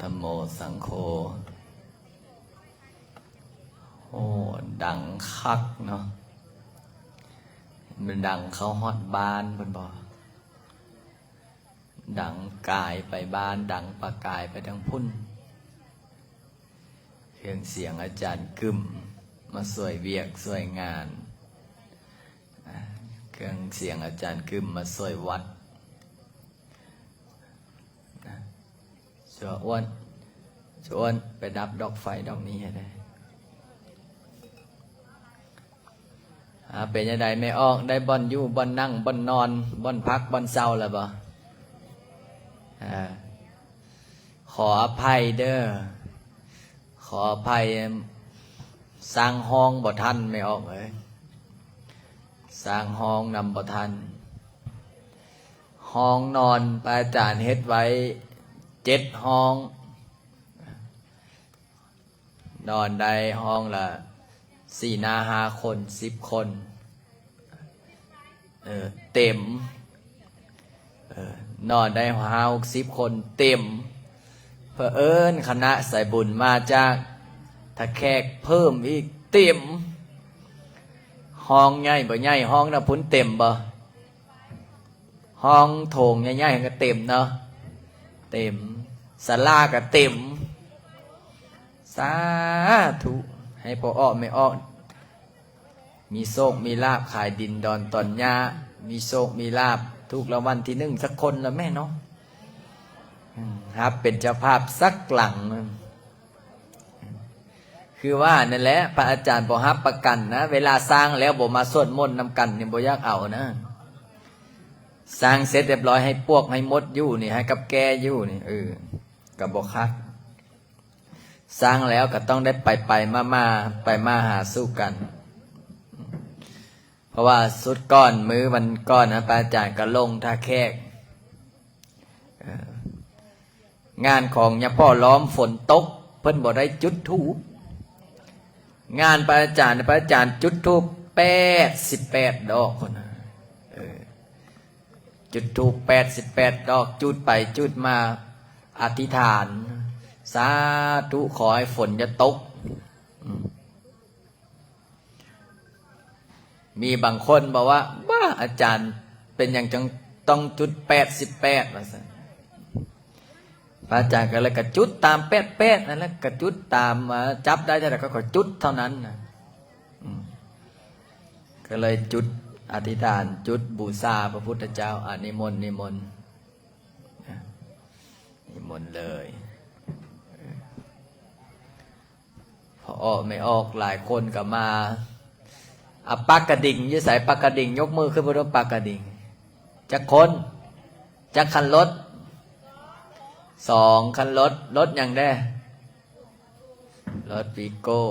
ທຳໂມສັງໂຄ. ໂອ້ ດັງຄັກເນາະ. ມັນດັງເຂົ້າຮອດບ້ານເພິ່ນບໍ? ດັງກາຍໄປບ້ານ, ດັງປະກາຍໄປທາງພຸ້ນ. ເຄື່ອງສຽງອາຈານກຶມມາຊ່ວຍວຽກຊ່ວຍງານ. ເຄື່ອງສຽງອາຈານກຶມມາຊ່ວຍວັດ. ຊວອ້ວນ, ຊວອ້ວນ, ໄປດັບດອກໄຟດອກນີ້ໃຫ້ແດ່. ອາ ເປັນຈັ່ງໃດແມ່ອອກ? ໄດ້ບ່ອນຢູ່, ບ່ອນນັ່ງ, ບ່ອນນອນ, ບ່ອນພັກ, ບ່ອນເຊົາແລ້ວບໍ່? ອາ ຂໍອະໄພເດີ, ຂໍອະໄພ, ສ້າງຫ້ອງບໍ່ທັນແມ່ອອກເອີຍ, ສ້າງຫ້ອງນຳບໍ່ທັນ. ຫ້ອງນອນພະອາຈານເຮັດໄວ້ເຈັດຫ້ອງ, ນອນໄດ້ຫ້ອງລະສີ່ໜ້າຫ້າຄົນ, ສິບຄົນ, ເອີ ເຕັມ. ເອີ ນອນໄດ້ຫ້າຫົກສິບຄົນ, ເຕັມ. ເຜີເອີ້ນຄະນະສາຍບຸນມາຈາກທ່າແຂກເພີ່ມອີກ, ເຕັມ. ຫ້ອງໃຫຍ່ບໍ່ໃຫຍ່, ຫ້ອງນະພຸ້ນເຕັມບໍ່? ຫ້ອງໂຖງໃຫຍ່ໆ ກໍເຕັມເນາະ, ເຕັມ. ສາລາກໍເຕັມ. ສາທຸ ໃຫ້ພໍ່ອອກແມ່ອອກ ມີໂຊກມີລາບ, ຂາຍດິນດອນຕອນຫຍ້າ, ມີໂຊກມີລາບ, ຖືກລາງວັນທີໜຶ່ງສັກຄົນລະແມ່ເນາະ. ອືມ ຮັບເປັນເຈົ້າພາບສັກຫຼັງ. ຄືວ່ານັ້ນແຫຼະ, ພະອາຈານບໍ່ຮັບປະກັນນະ, ເວລາສ້າງແລ້ວບໍ່ມາສວດມົນນຳກັນນີ້ ບໍ່ຢາກເອົານະ. ສ້າງເສັດຮຽບຮ້ອຍ ໃຫ້ປວກໃຫ້ມົດຢູ່ນີ້, ໃຫ້ກັບແກ້ຢູ່ນີ້, ເອີ ກໍບໍ່ຄັກ. ສ້າງແລ້ວກໍຕ້ອງໄດ້ໄປໆມາໆ, ໄປມາຫາສູ່ກັນ. ເພາະວ່າສຸດກ່ອນ ມື້ວັນກ່ອນນະ ພະອາຈານກໍລົງທ່າແຂກ. ເອີ ງານຂອງຍາພໍ່ລ້ອມຝົນຕົກ, ເພິ່ນບໍ່ໄດ້ຈຸດທູບ. ງານພະອາຈານ, ພະອາຈານຈຸດທູບແປດສິບແປດດອກພຸ້ນນະ. ເອີ ຈຸດທູບແປດສິບແປດດອກ, ຈູດໄປຈູດມາ, ອະທິຖານ, ສາທຸ ຂໍໃຫ້ຝົນຢ່າຕົກ. ອືມ ມີບາງຄົນບອກວ່າ, ບ້າ, ອາຈານເປັນຫຍັງຈຶ່ງຕ້ອງຈຸດແປດສິບແປດ ວ່າຊັ້ນ. ພະອາຈານກໍເລີຍ ກໍຈຸດຕາມແປດແປດນັ້ນແຫຼະ, ກໍຈຸດຕາມ ເອີ ຈັບໄດ້ເທົ່າໃດກໍ ກໍຈຸດເທົ່ານັ້ນນະ. ອືມ ກໍເລີຍຈຸດອະທິຖານ, ຈຸດບູຊາພະພຸດທະເຈົ້າ. ອາ ນິມົນ, ນິມົນ, ນິມົນເລີຍ. ພໍ່ອອກແມ່ອອກຫຼາຍຄົນກໍມາ. ອາ ປາກກະດິງຢູ່ໃສ? ປາກກະດິງ ຍົກມືຂຶ້ນເບິ່ງດູ ປາກກະດິງ. ຈັກຄົນ? ຈັກຄັນລົດ? ສອງຄັນລົດ. ລົດຫຍັງແດ່? ລົດວີໂກ້.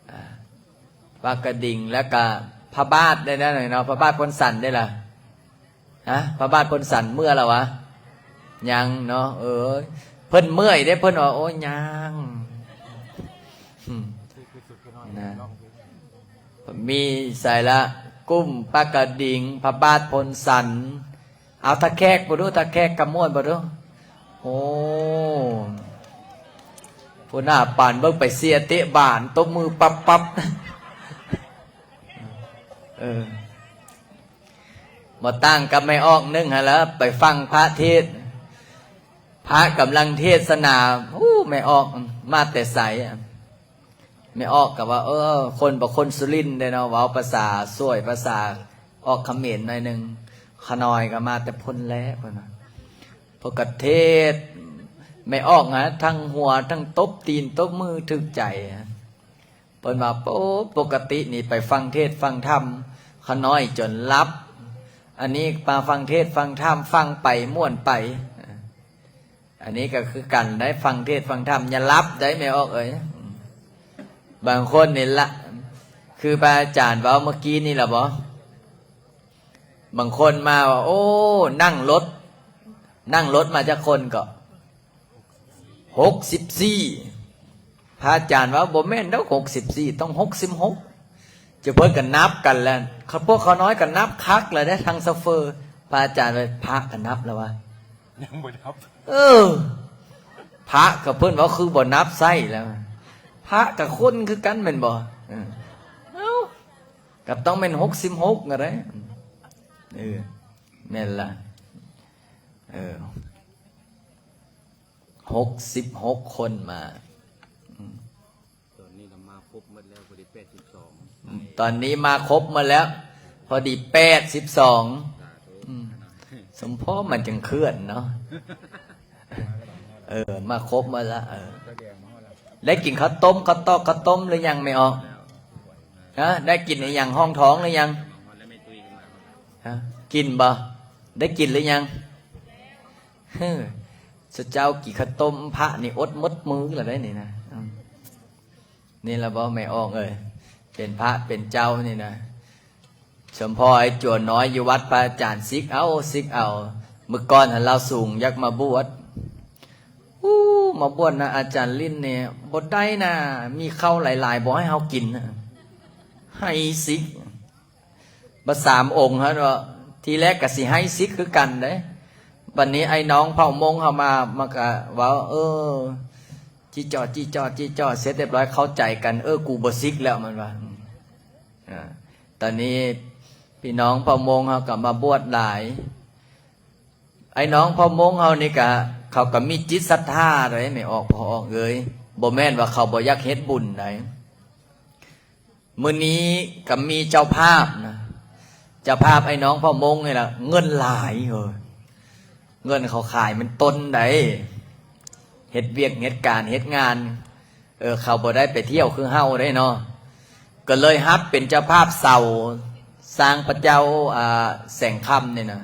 ອາ ປາກກະດິງ ແລ້ວກະພະບາດໄດ້ແລ້ວເນາະ, ພະບາດພົນສັນໄດ້ລະ? ຮະ? ພະບາດພົນສັນເມືອລະວະ? ຍັງເນາະ. ເອີ ເພິ່ນເມື່ອຍເດ້, ເພິ່ນວ່າ ໂອ້ຍ ຍ່າງ ອືມ ນະ. ມີໃສລະ? ກຸ້ມ, ປາກກະດິງ, ພະບາດພົນສັນ. ເອົາທ່າແຂກບໍ່ດູ, ທ່າແຂກກະມ່ວນບໍ່ດູ. ໂອ້ ພຸ້ນນະ, ປານເບິ່ງໄປເຊຍເຕະບານ, ຕົບມືປັບໆ. ເອີ ບໍ່ຕ່າງກັບແມ່ອອກໜຶ່ງຫັ້ນລະ, ໄປຟັງພະເທດ, ພະກຳລັງເທດສະໜາ. ໂອ້ ແມ່ອອກມາແຕ່ໃສ? ແມ່ອອກກໍວ່າ ເອີ ຄົນບໍ່ຄົນສຸລິນເດ້ເນາະ, ເວົ້າພາສາສວຍ, ພາສາອອກຂະເໝນໜ້ອຍໜຶ່ງ. ຂະນ້ອຍກໍມາແຕ່ພຸ້ນແຫຼະ ເພິ່ນວ່າ. ເພິ່ນກໍເທດ, ແມ່ອອກນະ ທັງຫົວ ທັງຕົບຕີນຕົບມືຖືກໃຈ. ເພິ່ນວ່າ ໂອ້ ປົກກະຕິນີ້ໄປຟັງເທດຟັງທຳ ຂະນ້ອຍຈົນຫຼັບ, ອັນນີ້ມາຟັງເທດຟັງທຳ ຟັງໄປມ່ວນໄປ. ອັນນີ້ກໍຄືກັນໄດ໋, ຟັງເທດຟັງທຳຢ່າຫຼັບໄດ໋ ແມ່ອອກເອີຍ. ບາງຄົນນີ້ລະ ຄືພະອາຈານເວົ້າເມື່ອກີ້ນີ້ລະບໍ? ບາງຄົນມາວ່າ ໂອ້ ນັ່ງລົດ, ນັ່ງລົດມາຈັກຄົນເກາະ? ຫົກສິບສີ່. ພະອາຈານວ່າ ບໍ່ແມ່ນດອກ ຫົກສິບສີ່, ຕ້ອງຫົກສິບຫົກ. ເຈົ້າເພິ່ນກໍນັບກັນແລ້ວ, ພວກເຂົານ້ອຍກໍນັບຄັກແລ້ວເດ້ ທັງໂຊເຟີ. ພະອາຈານວ່າ ພະກໍນັບແລ້ວວະ? ຍັງບໍ່ນັບ. ເອີ. ພະກໍເພິ່ນເວົ້າຄືບໍ່ນັບໃຊ້ແລ້ວ. ພະກໍຄົນຄືກັນແມ່ນບໍ່? ເອີ ເອົ້າ ກໍຕ້ອງແມ່ນຫົກສິບຫົກຫັ້ນແຫຼະ. ເອີ ແມ່ນລະ. ເອີ ຫົກສິບຫົກຄົນມາ. ອືມ ຕອນນີ້ກໍມາຄົບໝົດແລ້ວ ພໍດີແປດສິບສອງ. ຕອນນີ້ມາຄົບໝົດແລ້ວ ພໍດີແປດສິບສອງ. ອືມ ສົມພໍມັນຈຶ່ງເຄື່ອນເນາະ. ເອີ ມາຄົບໝົດລະ. ເອີ ໄດ້ກິນເຂົ້າຕົ້ມ ເຂົ້າຕອກ ເຂົ້າຕົ້ມຫຼືຍັງແມ່ອອກ? ຮະ ໄດ້ກິນອີ່ຫຍັງຮອງທ້ອງຫຼືຍັງ? ຮະ ກິນບໍ່? ໄດ້ກິນຫຼືຍັງ? ເຮີ ເຈົ້າກິນເຂົ້າຕົ້ມພະນີ້ອົດໝົດມື້ລະໄດ໋ນີ້ນະ. ອືມ ນີ້ລະບໍ່ແມ່ອອກເອີຍ ເປັນພະເປັນເຈົ້ານີ້ນະ. ສົມພໍໄອ້ຈົວນ້ອຍຢູ່ວັດພະອາຈານສິກເອົາ ສິກເອົາ. ມື້ກ່ອນຫັ້ນລາວສູງຢາກມາບວດ. ອູ້ ມາບວດນະອາຈານລິ້ນນີ້ບໍ່ໄດ້ນະ ມີເຂົ້າຫຼາຍໆບໍ່ໃຫ້ເຮົາກິນນະ ໃຫ້ສິກ. ບັດສາມອົງຫັ້ນເນາະ ທີແລກກໍຊິໃຫ້ສິກຄືກັນເດ້. ບັດນີ້ໄອ້ນ້ອງເຜົ່າມົ້ງເຮົາມາ ມັນກໍເວົ້າ ເອີ ຈີ່ຈໍ້ ຈີ່ຈໍ້ ຈີ່ຈໍ້ ເສັດຮຽບຮ້ອຍ ເຂົ້າໃຈກັນ. ເອີ ກູບໍ່ສິກແລ້ວ ມັນວ່າ. ອາ ຕອນນີ້ພີ່ນ້ອງເຜົ່າມົ້ງເຮົາກໍມາບວດຫຼາຍ. ໄອ້ນ້ອງເຜົ່າມົ້ງເຮົານີ້ກະ ເຂົາກໍມີຈິດສັດທາເດ້ແມ່ອອກ ພໍ່ອອກເອີຍ. ບໍ່ແມ່ນວ່າເຂົາບໍ່ຢາກເຮັດບຸນໃດ. ມື້ນີ້ກໍມີເຈົ້າພາບນະ ເຈົ້າພາບໄອ້ນ້ອງເຜົ່າມົ້ງນີ້ລະ ເງິນຫຼາຍເອີຍ. ເງິນເຂົາຂາຍມັນຕົນໃດ໋ ເຮັດວຽກເຮັດການເຮັດງານ. ເອີ ເຂົາບໍ່ໄດ້ໄປທ່ຽວຄືເຮົາເດ້ເນາະ. ກໍເລີຍຮັບເປັນເຈົ້າພາບເສົາ ສ້າງພະເຈົ້າ ອາ ແສງຄຳນີ້ນະ.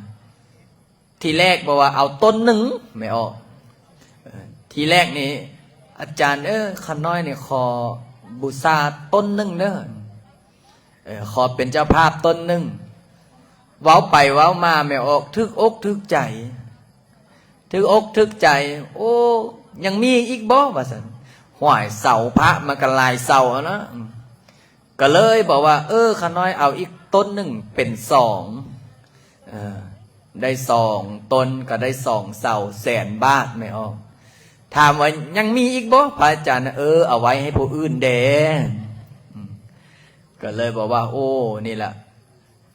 ທີແລກບອກວ່າເອົາຕົ້ນໜຶ່ງແມ່ອອກ. ເອີ ທີແລກນີ້ ອາຈານເອີຍ ຂ້ານ້ອຍນີ້ຂໍບູຊາຕົ້ນໜຶ່ງເດີ. ເອີ ຂໍເປັນເຈົ້າພາບຕົ້ນໜຶ່ງ. ເວົ້າໄປເວົ້າມາແມ່ອອກຖືກອົກຖືກໃຈ ຖືກອົກຖືກໃຈ. ໂອ້ ຍັງມີອີກບໍ່? ວ່າຊັ້ນ. ຫ້ວຍ ເສົາພະມັນກໍຫຼາຍເສົາຫັ້ນນະ. ກໍເລີຍບອກວ່າ ເອີ ຂ້ານ້ອຍເອົາອີກຕົ້ນໜຶ່ງເປັນສອງ. ເອີ ໄດ້ສອງຕົ້ນ ກໍໄດ້ສອງເສົາ ແສນບາດແມ່ອອກ. ຖາມວ່າຍັງມີອີກບໍ່ ພະອາຈານ? ເອີ ເອົາໄວ້ໃຫ້ຜູ້ອື່ນແດ່. ອືມ ກໍເລີຍບອກວ່າ ໂອ້ ນີ້ລະ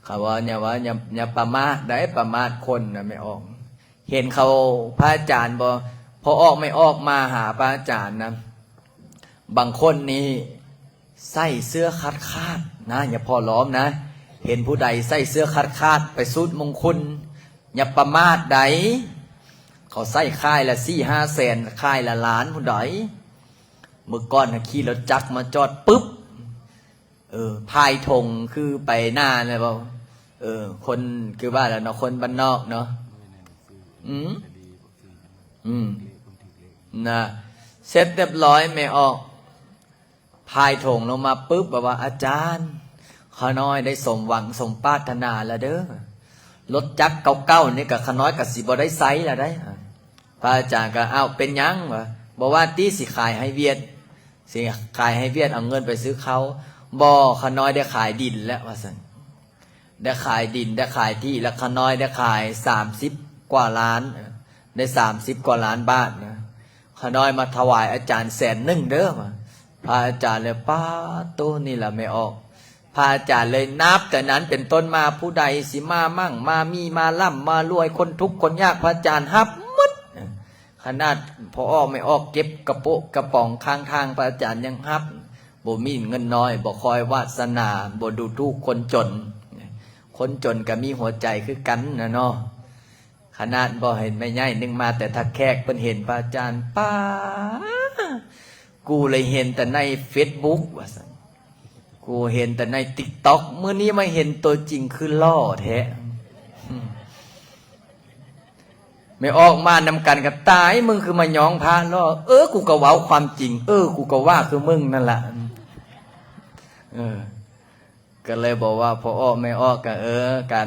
ເຂົາວ່າ ຢ່າວ່າ ຢ່າ ຢ່າປະໝາດໄດ໋ ປະໝາດຄົນນະແມ່ອອກ. ເຫັນເຂົາ ພະອາຈານບໍ່ ພໍອອກແມ່ອອກມາຫາພະອາຈານນະ ບາງຄົນນີ້ໃສ່ເສື້ອຂາດໆນະ ຢ່າພໍລ້ອມນະ. ເຫັນຜູ້ໃດໃສ່ເສື້ອຂາດໆໄປສູດມົງຄຸນ ຢ່າປະໝາດໃດ໋. ເຂົາໃສ່ຂາຍລະສີ່ຫ້າແສນ ຂາຍລະລ້ານພຸ້ນໃດ໋. ມື້ກ່ອນນະຂີ່ລົດຈັກມາຈອດປຶບ ເອີ ພາຍຖົງຄືໄປນາແລ້ວເວົ້າ. ເອີ ຄົນຄືວ່າແຫຼະເນາະ ຄົນບ້ານນອກເນາະ. ອືມ ອືມ ນະ ເສັດຮຽບຮ້ອຍແມ່ອອກ ພາຍຖົງລົງມາປຶບ ບອກວ່າ ອາຈານ ຂ້ານ້ອຍໄດ້ສົມຫວັງສົມປາດຖະໜາລະເດີ. ລົດຈັກເກົ່າໆນີ້ກະ ຂ້ານ້ອຍກະຊິບໍ່ໄດ້ໃຊ້ລະໄດ໋. ພະອາຈານກໍ ອ້າວ ເປັນຫຍັງວະ? ບໍ່ວ່າຕິ ຊິຂາຍໃຫ້ຫວຽດ ຊິຂາຍໃຫ້ຫວຽດເອົາເງິນໄປຊື້ເຂົ້າ. ບໍ່ ຂ້ານ້ອຍໄດ້ຂາຍດິນແລ້ວ ວ່າຊັ້ນ. ໄດ້ຂາຍດິນ ໄດ້ຂາຍທີ່ ແລ້ວຂ້ານ້ອຍໄດ້ຂາຍສາມສິບກວ່າລ້ານ ໄດ້ສາມສິບກວ່າລ້ານບາດນະ. ຂ້ານ້ອຍມາຖວາຍອາຈານແສນໜຶ່ງເດີ ວ່າ. ພະອາຈານເລີຍ ປາດໂທ້ ນີ້ລະແມ່ອອກ. ພະອາຈານເລີຍ ນັບແຕ່ນັ້ນເປັນຕົ້ນມາ ຜູ້ໃດຊິມາໝັ້ງມາມີ ມາລ່ຳມາລວຍ ຄົນທຸກຄົນຍາກ ພະອາຈານຮັບໝົດ. ຂະໜາດພໍ່ອອກແມ່ອອກເກັບກະໂປະກະປ໋ອງຂ້າງທາງ ພະອາຈານຍັງຮັບ. ບໍ່ມີເງິນນ້ອຍ ບໍ່ຄອຍວາສະໜາ ບໍ່ດູຖູກຄົນຈົນ. ຄົນຈົນກໍມີຫົວໃຈຄືກັນນະເນາະ. ຂະໜາດບໍ່ເຫັນແມ່ໃຫຍ່ໜຶ່ງມາແຕ່ທ່າແຂກ ເພິ່ນເຫັນພະອາຈານ ປ້າ ກູເລີຍເຫັນແຕ່ໃນເຟສບຸກ ວ່າຊັ້ນ. ກູເຫັນແຕ່ໃນຕິກຕັອກ ມື້ນີ້ມາເຫັນຕົວຈິງຄືຫຼໍ່ແທ້. ແມ່ອອກມານຳກັນກໍຕາຍ ມຶງຄືມາຍ້ອງພະຫຼໍ່. ເອີ ກູກໍເວົ້າຄວາມຈິງ ເອີ ກູກໍວ່າຄືມຶງນັ້ນລະ. ເອີ ກໍເລີຍບອກວ່າ ພໍ່ອອກແມ່ອອກກໍ ເອີ ກະ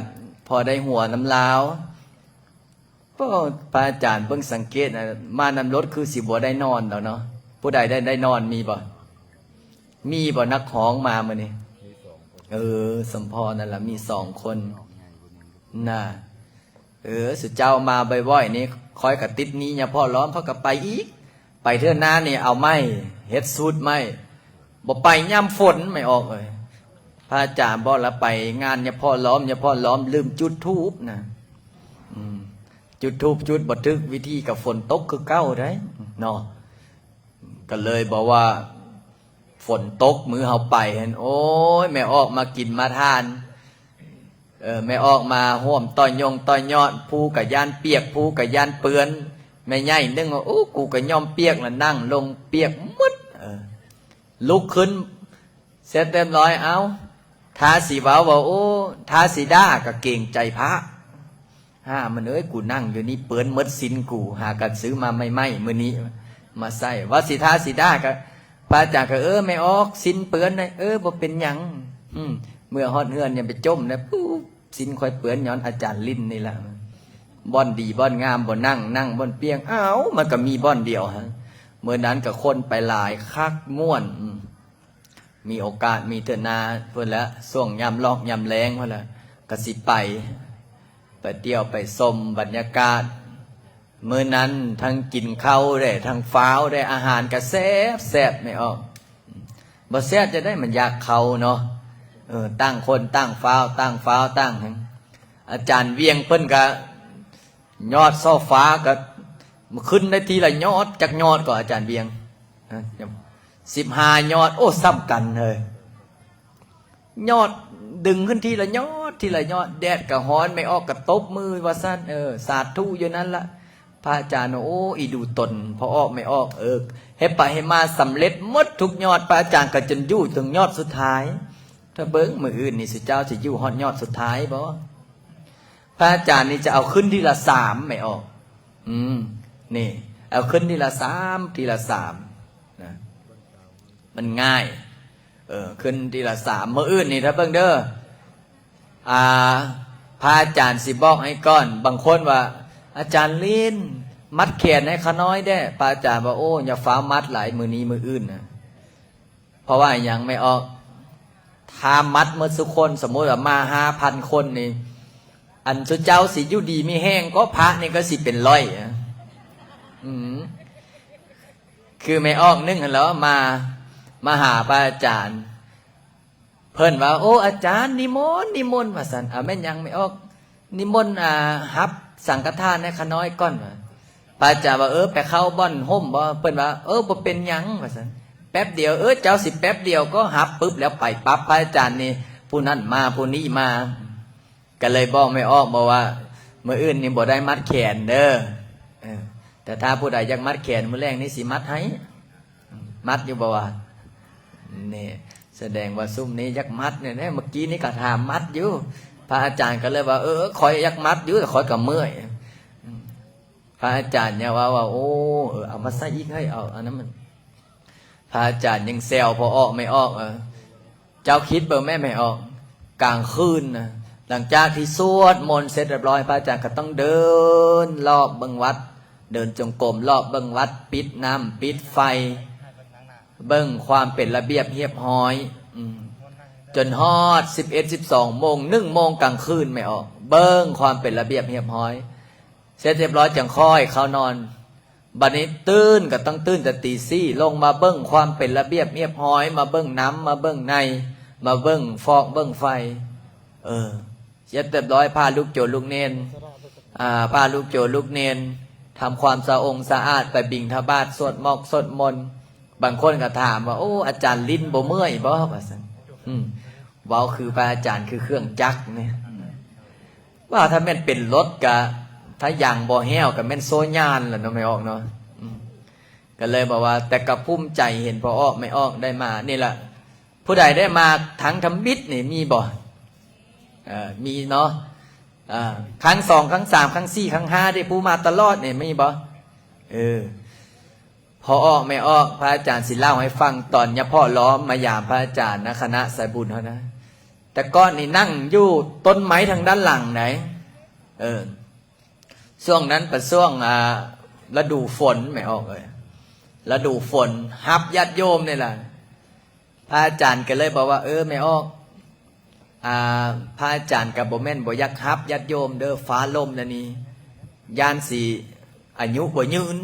ພໍໄດ້ຫົວນຳລາວ. ໂອ້ ພະອາຈານເບິ່ງສັງເກດນະ ມານຳລົດຄືຊິບໍ່ໄດ້ນອນດອກເນາະ. ຜູ້ໃດໄດ້ ໄດ້ນອນມີບໍ່? ມີບໍ່ ນັກຮ້ອງມາມື້ນີ້? ເອີ ສົມພໍນັ້ນລະ ມີສອງຄົນນະ. ເອີ ສຸເຈົ້າມາບ່ອຍໆນີ້ ຂ້ອຍກໍຕິດໜີ້ຍາພໍ່ລ້ອມ ຂ້ອຍກໍໄປອີກ. ໄປເທື່ອໜ້ານີ້ເອົາໃໝ່ ເຮັດສູດໃໝ່ ບໍ່ໄປຍາມຝົນ ແມ່ອອກເອີຍ. ພະອາຈານບອກລະ ໄປງານຍາພໍ່ລ້ອມ ຍາພໍ່ລ້ອມລືມຈຸດທູບນະ ອືມ ຈຸດທູບຈຸດບໍ່ຖືກວິທີກໍຝົນຕົກຄືເກົ່າໄດ໋ເນາະ. ກໍເລີຍບອກວ່າ ຝົນຕົກມື້ເຮົາໄປຫັ້ນ ໂອ້ຍ ແມ່ອອກມາກິນມາທານ ເອີ ແມ່ອອກມາຮ່ວມຕໍ່ຍົງຕໍ່ຍອດ ຜູ້ກະຢ້ານປຽກ ຜູ້ກະຢ້ານເປື້ອນ. ແມ່ໃຫຍ່ໜຶ່ງວ່າ ໂອ້ ກູກະຍ່ອມປຽກລະ ນັ່ງລົງປຽກໝົດ. ເອີ ລຸກຂຶ້ນ ເສັດຮຽບຮ້ອຍ ເອົ້າ ຖ້າຊິເວົ້າວ່າ ໂອ້ ຖ້າຊິດ່າກໍເກງໃຈພະ ຫາມັນເອີຍ ກູນັ່ງຢູ່ນີ້ເປື້ອນໝົດສິ້ນກູ ຫາກັນຊື້ມາໃໝ່ໆ ມື້ນີ້ມາໃສ່. ວ່າຊິ ຖ້າຊິດ່າກໍ ພະອາຈານກໍ ເອີ ແມ່ອອກ ສິ້ນເປື້ອນ ເອີ ບໍ່ເປັນຫຍັງ ອືມ ເມື່ອຮອດເຮືອນຢ່າໄປຈົ່ມນະ ປູ້ ສິ້ນຂ້ອຍເປື້ອນຍ້ອນອາຈານຫຼິ້ນນີ້ລະ. ບ່ອນດີບ່ອນງາມບໍ່ນັ່ງ ນັ່ງບ່ອນປຽກ ອ້າວ ມັນກໍມີບ່ອນດຽວຫັ້ນ. ມື້ນັ້ນກໍຄົນໄປຫຼາຍຄັກ ມ່ວນ ອືມ ມີໂອກາດ ມີເທື່ອໜ້າພຸ້ນແຫຼະ ຊ່ວງຍາມລອກຍາມແລງພຸ້ນແຫຼະ ກໍຊິໄປ ໄປທ່ຽວໄປຊົມບັນຍາກາດ. ມື້ນັ້ນທັງກິນເຂົ້າໄດ້ ທັງຟ້າວໄດ້ ອາຫານກໍແຊບໆ ແມ່ອອກ. ບໍ່ແຊບຈັ່ງໃດ ມັນຢາກເຂົ້າເນາະ ເອີ ຕ່າງຄົນຕ່າງຟ້າວ ຕ່າງຟ້າວຕ່າງຫຍັງ. ອາຈານວຽງເພິ່ນກໍ ຍອດຊໍ່ຟ້າກໍຂຶ້ນໄດ້ທີລະຍອດ ຈັກຍອດກໍອາຈານວຽງ ຮະ ສິບຫ້າຍອດ. ໂອ້ ສ່ຳກັນເຮີ້ຍ ຍອດດຶງຂຶ້ນທີລະຍອດ ທີລະຍອດ ແດດກໍຮ້ອນ ແມ່ອອກກໍຕົບມືວ່າຊັ້ນ ເອີ ສາທຸຢູ່ນັ້ນລະ. ພະອາຈານ ໂອ້ ອີດູຕົນ ພໍ່ອອກແມ່ອອກ ເອີ ເຮັດໄປເຮັດມາສຳເລັດໝົດທຸກຍອດ ພະອາຈານກໍຈົນຢູ່ເຖິງຍອດສຸດທ້າຍ. ຖ້າເບິ່ງມື້ອື່ນນີ້ ສຸເຈົ້າຊິຢູ່ຮອດຍອດສຸດທ້າຍບໍ່? ພະອາຈານນີ້ຈະເອົາຂຶ້ນທີລະສາມ ແມ່ອອກ ອືມ ນີ້ ເອົາຂຶ້ນທີລະສາມ ທີລະສາມນະ ມັນງ່າຍ ເອີ ຂຶ້ນທີລະສາມ. ມື້ອື່ນນີ້ຖ້າເບິ່ງເດີ ອ່າ ພະອາຈານຊິບອກໃຫ້ກ່ອນ ບາງຄົນວ່າ ອາຈານລີນ ມັດແຂນໃຫ້ຂ້ານ້ອຍແດ່ ພະອາຈານວ່າ ໂອ້ ຢ່າຟ້າວມັດຫຼາຍ ມື້ນີ້ມື້ອື່ນນະ. ເພາະວ່າຫຍັງແມ່ອອກ? ຖ້າມັດໝົດຊຸຄົນ ສົມມຸດວ່າມາຫ້າພັນຄົນນີ້ ອັນຊຸເຈົ້າຊິຢູ່ດີມີແຮງ ກໍພະນີ້ກໍຊິເປັນຮ້ອຍ ອາ ອືມ ຄືແມ່ອອກໜຶ່ງຫັ້ນແຫຼະ ມາ ມາຫາພະອາຈານ ເພິ່ນວ່າ ໂອ້ ອາຈານ ນິມົນ ນິມົນ ວ່າຊັ້ນ. ອາ ແມ່ນຫຍັງແມ່ອອກ? ນິມົນ ອ່າ ຮັບສັງຄະທານໃຫ້ຂ້ານ້ອຍກ່ອນວ່າ. ພະອາຈານວ່າ ເອີ ໄປເຂົ້າບ່ອນຮົ່ມບໍ່? ເພິ່ນວ່າ ເອີ ບໍ່ເປັນຫຍັງ ວ່າຊັ້ນ. ແປັບດຽວ ເອີ ເຈົ້າຊິແປັບດຽວກໍຮັບປຶບແລ້ວໄປປັບ ພະອາຈານນີ້ ຜູ້ນັ້ນມາ ຜູ້ນີ້ມາ. ກໍເລີຍບອກແມ່ອອກ ບອກວ່າ ມື້ອື່ນນີ້ບໍ່ໄດ້ມັດແຂນເດີ ເອີ ແຕ່ຖ້າຜູ້ໃດຢາກມັດແຂນ ມື້ແລງນີ້ຊິມັດໃຫ້. ມັດຢູ່ບໍ່ວະ? ນີ້ ສະແດງວ່າຊຸມນີ້ຢາກມັດແນ່ໆ ເມື່ອກີ້ນີ້ກໍຖາມມັດຢູ່. ພະອາຈານກໍເລີຍວ່າ ເອີ ຂ້ອຍຢາກມັດຢູ່ ແຕ່ຂ້ອຍກໍເມື່ອຍ. ພະອາຈານຍັງວ່າ ວ່າ ໂອ້ ເອີ ເອົາມາໃສ່ອີກເຮີ້ຍ ເອົາອັນນັ້ນມັນ ພະອາຈານຍັງແຊວພໍ່ອອກແມ່ອອກ ເອີ ເຈົ້າຄິດເບິ່ງແມ່ ແມ່ອອກ ກາງຄືນນະ ຫຼັງຈາກທີ່ສວດມົນເສັດຮຽບຮ້ອຍ ພະອາຈານກໍຕ້ອງເດີນລອບເບິ່ງວັດ ເດີນຈົງກົມລອບເບິ່ງວັດ ປິດນ້ຳປິດໄຟ ເບິ່ງຄວາມເປັນລະບຽບຮຽບຮ້ອຍ ອືມ ຈົນຮອດສິບເອັດ ສິບສອງໂມງ ໜຶ່ງໂມງກາງຄືນແມ່ອອກ ເບິ່ງຄວາມເປັນລະບຽບຮຽບຮ້ອຍ ເສັດຮຽບຮ້ອຍ ຈັ່ງຄ່ອຍເຂົ້ານອນ. ບັດນີ້ຕື່ນກໍຕ້ອງຕື່ນແຕ່ຕີສີ່ ລົງມາເບິ່ງຄວາມເປັນລະບຽບຮຽບຮ້ອຍ ມາເບິ່ງນ້ຳ ມາເບິ່ງໃນ ມາເບິ່ງຟອກເບິ່ງໄຟ ເອີ ເສັດຮຽບຮ້ອຍ ພາລູກໂຈລູກເນນ ອ່າ ພາລູກໂຈລູກເນນ ທຳຄວາມສະອົງສະອາດ ໄປບິນທະບາດ ສວດໝອກສວດມົນ. ບາງຄົນກໍຖາມວ່າ ໂອ້ ອາຈານຫຼິ້ນບໍ່ເມື່ອຍບໍ່? ວ່າຊັ້ນ ອືມ ເວົ້າຄືພະອາຈານຄືເຄື່ອງຈັກນີ້ ວ່າຖ້າແມ່ນເປັນລົດກະ ຖ້າຢາງບໍ່ແຫ້ວກະແມ່ນໂຊຍານລະເນາະ ແມ່ອອກເນາະ ອືມ ກໍເລີຍບອກວ່າ ແຕ່ກໍພູມໃຈເຫັນພໍ່ອອກແມ່ອອກໄດ້ມານີ້ລະ. ຜູ້ໃດໄດ້ມາຄັ້ງທຳອິດນີ້ມີບໍ່? ເອີ ມີເນາະ ເອີ ຄັ້ງສອງ ຄັ້ງສາມ ຄັ້ງສີ່ ຄັ້ງຫ້າ ເດ້ ຜູ້ມາຕະຫຼອດນີ້ມີບໍ່? ເອີ ພໍ່ອອກແມ່ອອກ ພະອາຈານຊິເລົ່າໃຫ້ຟັງ ຕອນຍາພໍ່ລ້ອມມາຢາມພະອາຈານນະ ຄະນະສາຍບຸນເຮົານະ ແຕ່ກ່ອນນີ້ນັ່ງຢູ່ຕົ້ນໄມ້ທາງດ້ານຫຼັງໃດ໋ ເອີ ຊ່ວງນັ້ນເປັນຊ່ວງ ອ່າ ລະດູຝົນແມ່ອອກເອີຍ ລະດູຝົນ ຮັບຍາດໂຍມນີ້ລະ ພະອາຈານກໍເລີຍບອກວ່າ ເອີ ແມ່ອອກ ອ່າ ພະອາຈານກໍບໍ່ແມ່ນບໍ່ຢາກຮັບຍາດໂຍມເດີ ຟ້າລົມແນວນີ້ ຢ້ານຊິອາຍຸບໍ່ຍືນ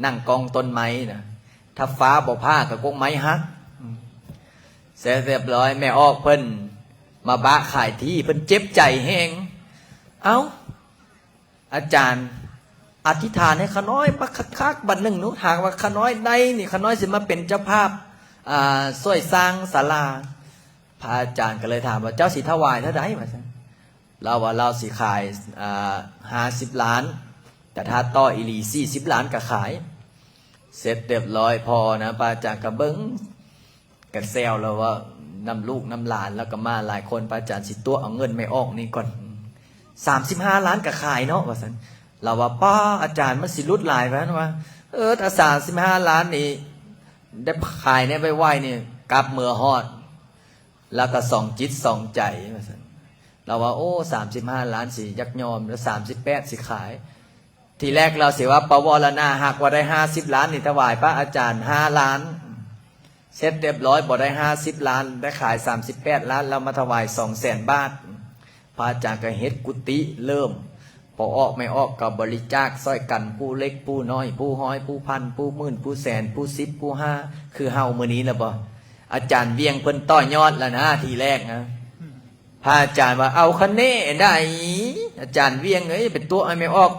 ນັ່ງກອງຕົ້ນໄມ້ນະ ຖ້າຟ້າບໍ່ຜ່າກໍກົກໄມ້ຫັກ. ເສັດຮຽບຮ້ອຍ ແມ່ອອກເພິ່ນມາບະຂາຍທີ່ ເພິ່ນເຈັບໃຈແຮງ. ເອົ້າ ອາຈານ ອະທິຖານໃຫ້ຂ້ານ້ອຍບັກຄັກໆ ບັດໜຶ່ງໜູ ຖ້າວ່າຂ້ານ້ອຍໄດ້ນີ້ ຂ້ານ້ອຍຊິມາເປັນເຈົ້າພາບ ອ່າ ຊ່ວຍສ້າງສາລາ. ພະອາຈານກໍເລີຍຖາມວ່າ ເຈົ້າຊິຖວາຍເທົ່າໃດ? ວ່າຊັ້ນ. ລາວວ່າລາວຊິຂາຍ ອ່າ ຫ້າສິບລ້ານ ແຕ່ຖ້າຕໍ່ອີ່ຫຼີສີ່ສິບລ້ານກໍຂາຍ. ເສັດຮຽບຮ້ອຍ ພໍນະ ພະອາຈານກໍເບິ່ງ ກໍແຊວລາວວ່າ ນຳລູກນຳຫຼານລາວກໍມາຫຼາຍຄົນ ພະອາຈານຊິຕົວະເອົາເງິນແມ່ອອກນີ້ກ່ອນ ສາມສິບຫ້າລ້ານກໍຂາຍເນາະ ວ່າຊັ້ນ. ລາວວ່າ ປ້າ ອາຈານ ມັນຊິຫຼຸດຫຼາຍ ວ່າຊັ້ນວ່າ. ເອີ ຖ້າສາມສິບຫ້າລ້ານນີ້ ໄດ້ຂາຍແນວໄວໆນີ້ ກັບເມືອຮອດ ລາວກໍສອງຈິດສອງໃຈ ວ່າຊັ້ນ. ລາວວ່າ ໂອ້ ສາມສິບຫ້າລ້ານຊິຢາກຍອມ ແລ້ວສາມສິບແປດຊິຂາຍ. ທີແລກລາວຊິວ່າ ປະວໍລະນາ ຫາກວ່າໄດ້ຫ້າສິບລ້ານນີ້ ຖວາຍພະອາຈານຫ້າລ້ານ. ເສັດຮຽບຮ້ອຍ ບໍ່ໄດ້ຫ້າສິບລ້ານ ໄດ້ຂາຍສາມສິບແປດລ້ານ ລາວມາຖວາຍສອງແສນບາດ. ພະອາຈານກໍເຮັດກຸຕິເລີ່ມ ພໍອອກແມ່ອອກກໍບໍລິຈາກຊ່ອຍກັນ ຜູ້ເລັກຜູ້ນ້ອຍ ຜູ້ຮ້ອຍຜູ້ພັນ ຜູ້ໝື່ນຜູ້ແສນ ຜູ້ສິບຜູ້ຫ້າ ຄືເຮົາມື້ນີ້ລະບໍ. ອາຈານວຽງເພິ່ນຕໍ່ຍອດລະນະ ທີແລກນະ. ພະອາຈານວ່າ ເອົາຄະແນນໄດ້ ອາຈານວຽງເອີຍ ໄປຕົວະໃຫ້ແມ່ອອກ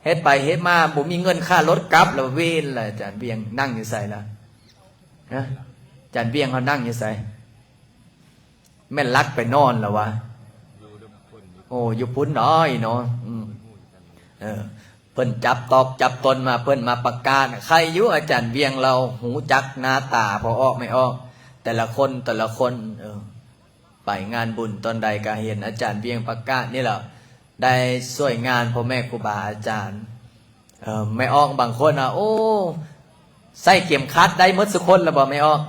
ເຮັດໄປເຮັດມາບໍ່ມີເງິນຄ່າລົດກັບ ລະເວນລະ. ອາຈານວຽງນັ່ງຢູ່ໃສລະ? ຮະ? ອາຈານວຽງເຮົານັ່ງຢູ່ໃສ? ແມ່ນລັກໄປນອນລະວະ? ໂອ້ ຢູ່ພຸ້ນນ້ອຍເນາະ. ອືມ ເອີ ເພິ່ນຈັບຕອກຈັບຕົນມາ ເພິ່ນມາປະກາດ. ໃຄຢູ່ອາຈານວຽງລາວຮູ້ຈັກໜ້າຕາພໍ່ອອກແມ່ອອກ ແຕ່ລະຄົນ ແຕ່ລະຄົນ. ເອີ ໄປງານບຸນຕອນໃດກໍເຫັນອາຈານວຽງປະກາດນີ້ແຫຼະ ໄດ້ຊ່ວຍງານພໍ່ແມ່ຄູບາອາຈານ. ເອີ ແມ່ອອກບາງຄົນວ່າ ໂອ້ ໃສ່ເຂັມຂັດໄດ້ໝົດສູ່ຄົນລະບໍ່ແມ່ອອກ?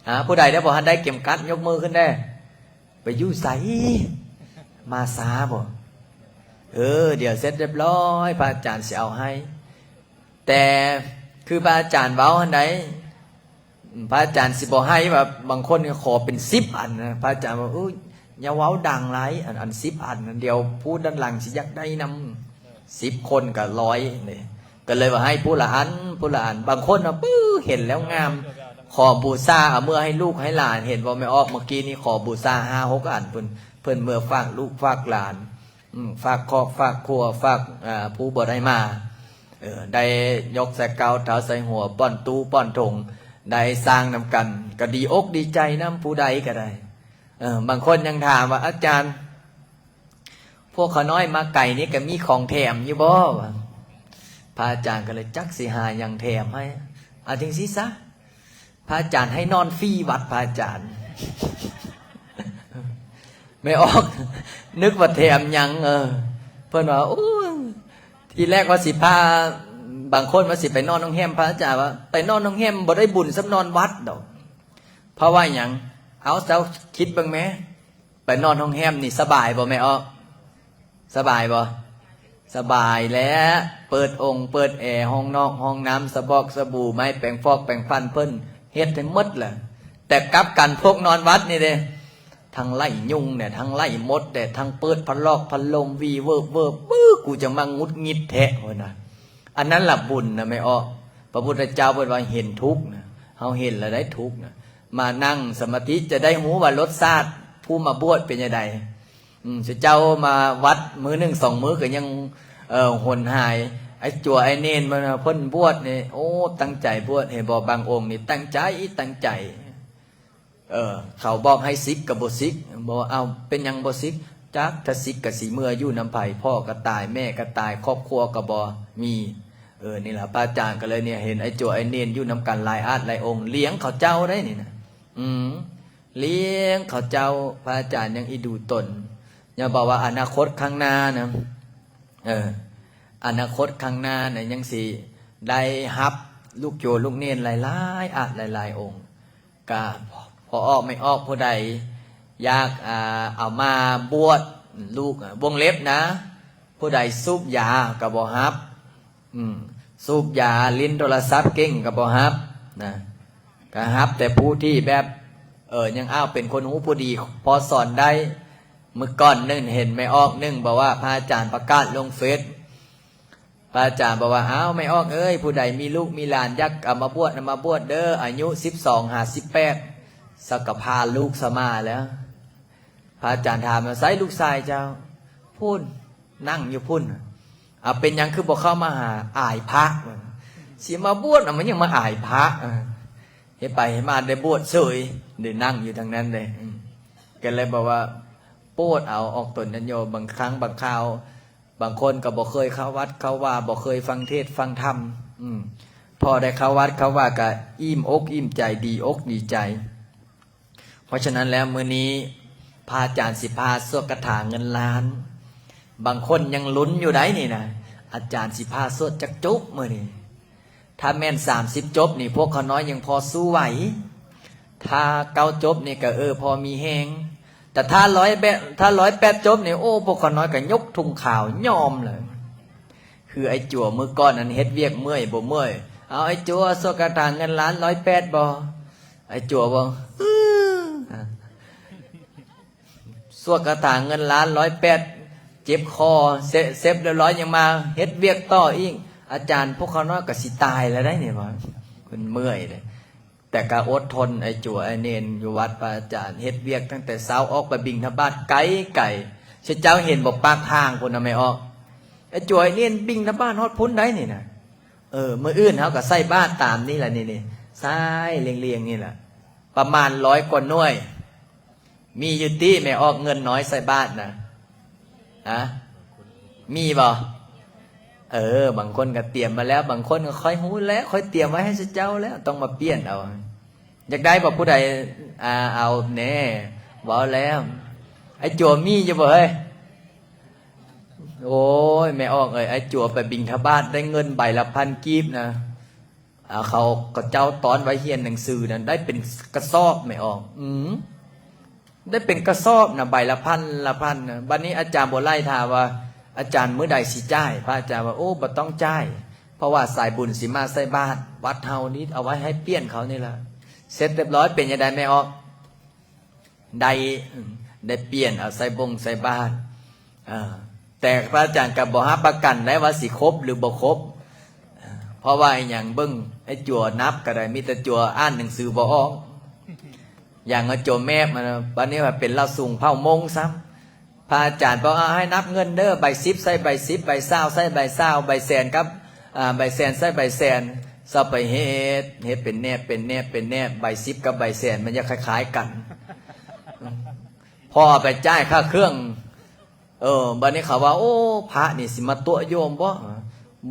ຫາ ຜູ້ໃດໄດ້ບໍ່ທັນໄດ້ເຂັມຂັດ ຍົກມືຂຶ້ນແດ່. ໄປຢູ່ໃສ? ມາຊ້າບໍ່? ເອີ ດຽວເສັດຮຽບຮ້ອຍ ພະອາຈານຊິເອົາໃຫ້. ແຕ່ຄືພະອາຈານເວົ້າຫັ້ນໃດ ພະອາຈານຊິບໍ່ໃຫ້ວ່າ ບາງຄົນນີ້ຂໍເປັນສິບອັນນະ. ພະອາຈານວ່າ ເອີ ຢ່າເວົ້າດັງຫຼາຍ ອັນ ອັນສິບອັນນັ້ນ ດຽວຜູ້ດ້ານຫຼັງຊິຢາກໄດ້ນຳ ສິບຄົນກໍຮ້ອຍເດ້. ກໍເລີຍວ່າໃຫ້ຜູ້ລະອັນ ຜູ້ລະອັນ. ບາງຄົນນະ ປຶ້ ເຫັນແລ້ວງາມ ຂໍບູຊາ ເອົາເມືອໃຫ້ລູກໃຫ້ຫຼານ. ເຫັນບໍ່ແມ່ອອກ ເມື່ອກີ້ນີ້ຂໍບູຊາຫ້າຫົກອັນ ເພິ່ນ ເພິ່ນເມືອຝາກລູກຝາກຫຼານ ອືມ ຝາກຄອບຝາກຄົວ ຝາກ ອ່າ ຜູ້ບໍ່ໄດ້ມາ. ເອີ ໄດ້ຍົກໃສ່ເກົ້າເທົ້າໃສ່ຫົວ ປ້ອນຕູ້ປ້ອນຖົງ ໄດ້ສ້າງນຳກັນ ກໍດີອົກດີໃຈນຳ ຜູ້ໃດກໍໄດ້. ເອີ ບາງຄົນຍັງຖາມວ່າ ອາຈານ ພວກຂ້ານ້ອຍມາໄກນີ້ກໍມີຂອງແຖມຢູ່ບໍ່? ວ່າ ພະອາຈານກໍເລີຍຈັກຊິຫາຫຍັງແຖມໃຫ້. ເອົາຈັ່ງຊີ້ຊະ ພະອາຈານໃຫ້ນອນຟຣີວັດພະອາຈານ. ແມ່ອອກ ນຶກວ່າແຖມຫຍັງ. ເອີ ເພິ່ນວ່າ ໂອ້ຍ ທີແລກວ່າຊິພາ ບາງຄົນວ່າຊິໄປນອນໂຮງແຮມ ພະອາຈານວ່າ ໄປນອນໂຮງແຮມບໍ່ໄດ້ບຸນສ່ຳນອນວັດດອກ. ເພາະວ່າຫຍັງ? ເອົາ ເຈົ້າຄິດເບິ່ງແມ້ ໄປນອນໂຮງແຮມນີ້ສະບາຍບໍ່ແມ່ອອກ? ສະບາຍບໍ່? ສະບາຍແຫຼະ ເປີດອົງເປີດແອ ຫ້ອງນອກຫ້ອງນ້ຳ ສະບອກສະບູ ໄມ້ແປງຟອກແປງຟັນ ເພິ່ນເຮັດໃຫ້ໝົດແຫຼະ. ແຕ່ກັບກັນພວກນອນວັດນີ້ເດ້ ທັງໄລ່ຍຸງແດ່ ທັງໄລ່ມົດແດ່ ທັງເປີດພັດລອກພັດລົມ ວີເວີບເວີບ ບຶ້ ກູຈັ່ງມາຫງຸດຫງິດແທ້ ເພິ່ນວ່າ. ອັນນັ້ນລະບຸນນະແມ່ອອກ. ພະພຸດທະເຈົ້າເພິ່ນວ່າເຫັນທຸກນະ ເຮົາເຫັນລະໄດ້ທຸກນະ. ມານັ່ງສະມາທິຈະໄດ້ຮູ້ວ່າລົດຊາດຜູ້ມາບວດເປັນຈັ່ງໃດ. ອືມ ເຈົ້າມາວັດມື້ໜຶ່ງສອງມື້ກໍຍັງ ເອີ ຫົນຫາຍ. ໄອ້ຈົວໄອ້ເນນມັນເພິ່ນບວດນີ້ ໂອ້ ຕັ້ງໃຈບວດ ເຫັນບໍ່? ບາງອົງນີ້ຕັ້ງໃຈ ຕັ້ງໃຈ. ເອີ ເຂົາບອກໃຫ້ສິກກໍບໍ່ສິກ ບໍ່ເອົາ. ເປັນຫຍັງບໍ່ສິກ? ຈັກ ຖ້າສິກກໍຊິເມືອຢູ່ນຳໃຜ? ພໍ່ກໍຕາຍ ແມ່ກໍຕາຍ ຄອບຄົວກໍບໍ່ມີ. ເອີ ນີ້ລະ ພະອາຈານກໍເລີຍນີ້ ເຫັນໄອ້ຈົວໄອ້ເນນຢູ່ນຳກັນຫຼາຍອາດຫຼາຍອົງ ລ້ຽງເຂົາເຈົ້າໄດ໋ນີ້ນະ. ອືມ ລ້ຽງເຂົາເຈົ້າ ພະອາຈານຍັງອີດູຕົນ. ຢ່າບອກວ່າອະນາຄົດຂ້າງໜ້ານະ ເອີ ອະນາຄົດຂ້າງໜ້ານະ ຍັງຊິໄດ້ຮັບລູກໂຍລູກເນນຫຼາຍໆອາດຫຼາຍໆອົງ. ກະພໍອອກແມ່ອອກ ຜູ້ໃດຢາກ ອ່າ ເອົາມາບວດລູກ ວົງເລັບນະ ຜູ້ໃດສູບຢາກໍບໍ່ຮັບ. ອືມ ສູບຢາ ຫຼິ້ນໂທລະສັບເກັ່ງກໍບໍ່ຮັບນະ. ກໍຮັບແຕ່ຜູ້ທີ່ແບບ ເອີ ຍັງອ້າວເປັນຄົນຮູ້ຜູ້ດີ ພໍສອນໄດ້. ມື້ກ່ອນໜຶ່ງເຫັນແມ່ອອກໜຶ່ງ ບອກວ່າພະອາຈານປະກາດລົງເຟສ ໄປ ພະອາຈານບອກວ່າ ອ້າວ ແມ່ອອກເອີຍ ຜູ້ໃດມີລູກມີຫຼານຢາກເອົາມາບວດນະ ມາບວດເດີ ອາຍຸສິບສອງຫາສິບແປດ. ສະກະພາລູກສະມາແລ້ວ. ພະອາຈານຖາມວ່າ ໃສລູກຊາຍເຈົ້າ? ພຸ້ນ ນັ່ງຢູ່ພຸ້ນ. ເອົາ ເປັນຫຍັງຄືບໍ່ເຂົ້າມາຫາ? ອາຍພະ. ຊິມາບວດນະ ມັນຍັງມາອາຍພະ. ເຮັດໄປເຮັດມາໄດ້ບວດເສີຍ ໄດ້ນັ່ງຢູ່ທາງນັ້ນເດ້. ອືມ ກໍເລີຍບອກວ່າ ໂປດເອົາອອກຕົນຍາດໂຍມ ບາງຄັ້ງບາງຄາວ ບາງຄົນກໍບໍ່ເຄີຍເຂົ້າວັດເຂົ້າວາ ບໍ່ເຄີຍຟັງເທດຟັງທຳ. ອືມ ພໍໄດ້ເຂົ້າວັດເຂົ້າວາກໍອີ່ມອົກອີ່ມໃຈ ດີອົກດີໃຈ. ເພາະສະນັ້ນແລ້ວ ມື້ນີ້ພະອາຈານຊິພາສວດຄາຖາເງິນລ້ານ. ບາງຄົນຍັງລຸ້ນຢູ່ໃດ໋ນີ້ນະ ອາຈານຊິພາສວດຈັກຈົບມື້ນີ້. ຖ້າແມ່ນສາມສິບຈົບນີ້ ພວກຂ້ານ້ອຍຍັງພໍສູ້ໄຫວ. ຖ້າເກົ້າຈົບນີ້ກໍ ເອີ ພໍມີແຮງ. ແຕ່ຖ້າຮ້ອຍແປດ ຖ້າຮ້ອຍແປດຈົບນີ້ ໂອ້ ພວກຂ້ານ້ອຍກໍຍົກທຸງຂາວຍອມເລີຍ. ຄືໄອ້ຈົວມື້ກ່ອນນັ້ນເຮັດວຽກເມື່ອຍບໍ່ເມື່ອຍ? ເອົາ ໄອ້ຈົວ ສວດຄາຖາເງິນລ້ານຮ້ອຍແປດບໍ່? ໄອ້ຈົວບໍ່ ສວດຄາຖາເງິນລ້ານຮ້ອຍແປດ ເຈັບຄໍ ເຊັບ ເຊັບລຽບຮ້ອຍ ຍັງມາເຮັດວຽກຕໍ່ອີກ. ອາຈານ ພວກຂ້ານ້ອຍກໍຊິຕາຍແລ້ວໄດ໋ນີ້ວ່າ ເພິ່ນເມື່ອຍເດ້. ແຕ່ກໍອົດທົນ ໄອ້ຈົວ ໄອ້ເນນຢູ່ວັດພະອາຈານ ເຮັດວຽກຕັ້ງແຕ່ເຊົ້າ ອອກໄປບິນທະບາດໄກໆ. ເຈົ້າເຫັນບໍ່ ປາກທາງພຸ້ນນະແມ່ອອກ. ໄອ້ຈົວ ໄອ້ເນນບິນທະບາດຮອດພຸ້ນໄດ໋ນີ້ນະ. ເອີ ມື້ອື່ນເຮົາກໍໃສ່ບາດຕາມນີ້ລະ ນີ້ໆ ສາຍລຽງໆນີ້ລະ ປະມານຮ້ອຍກວ່າໜ່ວຍ. ມີຢູ່ຕິແມ່ອອກ ເງິນນ້ອຍໃສ່ບາດນະ? ຮະ? ມີບໍ່? ເອີ ບາງຄົນກໍຕຽມມາແລ້ວ ບາງຄົນກໍຂ້ອຍຮູ້ແລ້ວ ຂ້ອຍຕຽມໄວ້ໃຫ້ເຈົ້າແລ້ວ ຕ້ອງມາປ່ຽນເອົາ. ຢາກໄດ້ບໍ່ ຜູ້ໃດ? ອາ ເອົາແດ່ ເວົ້າແລ້ວ. ໄອ້ຈົວມີຢູ່ບໍ່ເຮີ້ຍ? ໂອ້ຍ ແມ່ອອກເອີຍ ໄອ້ຈົວໄປບິນທະບາດໄດ້ເງິນໃບລະພັນກີບນະ. ເຂົາ ເຂົາເຈົ້າຕ້ອນໄວ້ຮຽນໜັງສືນັ້ນ ໄດ້ເປັນກະສອບແມ່ອອກ. ອືມ ໄດ້ເປັນກະສອບນະ ໃບລະພັນລະພັນນະ. ບັດນີ້ອາຈານບົວໄລຖາມວ່າ ອາຈານ ມື້ໃດຊິຈ່າຍ? ພະອາຈານວ່າ ໂອ້ ບໍ່ຕ້ອງຈ່າຍ ເພາະວ່າສາຍບຸນຊິມາໃສ່ບາດ ວັດເຮົານີ້ເອົາໄວ້ໃຫ້ປ່ຽນເຂົານີ້ລະ. ເສັດຮຽບຮ້ອຍ ເປັນຈັ່ງໃດແມ່ອອກ? ໄດ້ ໄດ້ປ່ຽນເອົາໃສ່ບົງໃສ່ບາດ. ເອີ ແຕ່ພະອາຈານກໍບໍ່ຮັບປະກັນໄດ້ວ່າຊິຄົບຫຼືບໍ່ຄົບ. ເພາະວ່າອີຫຍັງ? ເບິ່ງໄອ້ຈົວນັບກໍໄດ້ ມີແຕ່ຈົວອ່ານໜັງສືບໍ່ອອກ. ຢ່າງໄອ້ຈົວແມບມາ ບັດນີ້ວ່າເປັນລາວສູງເຜົ່າມົ້ງຊ້ຳ. ພະອາຈານບອກ ເອົາ ໃຫ້ນັບເງິນເດີ ໃບສິບໃສ່ໃບສິບ ໃບຊາວໃສ່ໃບຊາວ ໃບແສນກັບ ອາ ໃບແສນໃສ່ໃບແສນ. ຊອບໄປເຮັດ ເຮັດເປັນແນບ ເປັນແນບ ເປັນແນບ ໃບສິບກັບໃບແສນມັນຢາກຄ້າຍໆກັນ. ພໍເອົາໄປຈ່າຍຄ່າເຄື່ອງ ເອີ ບັດນີ້ເຂົາວ່າ ໂອ້ ພະນີ້ຊິມາຕົວະໂຍມບໍ່?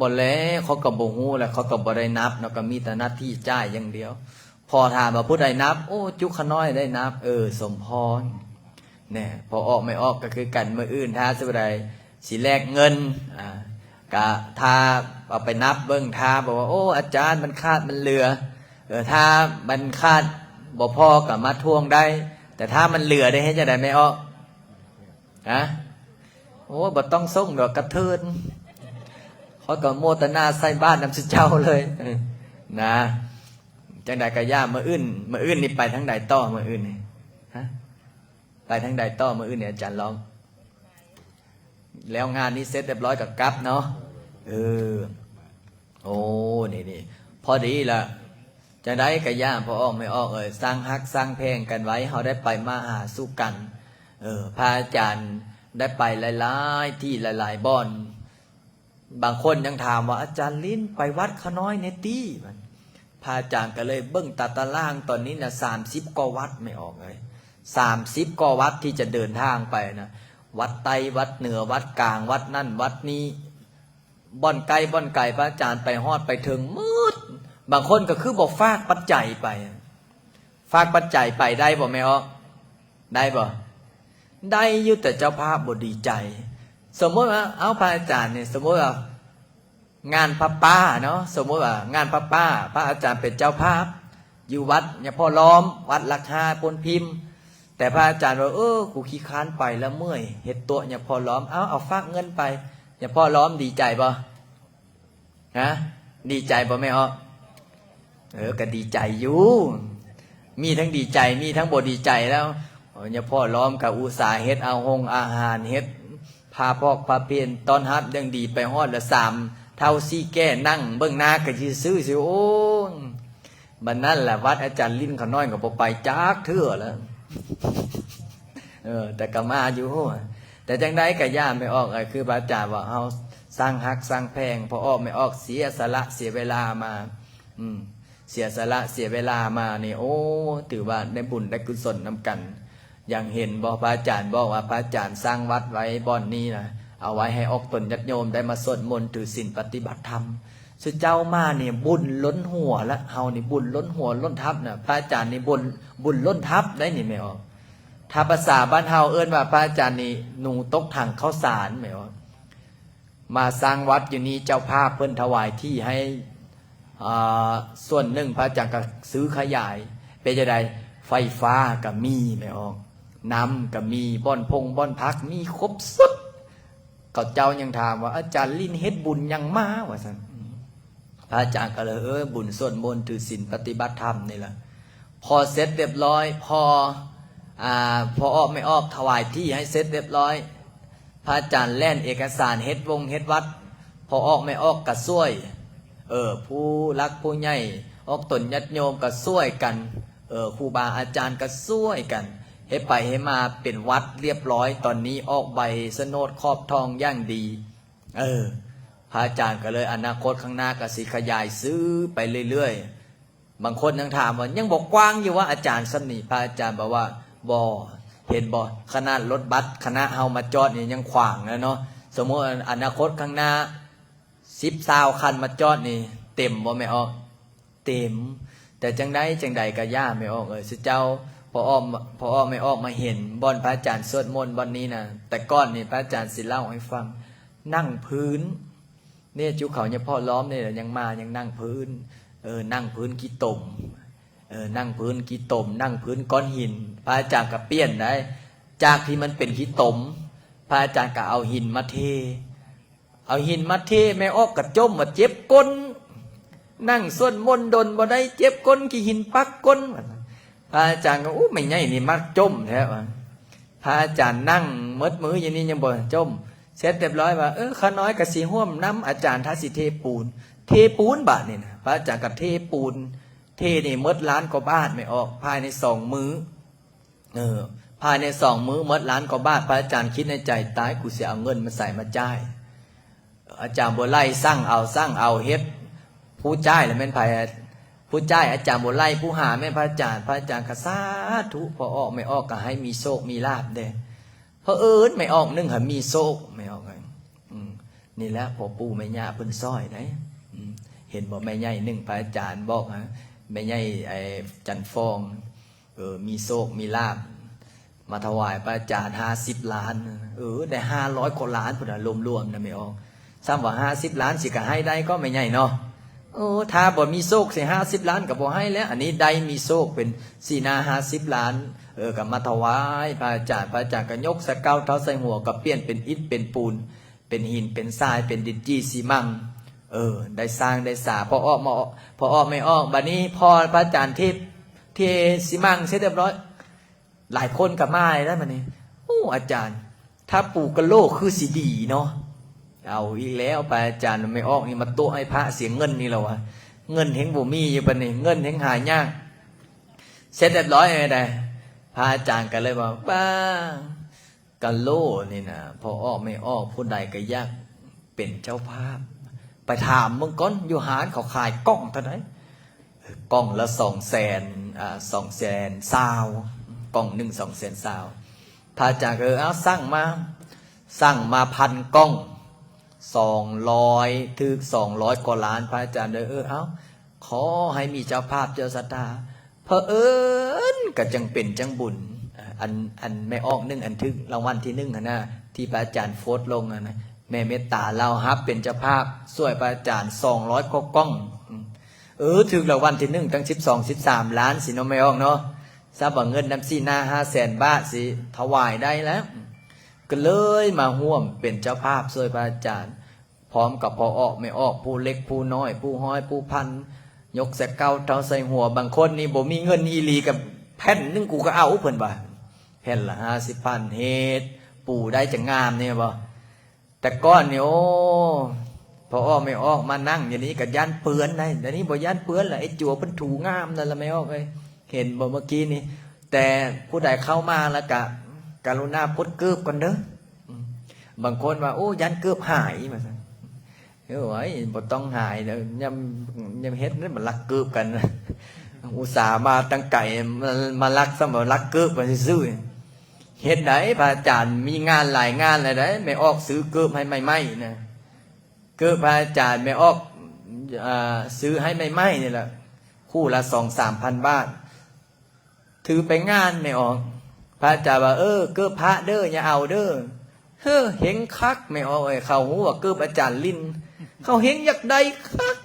ບໍ່ແລະ ເຂົາກໍບໍ່ຮູ້ແຫຼະ ເຂົາກໍບໍ່ໄດ້ນັບເນາະ ກໍມີແຕ່ໜ້າທີ່ຈ່າຍຢ່າງດຽວ. ພໍຖາມວ່າຜູ້ໃດນັບ? ໂອ້ ຈຸຂະນ້ອຍໄດ້ນັບ. ເອີ ສົມພອນ. ແນ່ ພໍ່ອອກແມ່ອອກກໍຄືກັນ ມື້ອື່ນຖ້າຊິໄດ້ ຊິແລກເງິນ ອາ ກະຖ້າເອົາໄປນັບເບິ່ງ ຖ້າບອກວ່າ ໂອ້ ອາຈານ ມັນຂາດມັນເຫຼືອ ເອີ ຖ້າມັນຂາດບໍ່ພໍກໍມາທວງໄດ້ ແຕ່ຖ້າມັນເຫຼືອໄດ້ເຮັດຈັ່ງໃດແມ່ອອກ? ຮະ? ໂອ້ ບໍ່ຕ້ອງສົ່ງດອກ ກະເທີນ ຂ້ອຍກໍໂມທະນາໃສ່ບາດນຳຊຸເຈົ້າເລີຍ ເອີ ນະ. ຈັ່ງໃດກໍຢ່າ ມື້ອື່ນ ມື້ອື່ນນີ້ໄປທາງໃດຕໍ່? ມື້ອື່ນນີ້ ຮະ? ໄປທາງໃດຕໍ່ມື້ອື່ນນີ້ ອາຈານລອງ? ແລ້ວງານນີ້ເສັດຮຽບຮ້ອຍກໍກັບເນາະ. ເອີ ໂອ້ ນີ້ໆ ພໍດີລະ. ຈັ່ງໃດກໍຢ່າ ພໍ່ອອກແມ່ອອກເອີຍ ສ້າງຮັກສ້າງແພງກັນໄວ້ ເຮົາໄດ້ໄປມາຫາສູ່ກັນ. ເອີ ພະອາຈານໄດ້ໄປຫຼາຍໆທີ່ຫຼາຍໆບ່ອນ. ບາງຄົນຍັງຖາມວ່າ ອາຈານລິນ ໄປວັດຂະນ້ອຍແດ່ຕິ. ພະອາຈານກໍເລີຍເບິ່ງຕາຕະລາງ ຕອນນີ້ນະ ສາມສິບກວ່າວັດແມ່ອອກເອີຍ ສາມສິບກວ່າວັດທີ່ຈະເດີນທາງໄປນະ ວັດໃຕ້ ວັດເໜືອ ວັດກາງ ວັດນັ້ນ ວັດນີ້ ບ່ອນໃກ້ບ່ອນໄກ ພະອາຈານໄປຮອດໄປເຖິງໝົດ. ບາງຄົນກໍຄືບໍ່ຝາກປັດໄຈໄປ ຝາກປັດໄຈໄປໄດ້ບໍ່ແມ່ອອກ? ໄດ້ບໍ່? ໄດ້ຢູ່ ແຕ່ເຈົ້າພາບບໍ່ດີໃຈ. ສົມມຸດວ່າ ເອົາ ພະອາຈານນີ້ ສົມມຸດວ່າງານຜ້າປ່າເນາະ ສົມມຸດວ່າງານຜ້າປ່າ ພະອາຈານເປັນເຈົ້າພາບ ຢູ່ວັດຍາພໍ່ລ້ອມ ວັດຫຼັກຫ້າໂພນພິມ ແຕ່ພະອາຈານວ່າ ເອີ ກູຂີ້ຄ້ານໄປລະ ເມື່ອຍ ເຮັດຕົວະຍາພໍ່ລ້ອມ. ເອົາ ເອົາ ຝາກເງິນໄປ ຍາພໍ່ລ້ອມ ດີໃຈບໍ່? ຮະ? ດີໃຈບໍ່ແມ່ອອກ? ເອີ ກໍດີໃຈຢູ່ ມີທັງດີໃຈ ມີທັງບໍ່ດີໃຈແລ້ວ. ຍາພໍ່ລ້ອມກໍອຸດສາເຮັດເອົາຫົງອາຫານ ເຮັດຜ້າພອກຜ້າເພນຕ້ອນຮັບຢ່າງດີ ໄປຮອດລະສາມ ເຖົ້າສີແກ່ນັ່ງເບິ່ງໜ້າກະຊື່ໆ ຊິ ໂອ້ຍ ບັດນັ້ນລະວັດອາຈານລິນຂະນ້ອຍກໍບໍ່ໄປຈັກເທື່ອລະ ເອີ ແຕ່ກໍມາຢູ່ ແຕ່ຈັ່ງໃດກໍຢ່າແມ່ອອກ ຄືພະອາຈານວ່າ ເຮົາຊ່າງຮັກຊ່າງແພງ ພໍ່ອອກແມ່ອອກເສຍສະຫຼະເສຍເວລາມາ ອືມ ເສຍສະຫຼະເສຍເວລາມານີ້ ໂອ້ ຖືວ່າໄດ້ບຸນໄດ້ກຸສົນນຳກັນ. ຍັງເຫັນບໍ່ ພະອາຈານບອກວ່າ ພະອາຈານສ້າງວັດໄວ້ບ່ອນນີ້ນະ ເອົາໄວ້ໃຫ້ອອກຕົນຍາດໂຍມໄດ້ມາສວດມົນຖືສິນປະຕິບັດທຳ. ສຸເຈົ້າມານີ້ບຸນລົ້ນຫົວລະ ເຮົານີ້ບຸນລົ້ນຫົວລົ້ນທັບນະ ພະອາຈານນີ້ບຸນ ບຸນລົ້ນທັບໄດ໋ນີ້ແມ່ອອກ. ຖ້າພາສາບ້ານເຮົາເອີ້ນວ່າ ພະອາຈານນີ້ໜູຕົກຖັງເຂົ້າສານແມ່ອອກ. ມາສ້າງວັດຢູ່ນີ້ ເຈົ້າພາບເພິ່ນຖວາຍທີ່ໃຫ້ ອ່າ ສ່ວນໜຶ່ງ ພະອາຈານກໍຊື້ຂະຫຍາຍ. ເປັນຈັ່ງໃດ? ໄຟຟ້າກໍມີແມ່ອອກ ນ້ຳກໍມີ ບ່ອນພົງບ່ອນພັກມີຄົບສຸດ. ເຂົາເຈົ້າຍັງຖາມວ່າ ອາຈານລິນເຮັດບຸນຫຍັງມາ ວ່າຊັ້ນ. ພະອາຈານກໍເລີຍ ເອີ ບຸນສວດມົນຖືສິນປະຕິບັດທຳນີ້ລະ. ພໍເສັດຮຽບຮ້ອຍ ພໍ ອ່າ ພໍ່ອອກແມ່ອອກຖວາຍທີ່ໃຫ້ເສັດຮຽບຮ້ອຍ ພະອາຈານແລ່ນເອກະສານເຮັດວົງເຮັດວັດ ພໍ່ອອກແມ່ອອກກະຊ່ວຍ ເອີ ຜູ້ຫຼັກຜູ້ໃຫຍ່ອອກຕົນຍາດໂຍມກະຊ່ວຍກັນ ເອີ ຄູບາອາຈານກະຊ່ວຍກັນ ເຮັດໄປເຮັດມາເປັນວັດຮຽບຮ້ອຍ ຕອນນີ້ອອກໃບສະໂໜດຂອບທອງຢ່າງດີ. ເອີ ພະອາຈານກໍເລີຍ ອະນາຄົດຂ້າງໜ້າກໍຊິຂະຫຍາຍຊື່ໄປເລື້ອຍໆ. ບາງຄົນຍັງຖາມວ່າ ຍັງບໍ່ກວ້າງຢູ່ຫວາອາຈານ ສ່ຳນີ້? ພະອາຈານບອກວ່າ ບໍ່ ເຫັນບໍ່ ຂະໜາດລົດບັສຄະນະເຮົາມາຈອດນີ້ຍັງຂວາງແລ້ວເນາະ. ສົມມຸດອະນາຄົດຂ້າງໜ້າ ສິບ ຊາວຄັນມາຈອດນີ້ ເຕັມບໍ່ແມ່ອອກ? ເຕັມ. ແຕ່ຈັ່ງໃດຈັ່ງໃດກໍຢ່າແມ່ອອກເອີຍ ຊຸເຈົ້າ ພໍອອກ ພໍອອກແມ່ອອກມາເຫັນບ່ອນພະອາຈານສວດມົນບ່ອນນີ້ນະ ແຕ່ກ່ອນນີ້ພະອາຈານຊິເລົ່າໃຫ້ຟັງ ນັ່ງພື້ນ ເນຍ ຈຸເຂົາຍະເພາະລ້ອມນີ້ລະ ຍັງມາຍັງນັ່ງພື້ນ ເອີ ນັ່ງພື້ນຂີ້ຕົມ ເອີ ນັ່ງພື້ນຂີ້ຕົມ ນັ່ງພື້ນກ້ອນຫີນ. ພະອາຈານກໍປ່ຽນໄດ໋ ຈາກທີ່ມັນເປັນຂີ້ຕົມ ພະອາຈານກໍເອົາຫີນມາເທ ເອົາຫີນມາເທ ແມ່ອອກກະຈົ່ມວ່າເຈັບກົ້ນ ນັ່ງສວດມົນດົນບໍ່ໄດ້ ເຈັບກົ້ນ ຂີ້ຫີນປັກກົ້ນ. ພະອາຈານກໍ ໂອ້ ແມ່ໃຫຍ່ນີ້ມັກຈົ່ມແທ້ວ່າ ພະອາຈານນັ່ງໝົດມື້ຢູ່ນີ້ຍັງບໍ່ຈົ່ມ. ເສັດຮຽບຮ້ອຍວ່າ ເອີ ຂ້ານ້ອຍກໍຊິຮ່ວມນຳອາຈານ ຖ້າຊິເທປູນ ເທປູນບາດນີ້ນະ. ພະອາຈານກໍເທປູນ ເທນີ້ໝົດລ້ານກວ່າບາດແມ່ອອກ ພາຍໃນສອງມື້. ເອີ ພາຍໃນສອງມື້ໝົດລ້ານກວ່າບາດ. ພະອາຈານຄິດໃນໃຈ ຕາຍ ກູຊິເອົາເງິນມາໃສມາຈ່າຍ? ອາຈານບົວໄຫຼສັ່ງເອົາ ສັ່ງເອົາເຮັດ ຜູ້ຈ່າຍລະແມ່ນໃຜ? ຜູ້ຈ່າຍອາຈານບົວໄຫຼ ຜູ້ຫາແມ່ນພະອາຈານ. ພະອາຈານກໍສາທຸ ພໍ່ອອກແມ່ອອກກໍໃຫ້ມີໂຊກມີລາບເດ້. ເຜີອີນແມ່ອອກໜຶ່ງຫັ້ນມີໂຊກ ແມ່ອອກ ອືມ ນີ້ແຫຼະ ພໍ່ປູ່ແມ່ຍ່າເພິ່ນຊ່ອຍໄດ໋. ອືມ ເຫັນບໍ່ ແມ່ໃຫຍ່ໜຶ່ງ ພະອາຈານບອກ ແມ່ໃຫຍ່ ໄອ້ ຈັນຟອງ ເອີ ມີໂຊກມີລາບ ມາຖວາຍພະອາຈານຫ້າສິບລ້ານ ເອີ ໄດ້ຫ້າຮ້ອຍກວ່າລ້ານພຸ້ນນະ ລວມໆນະແມ່ອອກ. ຊ້ຳວ່າຫ້າສິບລ້ານຊິກະໃຫ້ໄດ້ກໍແມ່ໃຫຍ່ເນາະ. ໂອ້ ຖ້າບໍ່ມີໂຊກຊິຫ້າສິບລ້ານກໍບໍ່ໃຫ້ແລ້ວ. ອັນນີ້ໄດ້ມີໂຊກເປັນສີ່ໜ້າຫ້າສິບລ້ານ ເອີ ກໍມາຖວາຍພະອາຈານ. ພະອາຈານກໍຍົກສະເກົາເທົາໃສ່ຫົວ ກໍປ່ຽນເປັນອິດເປັນປູນ ເປັນຫີນເປັນຊາຍ ເປັນດິນຈີ່ຊີມັງ ເອີ ໄດ້ສ້າງໄດ້ສາ. ພໍອອກມາ ພໍອອກແມ່ອອກ ບາດນີ້ພໍພະອາຈານເທ ເທຊີມັງເສັດຮຽບຮ້ອຍ ຫຼາຍຄົນກໍມາແລ້ວບາດນີ້. ໂອ້ ອາຈານ ຖ້າປູກະໂຫຼຄືຊິດີເນາະ. ເອົາອີກແລ້ວ ພະອາຈານແມ່ອອກນີ້ມາຕົວະໃຫ້ພະເສຍເງິນອີກແລ້ວວະ. ເງິນແຮ່ງບໍ່ມີຢູ່ບາດນີ້ ເງິນແຮ່ງຫາຍາກ. ເສັດຮຽບຮ້ອຍໃດ ພະອາຈານກໍເລີຍວ່າ ປ້າ ກະໂຫຼນີ້ນະ ພໍ່ອອກແມ່ອອກ ຜູ້ໃດກໍຢາກເປັນເຈົ້າພາບ. ໄປຖາມເບິ່ງກ່ອນ ຢູ່ຮ້ານເຂົາຂາຍກ່ອງເທົ່າໃດ? ກ່ອງລະສອງແສນ ອ່າ ສອງແສນຊາວ ກ່ອງໜຶ່ງສອງແສນຊາວ. ພະອາຈານກໍ ເອີ ເອົາ ສັ່ງມາ ສັ່ງມາພັນກ່ອງ ສອງຮ້ອຍ ຖືກສອງຮ້ອຍກວ່າລ້ານ. ພະອາຈານເດີ ເອີ ເອົາ ຂໍໃຫ້ມີເຈົ້າພາບເຈົ້າສັດທາ. ເຜີອີນກໍຈັ່ງເປັນຈັ່ງບຸນ ອັນ ອັນແມ່ອອກໜຶ່ງ ອັນຖືກລາງວັນທີໜຶ່ງຫັ້ນນະ ທີ່ພະອາຈານໂພສລົງຫັ້ນນະ ແມ່ເມດຕາລາວຮັບເປັນເຈົ້າພາບຊ່ວຍພະອາຈານສອງຮ້ອຍກວ່າກ່ອງ. ເອີ ຖືກລາງວັນທີໜຶ່ງຕັ້ງສິບສອງ ສິບສາມລ້ານຊິເນາະ ແມ່ອອກເນາະ. ຊາບວ່າເງິນນຳສີ່ໜ້າຫ້າແສນບາດຊິຖວາຍໄດ້ແລ້ວ. ກໍເລີຍມາຮ່ວມເປັນເຈົ້າພາບຊ່ວຍພະອາຈານ ພ້ອມກັບພໍ່ອອກແມ່ອອກ ຜູ້ເລັກຜູ້ນ້ອຍ ຜູ້ຮ້ອຍຜູ້ພັນ ຍົກສະເກົາເທົາໃສ່ຫົວ. ບາງຄົນນີ້ບໍ່ມີເງິນອີ່ຫຼີ ກໍແຜ່ນໜຶ່ງກູກໍເອົາ ເພິ່ນວ່າ ແຜ່ນລະຫ້າສິບພັນ ເຮັດປູໄດ້ຈັ່ງງາມນີ້ບໍ່. ແຕ່ກ່ອນນີ້ ໂອ້ ພໍອອກແມ່ອອກມານັ່ງຢູ່ນີ້ກໍຢ້ານເປື້ອນໄດ໋. ດຽວນີ້ບໍ່ຢ້ານເປື້ອນລະ ໄອ້ຈົວເພິ່ນຖູງາມນັ້ນລະແມ່ອອກເອີຍ. ເຫັນບໍ່ເມື່ອກີ້ນີ້? ແຕ່ຜູ້ໃດເຂົ້າມາແລ້ວກະກະລຸນາປົດເກີບກ່ອນເດີ. ອືມ ບາງຄົນວ່າ ໂອ້ ຢ້ານເກີບຫາຍ ວ່າຊັ້ນ. ໂອ້ຍ ບໍ່ຕ້ອງຫາຍເດີ ຍາມ ຍາມເຮັດມັນລັກເກີບກັນ. ອຸດສ່າມາຕັ້ງໄກ ມາ ມາລັກ ຊ້ຳວ່າລັກເກີບກັນຊື່ໆ. ເຮັດໃດ ພະອາຈານມີງານຫຼາຍງານແລ້ວໃດ໋ ແມ່ອອກຊື້ເກີບໃຫ້ໃໝ່ໆນະ. ເກີບພະອາຈານແມ່ອອກ ອາ ຊື້ໃຫ້ໃໝ່ໆນີ້ລະ ຄູ່ລະສອງສາມພັນບາດ. ຖືໄປງານແມ່ອອກ ພະອາຈານວ່າ ເອີ ເກີບພະເດີ ຢ່າເອົາເດີ. ເຮີ ເຮັງຄັກແມ່ອອກເອີຍ ເຂົາຮູ້ວ່າເກີບອາຈານຫຼິ້ນ ເຂົາເຮັງຢາກໄດ້ຄັກ.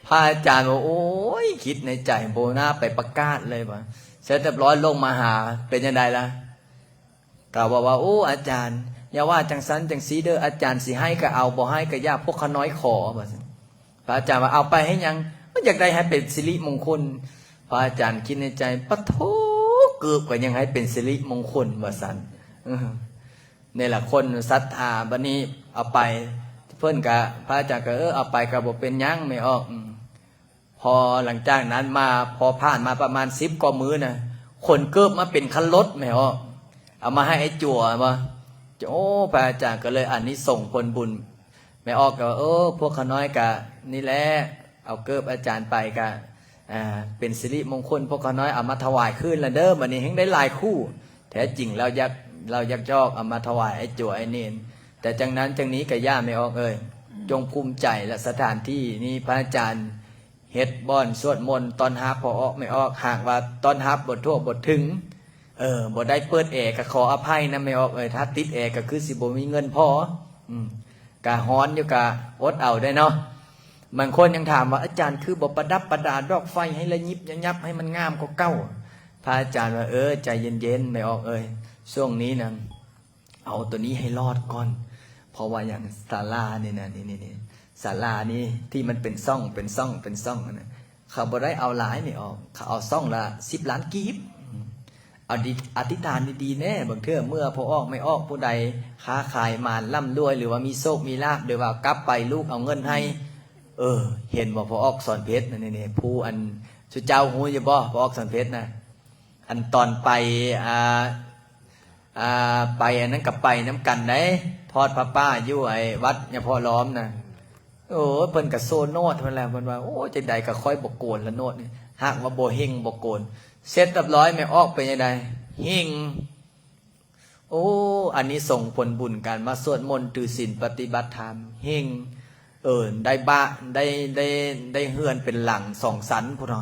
ພະອາຈານວ່າ ໂອ້ຍ ຄິດໃນໃຈ ບໍ່ໜ້າໄປປະກາດເລີຍວ່າ. ເສັດຮຽບຮ້ອຍລົງມາຫາ ເປັນຈັ່ງໃດລະ? ກໍບອກວ່າ ໂອ້ ອາຈານ ຢ່າວ່າຈັ່ງຊັ້ນຈັ່ງຊີ້ເດີ ອາຈານຊິໃຫ້ກໍເອົາ ບໍ່ໃຫ້ກໍຢ່າ ພວກຂ້ານ້ອຍຂໍ ວ່າຊັ້ນ. ພະອາຈານວ່າ ເອົາໄປເຮັດຫຍັງ? ມັນຢາກໄດ້ໃຫ້ເປັນສິລິມົງຄົນ. ພະອາຈານຄິດໃນໃຈ ປະໂທ້ ເກີບກໍຍັງໃຫ້ເປັນສິລິມົງຄົນ ວ່າຊັ້ນ. ເອີ ນີ້ລະຄົນສັດທາ. ບັດນີ້ເອົາໄປ ເພິ່ນກະ ພະອາຈານກະ ເອີ ເອົາໄປກະບໍ່ເປັນຫຍັງແມ່ອອກ. ອືມ ພໍຫຼັງຈາກນັ້ນມາ ພໍຜ່ານມາປະມານສິບກວ່າມື້ນະ ຂົນເກີບມາເປັນຄັນລົດແມ່ອອກ ເອົາມາໃຫ້ໄອ້ຈົວ ແມ່ນບໍ່? ໂອ້ ພະອາຈານກໍເລີຍອານິສົງຜົນບຸນ. ແມ່ອອກກໍວ່າ ເອີ ພວກຂ້ານ້ອຍກະນີ້ແຫຼະ ເອົາເກີບອາຈານໄປກະ ອ່າ ເປັນສິລິມົງຄົນ ພວກຂ້ານ້ອຍເອົາມາຖວາຍຄືນລະເດີ ບັດນີ້ແຮ່ງໄດ້ຫຼາຍຄູ່. ແທ້ຈິງລາວຢາກ ລາວຢາກຢອກເອົາມາຖວາຍໄອ້ຈົວໄອ້ເນນ ແຕ່ຈັ່ງນັ້ນຈັ່ງນີ້ກະຢ່າແມ່ອອກເອີຍ ຈົ່ງພູມໃຈລະ ສະຖານທີ່ນີ້ພະອາຈານ ເຮັດບ່ອນສວດມົນຕ້ອນຮັບພໍ່ອອກແມ່ອອກ. ຫາກວ່າຕ້ອນຮັບບໍ່ທົ່ວບໍ່ເຖິງ ເອີ ບໍ່ໄດ້ເປີດແອ ກໍຂໍອະໄພນຳແມ່ອອກເອີຍ. ຖ້າຕິດແອກໍຄືຊິບໍ່ມີເງິນພໍ. ອືມ ກະຮ້ອນຢູ່ ກະອົດເອົາໄດ້ເນາະ. ບາງຄົນຍັງຖາມວ່າ ອາຈານຄືບໍ່ປະດັບປະດາດອກໄຟໃຫ້ລະຍິບລະຍັບ ໃຫ້ມັນງາມກວ່າເກົ່າ? ພະອາຈານວ່າ ເອີ ໃຈເຢັນໆ ແມ່ອອກເອີຍ ຊ່ວງນີ້ນະ ເອົາໂຕນີ້ໃຫ້ລອດກ່ອນ. ເພາະວ່າຫຍັງ? ສາລານີ້ນະ ນີ້ໆ ສາລານີ້ທີ່ມັນເປັນຊ່ອງ ເປັນຊ່ອງ ເປັນຊ່ອງນັ້ນນະ ເຂົາບໍ່ໄດ້ເອົາຫຼາຍແມ່ອອກ ເຂົາເອົາຊ່ອງລະສິບລ້ານກີບ. ອາ ອະທິຖານດີໆແດ່ ບາງເທື່ອເມື່ອພໍ່ອອກແມ່ອອກຜູ້ໃດຄ້າຂາຍມານລ່ຳລວຍ ຫຼືວ່າມີໂຊກມີລາບ ຫຼືວ່າກັບໄປລູກເອົາເງິນໃຫ້. ເອີ ເຫັນບໍ່ ພໍ່ອອກສອນເພັດ ນີ້ໆ ຜູ້ອັນ ຊຸເຈົ້າຮູ້ຢູ່ບໍ່ ພໍ່ອອກສອນເພັດນະ? ອັນຕອນໄປ ອ່າ ອ່າ ໄປອັນນັ້ນກໍໄປນຳກັນໄດ໋ ທອດຜ້າປ່າຢູ່ໄອ້ວັດຍາພໍ່ລ້ອມນະ. ໂອ້ຍ ເພິ່ນກໍໂຊໂນດເພິ່ນແຫຼະ ເພິ່ນວ່າ ໂອ້ຍ ຈັ່ງໃດກໍຂ້ອຍບໍ່ໂກນລະໂນດນີ້ ຫາກວ່າບໍ່ເຮັງບໍ່ໂກນ. ເສັດຮຽບຮ້ອຍແມ່ອອກເປັນຈັ່ງໃດ? ເຮັງ. ໂອ້ ອານິສົງຜົນບຸນການມາສວດມົນຖືສິນປະຕິບັດທຳ ເຮັງ. ເອີ ໄດ້ບ້ານ ໄດ້ ໄດ້ ໄດ້ເຮືອນເປັນຫຼັງສອງຊັ້ນພຸ້ນນະ.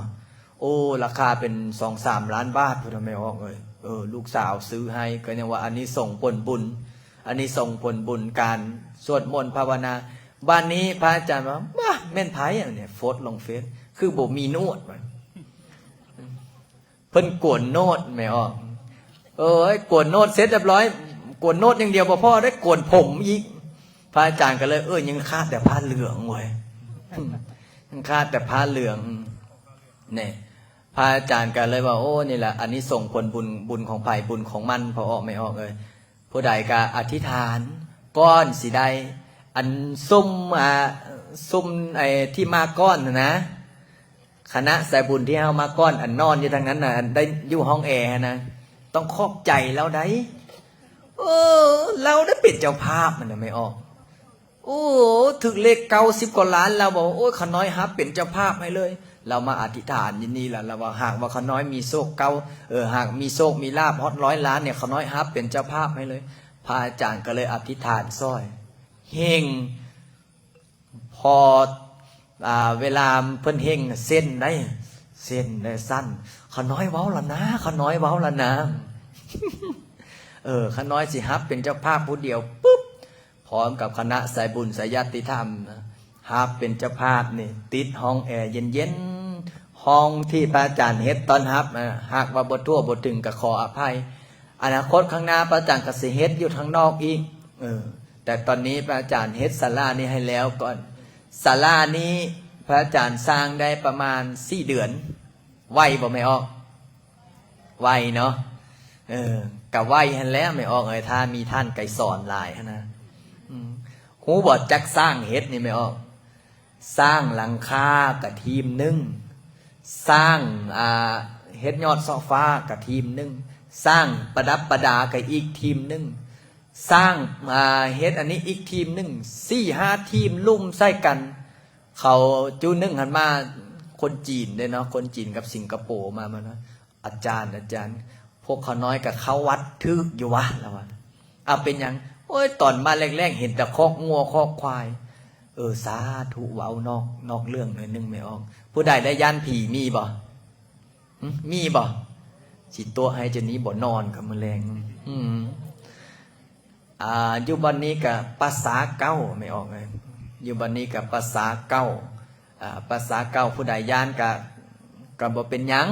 ໂອ້ ລາຄາເປັນສອງສາມລ້ານບາດພຸ້ນນະແມ່ອອກເອີຍ. ເອີ ລູກສາວຊື້ໃຫ້ ກໍຍັງວ່າອານິສົງຜົນບຸນ ອານິສົງຜົນບຸນການສວດມົນພາວະນາ. ບາດນີ້ພະອາຈານວ່າ ບາ ແມ່ນໃຜອັນນີ້ ໂພສລົງເຟສ ຄືບໍ່ມີໂນດ ວ່າ ເພິ່ນກວນໂນດແມ່ອອກ. ເອີຍ ກວນໂນດເສັດຮຽບຮ້ອຍ ກວນໂນດຢ່າງດຽວບໍ່ພໍໄດ໋ ກວນຜົມອີກ. ພະອາຈານກໍເລີຍ ເອີຍ ຍັງຂາດແຕ່ຜ້າເຫຼືອງເວີຍ ຍັງຂາດແຕ່ຜ້າເຫຼືອງ. ແນ່ ພະອາຈານກໍເລີຍວ່າ ໂອ້ ນີ້ລະອານິສົງຜົນບຸນ ບຸນຂອງໃຜບຸນຂອງມັນ ພໍ່ອອກແມ່ອອກເອີຍ. ຜູ້ໃດກໍອະທິຖານກ່ອນຊິໄດ້. ອັນຊຸມ ອ່າ ຊຸມໄອ້ທີ່ມາກ່ອນຫັ້ນນະ ຄະນະສາຍບຸນທີ່ເຮົາມາກ່ອນ ອັນນອນຢູ່ທາງນັ້ນນະ ອັນໄດ້ຢູ່ຫ້ອງແອຫັ້ນນະ ຕ້ອງຂອບໃຈລາວໄດ໋. ເອີ ລາວໄດ້ເປັນເຈົ້າພາບຫັ້ນນະແມ່ອອກ. ໂອ້ ຖືກເລກເກົ້າສິບກວ່າລ້ານ ລາວບອກ ໂອ້ຍ ຂ້ານ້ອຍຮັບເປັນເຈົ້າພາບໃຫ້ເລີຍ. ລາວມາອະທິຖານຢູ່ນີ້ລະ ລາວວ່າ ຫາກວ່າຂ້ານ້ອຍມີໂຊກເກົ້າ ເອີ ຫາກມີໂຊກມີລາບຮອດຮ້ອຍລ້ານນີ້ ຂ້ານ້ອຍຮັບເປັນເຈົ້າພາບໃຫ້ເລີຍ. ພະອາຈານກໍເລີຍອະທິຖານຊ່ອຍ ເຮັງ. ພໍ ອ່າ ເວລາເພິ່ນເຮັງເຊັນໄດ໋ ເຊັນໄດ້ສັ້ນ ຂ້ານ້ອຍເວົ້າລະນາ ຂ້ານ້ອຍເວົ້າລະນາ. ເອີ ຂ້ານ້ອຍຊິຮັບເປັນເຈົ້າພາບຜູ້ດຽວ ປຶບ ພ້ອມກັບຄະນະສາຍບຸນສາຍຍາດຕິທຳ ຮັບເປັນເຈົ້າພາບນີ້ ຕິດຫ້ອງແອເຢັນໆ ຫ້ອງທີ່ພະອາຈານເຮັດຕ້ອນຮັບ ຫາກວ່າບໍ່ທົ່ວບໍ່ເຖິງກໍຂໍອະໄພ. ອະນາຄົດຂ້າງໜ້າພະອາຈານກໍຊິເຮັດຢູ່ທາງນອກອີກ. ເອີ ແຕ່ຕອນນີ້ພະອາຈານເຮັດສາລານີ້ໃຫ້ແລ້ວກ່ອນ. ສາລານີ້ພະອາຈານສ້າງໄດ້ປະມານສີ່ເດືອນ. ໄວບໍ່ແມ່ອອກ? ໄວເນາະ. ເອີ ກະໄວຫັ້ນແຫຼະແມ່ອອກເອີຍ ຖ້າມີທ່ານໄກສອນຫຼາຍຫັ້ນນະ. ອືມ ຮູ້ບໍ່ ຈັກຊ່າງເຮັດນີ້ແມ່ອອກ? ສ້າງຫຼັງຄາກະທີມໜຶ່ງ, ສ້າງ ອ່າ ເຮັດຍອດຊອກຟ້າກະທີມໜຶ່ງ, ສ້າງປະດັບປະດາກະອີກທີມໜຶ່ງ, ສ້າງ ອ່າ ເຮັດອັນນີ້ອີກທີມໜຶ່ງ, ສີ່ຫ້າທີມລຸມໃສ່ກັນ. ເຂົາຈຸໜຶ່ງຫັ້ນມາ ຄົນຈີນເດ້ເນາະ, ຄົນຈີນກັບສິງກະໂປມາ ມານະ. ອາຈານ ອາຈານ ພວກຂ້ານ້ອຍກໍເຂົ້າວັດຖືກຢູ່ວະ ລາວວ່າ. ເອົາ ເປັນຫຍັງ? ໂອ້ຍ ຕອນມາແລກໆ ເຫັນແຕ່ຄອກງົວຄອກຄວາຍ. ເອີ ສາທຸ ເວົ້ານອກ ນອກເລື່ອງໜ້ອຍໜຶ່ງແມ່ອອກ. ຜູ້ໃດໄດ້ຢ້ານຜີມີບໍ່? ຫຶ ມີບໍ່? ຊິຕົວະໃຫ້ຈະນີ້ບໍ່ນອນກັບມື້ແລງ. ອືມ ອ່າ ຢູ່ບ່ອນນີ້ກະປາສາເກົ່າແມ່ອອກເອີຍ, ຢູ່ບ່ອນນີ້ກະປາສາເກົ່າ. ອ່າ ປາສາເກົ່າ ຜູ້ໃດຢ້ານກະ ກະບໍ່ເປັນຫຍັງ,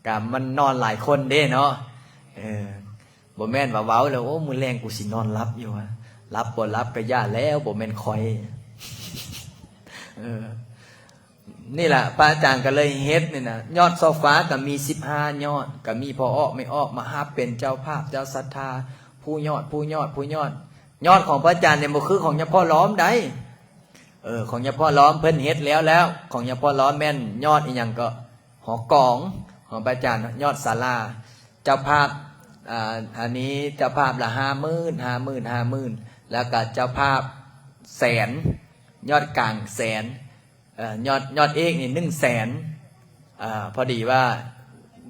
ກະມັນນອນຫຼາຍຄົນເດ້ເນາະ. ເອີ ບໍ່ແມ່ນວ່າເວົ້າແລ້ວ ໂອ້ ມື້ແລງກູຊິນອນຫຼັບຢູ່ວະ, ຫຼັບບໍ່ຫຼັບກະຢ່າແລ້ວ ບໍ່ແມ່ນຂ້ອຍ. ເອີ ນີ້ລະ ພະອາຈານກໍເລີຍເຮັດນີ້ນະ, ຍອດຊອກຟ້າກໍມີສິບຫ້າຍອດ, ກໍມີພໍ່ອອກແມ່ອອກມາຮັບເປັນເຈົ້າພາບເຈົ້າສັດທາ, ຜູ້ຍອດ ຜູ້ຍອດ ຜູ້ຍອດ. ຍອດຂອງພະອາຈານນີ້ບໍ່ຄືຂອງຍາພໍ່ລ້ອມໃດ. ເອີ ຂອງຍາພໍ່ລ້ອມເພິ່ນເຮັດແລ້ວແລ້ວ, ຂອງຍາພໍ່ລ້ອມແມ່ນຍອດອີ່ຫຍັງເກາະ, ຫໍກອງ, ຂອງພະອາຈານຍອດສາລາ. ເຈົ້າພາບ ອ່າ ອັນນີ້ເຈົ້າພາບລະຫ້າໝື່ນ ຫ້າໝື່ນ ຫ້າໝື່ນ, ແລ້ວກໍເຈົ້າພາບແສນ, ຍອດກາງແສນ. ເອີ ຍອດ ຍອດເອກນີ້ໜຶ່ງແສນ. ອາ ພໍດີວ່າ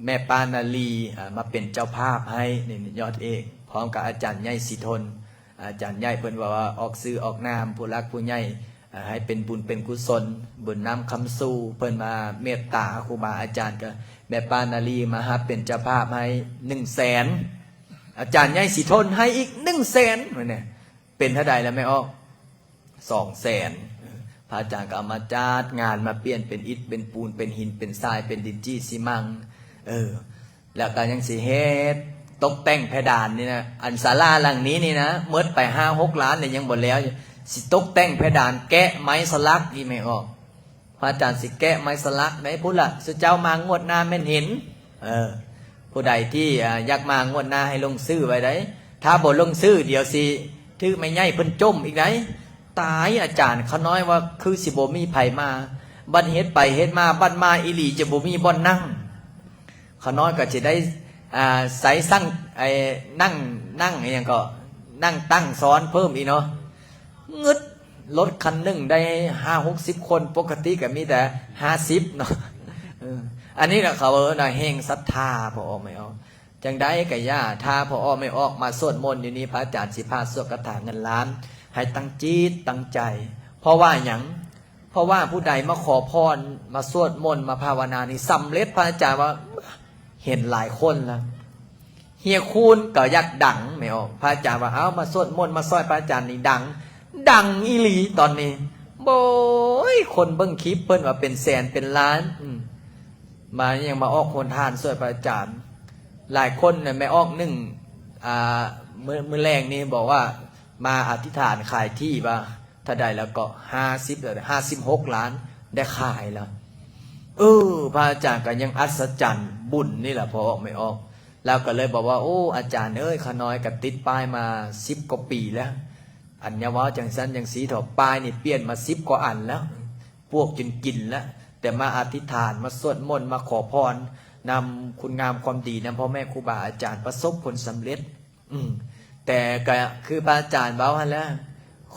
ແມ່ປ້ານາລີ ອາ ມາເປັນເຈົ້າພາບໃຫ້ ນີ້ ຍອດເອກ ພ້ອມກັບອາຈານໃຫຍ່ສີທົນ. ອາຈານໃຫຍ່ເພິ່ນເວົ້າວ່າອອກຊື່ອອກນາມ ຜູ້ຫຼັກຜູ້ໃຫຍ່ ອາ ໃຫ້ເປັນບຸນເປັນກຸສົນ ບຸນນ້ຳຄຳຊູ ເພິ່ນມາເມດຕາຄູບາອາຈານ. ກໍແມ່ປ້ານາລີມາຮັບເປັນເຈົ້າພາບໃຫ້ໜຶ່ງແສນ, ອາຈານໃຫຍ່ສີທົນໃຫ້ອີກໜຶ່ງແສນ. ເປັນເທົ່າໃດລະແມ່ອອກ? ສອງແສນ. ພະອາຈານກໍເອົາມາຈັດງານ ມາປ່ຽນເປັນອິດເປັນປູນ ເປັນຫີນເປັນຊາຍ ເປັນດິນຈີ່ຊີມັງ. ເອີ ແລ້ວກໍຍັງຊິເຮັດຕົກແຕ່ງເພດານນີ້ນະ, ອັນສາລາຫຼັງນີ້ນີ້ນະ ໝົດໄປຫ້າຫົກລ້ານແລ້ວຍັງບໍ່ແລ້ວ, ຊິຕົກແຕ່ງເພດານ ແກະໄມ້ສະຫຼັກອີກແມ່ອອກ. ພະອາຈານຊິແກະໄມ້ສະຫຼັກໄດ້ພຸ້ນລະ, ຊຸເຈົ້າມາງວດໜ້າແມ່ນເຫັນ. ເອີ ຜູ້ໃດທີ່ ອາ ຢາກມາງວດໜ້າໃຫ້ລົງຊື່ໄວ້ໄດ໋, ຖ້າບໍ່ລົງຊື່ດຽວຊິຖືກແມ່ໃຫຍ່ເພິ່ນຈົ່ມອີກໄດ໋. ຕາຍ ອາຈານ ຂ້ານ້ອຍວ່າຄືຊິບໍ່ມີໃຜມາ, ບັດເຮັດໄປເຮັດມາ ບັດມາອີ່ຫຼີຈະບໍ່ມີບ່ອນນັ່ງ. ຂ້ານ້ອຍກໍຈະໄດ້ ອ່າ ໃສ່ສັ່ງ ໄອ້ ນັ່ງ ນັ່ງອີ່ຫຍັງເກາະ ນັ່ງຕັ້ງຊ້ອນເພີ່ມອີກເນາະ. ງຶດ ລົດຄັນໜຶ່ງໄດ້ຫ້າຫົກສິບຄົນ, ປົກກະຕິກໍມີແຕ່ຫ້າສິບເນາະ. ເອີ ອັນນີ້ລະເຂົາເອີ້ນວ່າແຮງສັດທາ ພໍ່ອອກແມ່ອອກ. ຈັ່ງໃດກໍຢ່າ ຖ້າພໍ່ອອກແມ່ອອກມາສວດມົນຢູ່ນີ້ ພະອາຈານຊິພາສວດຄາຖາເງິນລ້ານ ໃຫ້ຕັ້ງຈິດຕັ້ງໃຈ. ເພາະວ່າຫຍັງ? ເພາະວ່າຜູ້ໃດມາຂໍພອນ ມາສວດມົນ ມາພາວະນານີ້ສຳເລັດ. ພະອາຈານວ່າເຫັນຫຼາຍຄົນລະ ເຮຍຄູນກໍຢາກດັງແມ່ອອກ. ພະອາຈານວ່າ ເອົາ ມາສວດມົນມາຊ່ອຍພະອາຈານນີ້ດັງ, ດັງອີ່ຫຼີຕອນນີ້. ໂອ້ຍ ຄົນເບິ່ງຄລິບເພິ່ນວ່າເປັນແສນເປັນລ້ານ. ອືມ ມາຫຍັງ ມາອອກໂຮງທານຊ່ວຍພະອາຈານ. ຫຼາຍຄົນນະ ແມ່ອອກໜຶ່ງ ອ່າ ມື້ ມື້ແລງນີ້ບອກວ່າມາອະທິຖານຂາຍທີ່ວ່າ ເທົ່າໃດແລ້ວເກາະ ຫ້າສິບ ຫ້າສິບຫົກລ້ານ ໄດ້ຂາຍແລ້ວ. ເອີ ພະອາຈານກໍຍັງອັດສະຈັນບຸນນີ້ລະ ພໍ່ອອກແມ່ອອກ. ລາວກໍເລີຍບອກວ່າ ໂອ້ ອາຈານເອີຍ ຂ້ານ້ອຍກໍຕິດປ້າຍມາສິບກວ່າປີແລ້ວ, ອັນຢ່າເວົ້າຈັ່ງຊັ້ນຈັ່ງຊີ້ເຖາະ, ປ້າຍນີ້ປ່ຽນມາສິບກວ່າອັນແລ້ວ, ປວກຈົນກິນແລ້ວ, ແຕ່ມາອະທິຖານ ມາສວດມົນ ມາຂໍພອນນຳຄຸນງາມຄວາມດີ ນຳພໍ່ແມ່ຄູບາອາຈານ ປະສົບຜົນສຳເລັດ. ອືມ ແຕ່ກໍຄືພະອາຈານເວົ້າຫັ້ນແຫຼະ,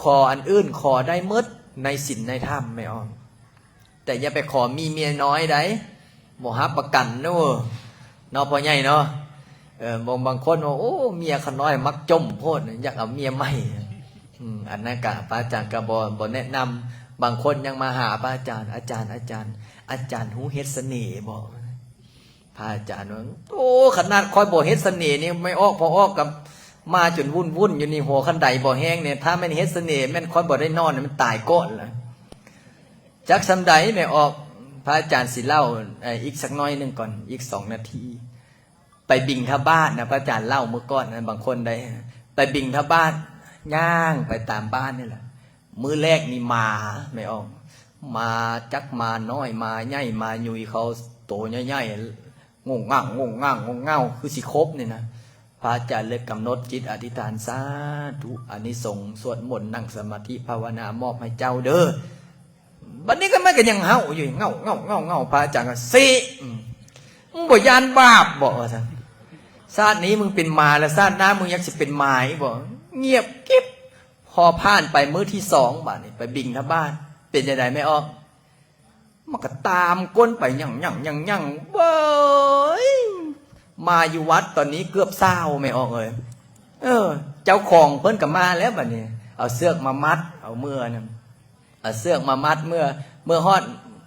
ຂໍອັນອື່ນຂໍໄດ້ໝົດໃນສິນໃນທຳແມ່ອອກ, ແຕ່ຢ່າໄປຂໍມີເມຍນ້ອຍໃດ໋, ບໍ່ຮັບປະກັນເນາະ ເນາະພໍ່ໃຫຍ່ເນາະ. ເອີ ບາງ ບາງຄົນວ່າ ໂອ້ ເມຍຂ້ານ້ອຍມັກຈົ່ມໂພດ ຢາກເອົາເມຍໃໝ່. ອືມ ອັນນັ້ນກະພະອາຈານກໍບໍ່ ບໍ່ແນະນຳ. ບາງຄົນຍັງມາຫາພະອາຈານ, ອາຈານ ອາຈານ ອາຈານຮູ້ເຮັດສະເໜ່ບໍ່? ພະອາຈານວ່າ ໂອ້ ຂະໜາດຂ້ອຍບໍ່ເຮັດສະເໜ່ນີ້ ແມ່ອອກ ພໍ່ອອກກໍມາຈົນວຸ່ນໆຢູ່ນີ້, ຫົວຄັນໄດບໍ່ແຮງນີ້, ຖ້າແມ່ນເຮັດສະເໜ່ ແມ່ນຂ້ອຍບໍ່ໄດ້ນອນ, ມັນຕາຍກ່ອນລະ. ຈັກສ່ຳໃດແມ່ອອກ, ພະອາຈານຊິເລົ່າ ເອີ ອີກສັກໜ້ອຍໜຶ່ງກ່ອນ, ອີກສອງນາທີ. ໄປບິນທະບາດນະ, ພະອາຈານເລົ່າມື້ກ່ອນນະ, ບາງຄົນໄດ້ໄປບິນທະບາດ, ຍ່າງໄປຕາມບ້ານນີ້ລະ. ມື້ແລກນີ້ໝາແມ່ອອກ, ໝາ ຈັກໝານ້ອຍໝາໃຫຍ່ໝາຫຍຸ້ຍ, ເຂົາໂຕໃຫຍ່ໆ ງຸ່ງງັ່ງ ງຸ່ງງັ່ງ ງຸ່ງເງົາ ຄືຊິຄົບນີ້ນະ. ພະອາຈານເລີຍກຳນົດຈິດອະທິຖານ ສາທຸ ອານິສົງສວດມົນ ນັ່ງສະມາທິພາວະນາມອບໃຫ້ເຈົ້າເດີ້. ບັດນີ້ກໍມັນກໍຍັງເຫົ່າຢູ່ ເຫງົາໆໆ ພະອາຈານກໍ ຊິ ອືມ ມຶງບໍ່ຢ້ານບາບບໍ ວ່າຊັ້ນ. ຊາດນີ້ມຶງເປັນໝາແລ້ວ ຊາດໜ້າມຶງຍັງຊິເປັນໝາອີກບໍ? ງຽບກິບ. ພໍຜ່ານໄປມື້ທີສອງ ບາດນີ້ໄປບິນທະບາດ ເປັນຈັ່ງໃດແມ່ອອກ? ມັນກໍຕາມກົ້ນໄປ ຍັ່ງໆໆໆ ເວີຍ ມາຢູ່ວັດຕອນນີ້ເກືອບຊາວ ແມ່ອອກເອີຍ. ເອີ ເຈົ້າຂອງເພິ່ນກໍມາແລ້ວ ບາດນີ້ເອົາເຊືອກມາມັດ ເອົາເມືອນຳ ເອົາເຊືອກມາມັດ ເມື່ອ ເມື່ອຮອດ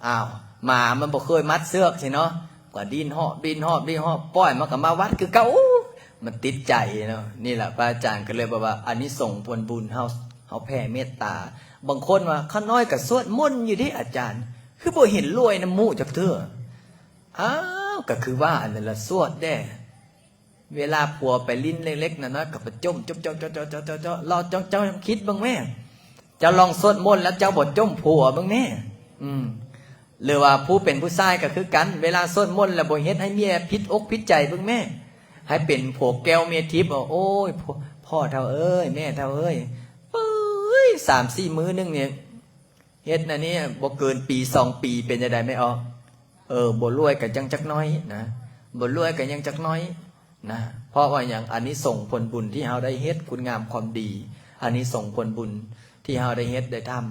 ອ້າວ ໝາມັນບໍ່ເຄີຍມັດເຊືອກຊີ້ເນາະ ກໍດີ້ນເຫາະ ບິນເຫາະ ບິນເຫາະ ປ່ອຍມັນກໍມາວັດຄືເກົ່າ. ມັນຕິດໃຈເນາະ. ນີ້ລະພະອາຈານກໍເລີຍບອກວ່າ ອານິສົງຜົນບຸນເຮົາ ເຮົາແຜ່ເມດຕາ. ບາງຄົນວ່າ ຂ້ານ້ອຍກໍສວດມົນຢູ່ເດ້ອາຈານ ຄືບໍ່ເຫັນລວຍນຳໝູ່ຈັກເທື່ອ? ອ້າວ ກໍຄືວ່າອັນນັ້ນລະ ສວດແດ່. ເວລາຜົວໄປຫຼິ້ນເລັກໆນ້ອຍໆ ກໍໄປຈົ່ມ ຈົບໆໆໆ ລອງ ເຈົ້າ ເຈົ້າຄິດເບິ່ງແມ້ ເຈົ້າລອງສວດມົນແລ້ວເຈົ້າບໍ່ຈົ່ມຜົວເບິ່ງແນ່. ອືມ ຫຼືວ່າຜູ້ເປັນຜູ້ຊາຍກໍຄືກັນ ເວລາສວດມົນແລ້ວບໍ່ເຮັດໃຫ້ເມຍຜິດອົກຜິດໃຈເບິ່ງແມ້. ໃຫ້ເປັນຜົວແກ້ວເມຍທິບ ໂອ້ຍ ພໍ່ ພໍ່ເຖົ້າເອີຍ ແມ່ເຖົ້າເອີຍ ເອີຍ ສາມສີ່ມື້ໜຶ່ງນີ້ ເຮັດອັນນີ້ບໍ່ເກີນປີສອງປີ ເປັນຈັ່ງໃດແມ່ອອກ? ເອີ ບໍ່ລວຍກໍຍັງຈັກໜ້ອຍນະ ບໍ່ລວຍກໍຍັງຈັກໜ້ອຍນະ. ເພາະວ່າຫຍັງ? ອານິສົງຜົນບຸນທີ່ເຮົາໄດ້ເຮັດ ຄຸນງາມຄວາມດີ ອານິສົງຜົນບຸນທີ່ເຮົາໄດ້ເຮັດໄດ້ທຳ.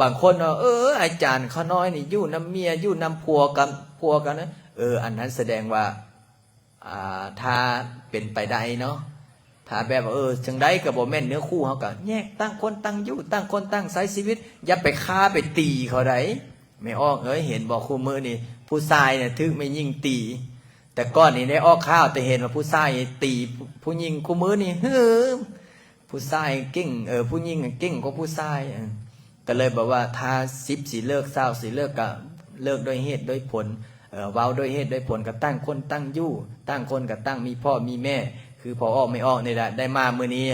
ບາງຄົນວ່າ ເອີ ອາຈານ ຂ້ານ້ອຍນີ້ຢູ່ນຳເມຍ ຢູ່ນຳຜົວກັນ ຜົວກັນນະ. ເອີ ອັນນັ້ນສະແດງວ່າ ອ່າ ຖ້າເປັນໄປໄດ້ເນາະ ຖ້າແບບວ່າ ເອີ ຈັ່ງໃດກໍບໍ່ແມ່ນເນື້ອຄູ່ເຮົາ ກໍແຍກ ຕ່າງຄົນຕ່າງຢູ່ ຕ່າງຄົນຕ່າງໃຊ້ຊີວິດ ຢ່າໄປຂ້າໄປຕີເຂົາໃດ໋ ແມ່ອອກເອີຍ. ເຫັນບໍ່ ຄູ່ມື້ນີ້ຜູ້ຊາຍນະຖືກແມ່ຍິງຕີ ແຕ່ກ່ອນນີ້ໄດ້ອອກຂ່າວ ແຕ່ເຫັນວ່າຜູ້ຊາຍຕີຜູ້ຍິງ ຄູ່ມື້ນີ້ ເຮີ ຜູ້ຊາຍເກັ່ງ ເອີ ຜູ້ຍິງເກັ່ງກວ່າຜູ້ຊາຍ. ເອີ ກໍເລີຍແບບວ່າ ຖ້າສິບຊິເລີກ ຊາວຊິເລີກ ກໍເລີກດ້ວຍເຫດດ້ວຍຜົນ ເອີ ເວົ້າດ້ວຍເຫດດ້ວຍຜົນ ກໍຕ່າງຄົນຕ່າງຢູ່ ຕ່າງຄົນກໍຕ່າງມີພໍ່ມີແມ່ ຄືພໍ່ອອກແມ່ອອກນີ້ແຫຼະ ໄດ້ມາມື້ນີ້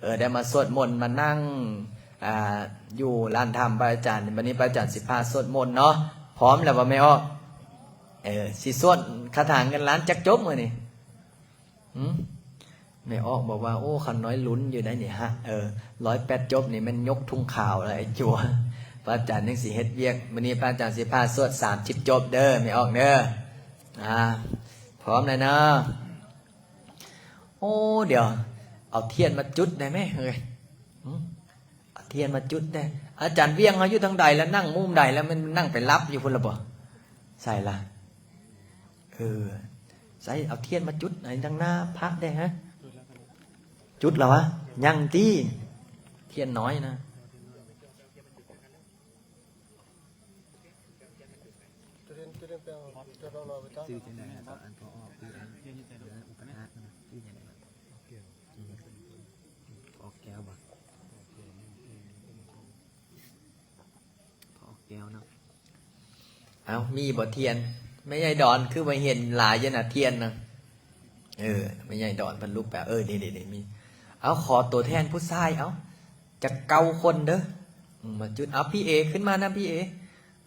ເອີ ໄດ້ມາສວດມົນ ມານັ່ງ ອ່າ ຢູ່ລານທຳພະອາຈານ. ບັດນີ້ພະອາຈານຊິພາສວດມົນເນາະ ພ້ອມແລ້ວບໍ່ແມ່ອອກ? ເອີ ຊິສວດຄາຖາເງິນລ້ານຈັກຈົບມື້ນີ້? ຫືມ? ແມ່ອອກບອກວ່າ ໂອ້ ຂ້ານ້ອຍລຸ້ນຢູ່ໄດ໋ນີ້ ຮະ ເອີ ຮ້ອຍແປດຈົບນີ້ແມ່ນຍົກທຸງຂາວແລ້ວໄອ້ຈົວ. ພະອາຈານຍັງຊິເຮັດວຽກ ມື້ນີ້ພະອາຈານຊິພາສວດສາມສິບຈົບເດີແມ່ອອກເດີ. ອ່າ ພ້ອມແລ້ວເນາະ? ໂອ້ ດຽວ ເອົາທຽນມາຈຸດໄດ້ໄໝເຮີ້ຍ? ຫືມ? ເອົາທຽນມາຈຸດແດ່. ອາຈານວຽງເຮົາຢູ່ທາງໃດລະ? ນັ່ງມຸມໃດລະ? ມັນນັ່ງໄປຫຼັບຢູ່ພຸ້ນລະບໍ? ໃສລະ? ເອີ ໃສ ເອົາທຽນມາຈຸດໃຫ້ທາງໜ້າພະແດ່ຮະ. ຈຸດລະວະ? ຍັງຕິ? ທຽນນ້ອຍນະ. ຊື່ຈັ່ງໃດ ອັນພໍ່ອອກ ຊື່ອັນ ເອີ ອຸປະຖາກນະ ຊື່ຈັ່ງໃດ? ອອກແກ້ວບໍ? ພໍອອກແກ້ວເນາະ. ເອົ້າ ມີບໍ່ທຽນ? ແມ່ໃຫຍ່ດອນຄືວ່າເຫັນຫຼາຍຢູ່ນະທຽນນະ. ເອີ ແມ່ໃຫຍ່ດອນເພິ່ນລຸກໄປ ເອີ ນີ້ໆໆ ມີ. ເອົາ ຂໍຕົວແທນຜູ້ຊາຍ ເອົາ ຈັກເກົ້າຄົນເດີ ອືມ ມາຈຸດ. ເອົາ ພີ່ເອ ຂຶ້ນມານຳ ພີ່ເອ.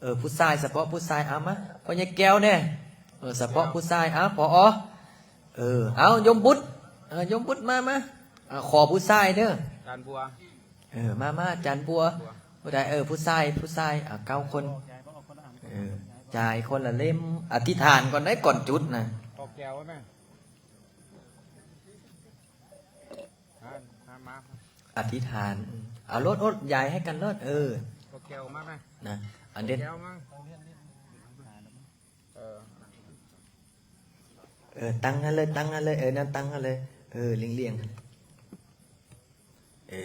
ເອີ ຜູ້ຊາຍ ສະເພາະຜູ້ຊາຍ. ເອົາ ມາ ພໍ່ໃຫຍ່ແກ້ວແດ່. ເອີ ສະເພາະຜູ້ຊາຍ. ເອົາ ພໍອ. ເອີ ເອົາ ຍົມບຸດ ເອີ ຍົມບຸດ ມາ ມາ. ເອົາ ຂໍຜູ້ຊາຍເດີ ຈານບົວ. ເອີ ມາ ມາ ຈານບົວ ຜູ້ໃດ? ເອີ ຜູ້ຊາຍ ຜູ້ຊາຍ. ເອົາ ເກົ້າຄົນ. ເອີ ຈ່າຍຄົນລະເຫຼັ້ມ. ອະທິຖານກ່ອນໄດ໋ ກ່ອນຈຸດນະ. ອອກແກ້ວນະ. ມາ ມາ ມາ ອະທິຖານ. ເອົາໂລດ ໂອດ ຢາຍໃຫ້ກັນໂລດ. ເອີ ອອກແກ້ວມານະ ນະ ອັນເດັດ ແກ້ວມາ. ເອີ ເອີ ຕັ້ງຫັ້ນເລີຍ ຕັ້ງຫັ້ນເລີຍ. ເອີ ນັ້ນ ຕັ້ງຫັ້ນເລີຍ. ເອີ ລຽງໆ ເອີ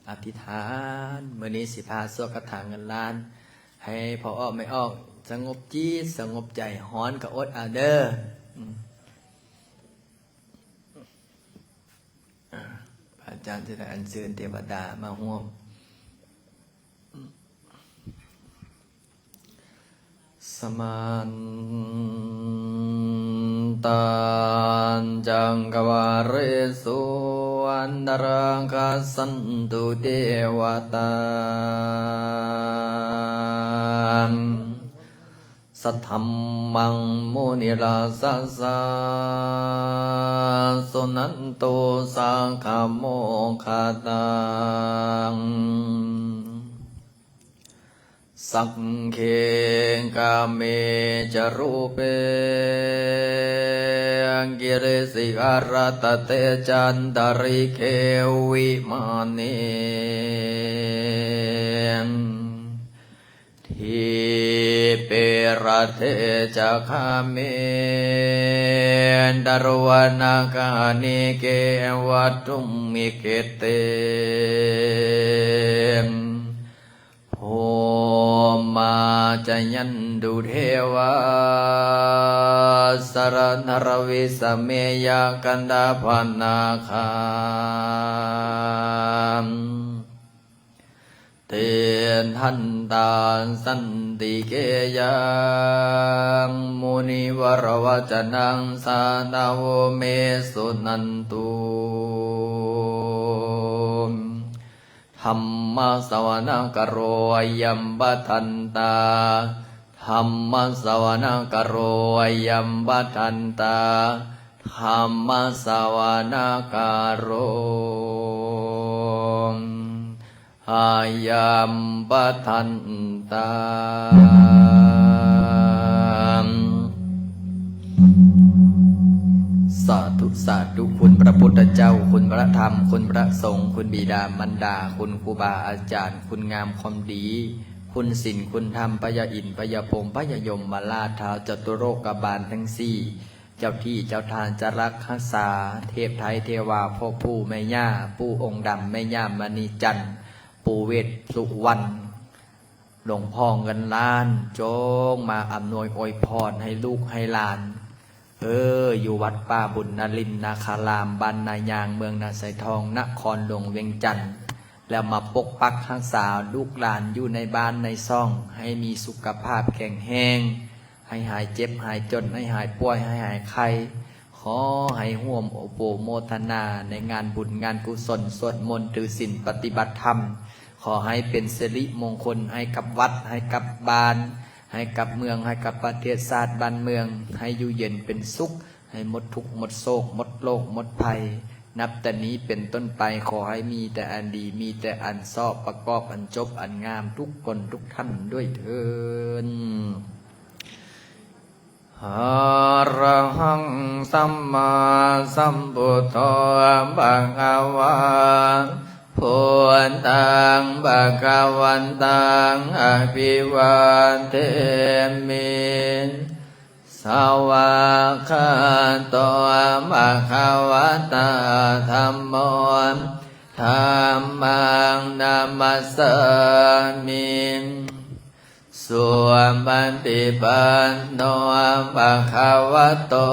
ອະທິຖານ ມື້ນີ້ຊິພາສວດຄາຖາເງິນລ້ານ ໃຫ້ພໍ່ອອກແມ່ອອກສະຫງົບຈິດສະຫງົບໃຈ. ຮ້ອນກໍອົດເອົາເດີ. ອືມ ອາ ພະອາຈານຈະໄດ້ອັນເຊີນເທວະດາມາຮ່ວມ. ສະມານຕາຈັກກະວາເລສຸ ອັນຕະຣາຄັດສັນຕຸເທວະຕາ. Saddhammaṃ munirājassa suṇantu saggamokkhadaṃ. Sagge kāme ca rūpe girisikharataṭe cantalikkhe vimāne dīpe raṭṭhe ca gāme taruvanagahane gehavatthumhi khette bhummā cāyantu devā jalathalavisame yakkhagandhabbanāgā tiṭṭhantā santike yaṃ munivaravacanaṃ sādhavo me suṇantu. Dhammassavanakālo ayambhadantā. Dhammassavanakālo ayambhadantā. Dhammassavanakālo ayambhadantā. ສາທຸ ສາທຸ ຄຸນພະພຸດທະເຈົ້າ ຄຸນພະທຳ ຄຸນພະສົງ ຄຸນບິດາມານດາ ຄຸນຄູບາອາຈານ ຄຸນງາມຄວາມດີ ຄຸນສິນ ຄຸນທຳ ພະຍາອິນ ພະຍາພົມ ພະຍາຍົມມະລາດ ທ້າວຈະຕຸໂລກະບານທັງສີ່ ເຈົ້າທີ່ເຈົ້າທາງຈະລັກຮັກສາ ເທບໄທເທວາ ພໍ່ປູ່ແມ່ຍ່າ ປູ່ອົງດຳ ແມ່ຍ່າມະນີຈັນ ປູ່ເວດສຸວັນ ຫຼວງພໍ່ເງິນລ້ານ ຈົ່ງມາອຳນວຍອວຍພອນໃຫ້ລູກໃຫ້ຫຼານ ເອີ ຢູ່ວັດປ່າບຸນນະລິນນາຄາລາມ ບ້ານນາຍາງ ເມືອງນາຊາຍທອງ ນະຄອນຫຼວງວຽງຈັນ ແລ້ວມາປົກປັກຮັກສາລູກຫຼານຢູ່ໃນບ້ານໃນຊ່ອງ ໃຫ້ມີສຸຂະພາບແຂງແຮງ ໃຫ້ຫາຍເຈັບຫາຍຈົນ ໃຫ້ຫາຍປ່ວຍ ໃຫ້ຫາຍໄຂ້ ຂໍໃຫ້ຮ່ວມອະນຸໂມທະນາໃນງານບຸນງານກຸສົນ ສວດມົນຖືສິນປະຕິບັດທຳ ຂໍໃຫ້ເປັນສິລິມົງຄົນໃຫ້ກັບວັດ ໃຫ້ກັບບ້ານ ໃຫ້ກັບເມືອງ ໃຫ້ກັບປະເທດຊາດບ້ານເມືອງ ໃຫ້ຢູ່ເຢັນເປັນສຸກ ໃຫ້ໝົດທຸກໝົດໂສກ ໝົດໂລກໝົດໄພ ນັບແຕ່ນີ້ເປັນຕົ້ນໄປ ຂໍໃຫ້ມີແຕ່ອັນດີ ມີແຕ່ອັນຊອບ ປະກອບອັນຈົບອັນງາມ ທຸກຄົນທຸກທ່ານດ້ວຍເທີ້ນ. Arahaṃ sammāsambuddho bhagavā, buddhaṃ bhagavantaṃ abhivādemi. Svākkhāto bhagavatā dhammo, dhammaṃ namassāmi. Supaṭipanno bhagavato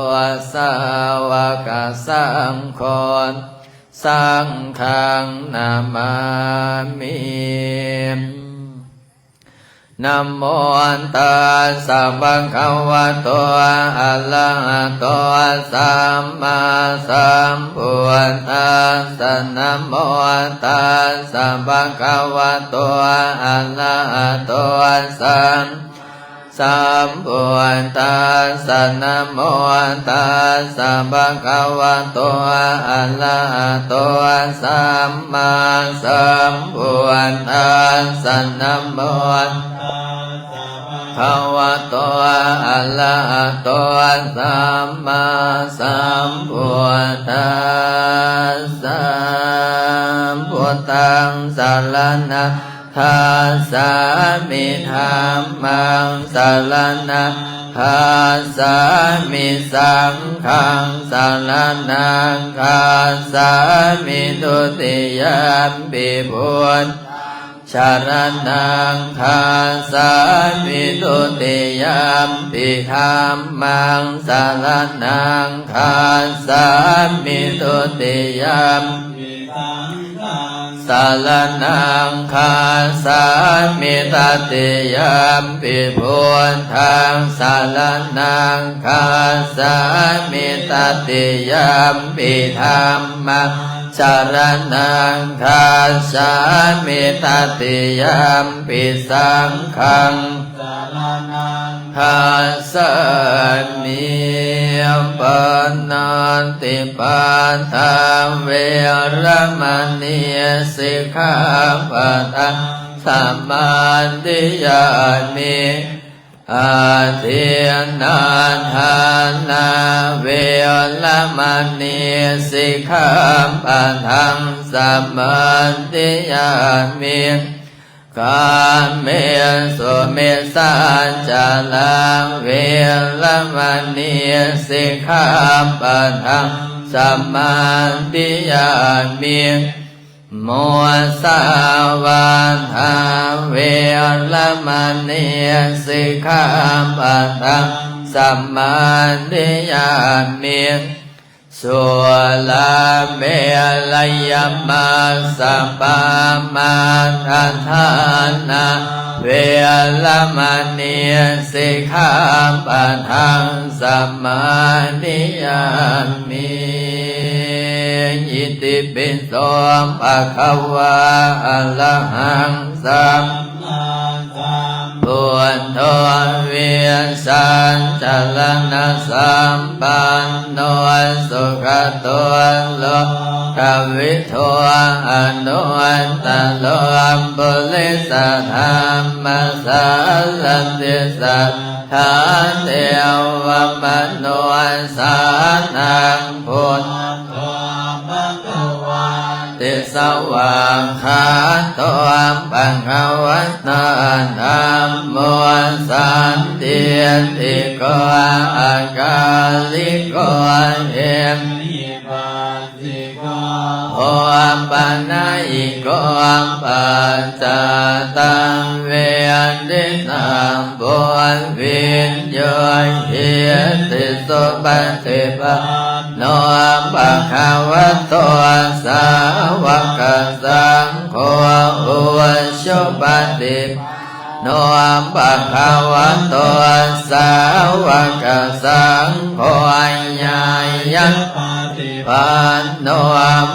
sāvakasaṅgho, saṅghaṃ namāmi. Namo tassa bhagavato arahato sammāsambuddhassa. Namo tassa bhagavato arahato sam sambuddhassa. Namo tassa bhagavato arahato sammāsambuddhassa. Namo tassa bhagavato arahato sammāsambuddhassa. Buddhaṃ saraṇaṃ gacchāmi. Dhammaṃ saraṇaṃ gacchāmi. Saṅghaṃ saraṇaṃ gacchāmi. Dutiyampi buddhaṃ saraṇaṃ gacchāmi. Dutiyampi dhammaṃ saraṇaṃ gacchāmi. Dutiyampi saṅghaṃ saraṇaṃ gacchāmi. Tatiyampi buddhaṃ saraṇaṃ gacchāmi. Tatiyampi dhammaṃ saraṇaṃ gacchāmi. Tatiyampi saṅghaṃ saraṇaṃ ສາມິ ປານາຕິປາທາ ເວລະມະນີ ສິກຂາປະທັງ ສະມາທິຍາມິ. ອາທິນນາທານາ ເວລະມະນີ ສິກຂາປະທັງ ສະມາທິຍາມິ. ກາເມສຸມິດສາຈາລາ ເວລະມະນີ ສິກຂາປະທັງ ສະມາທິຍາມິ. ມຸສາວາທາ ເວລະມະນີ ສິກຂາປະທັງ ສະມາທິຍາມິ. ສຸລາເມລະຍະມັດສະປາມາທະຖານາ ເວລະມະນີ ສິກຂາປະທັງ ສະມາທິຍາມິ. ອິຕິປິໂສ ພະຄະວາ ອະລະຫັງ ສຳມາ ສຳພຸດໂທ ວິຊາຈະລະນະສຳປັນໂນ ສຸຄະໂຕ ໂລກະວິທູ ອະນຸດຕະໂລ ປຸລິສະທຳມະສາລະຕິ ສັດທາເທວະມະນຸດສານັງ ພຸດໂທ ພະຄະວາ ຕິສະຫວາກຂາໂຕ ພະຄະວະຕາ ທຳໂມ ສັນທິດຖິໂກ ອາກາລິໂກ ເອຫິປັດສິໂກ ໂອປະນະຍິໂກ ປັດຈະຕັງ ເວທິຕັງ ປຸນວິນຍູຫິ ສຸປະຕິປັນໂນ ພະຄະວະໂຕ ສາວະກະສັງໂຄ ອຸຊຸປະຕິປັນໂນ ພະຄະວະໂຕ ສາວະກະສັງໂຄ ຍາຍະປະຕິປັນໂນ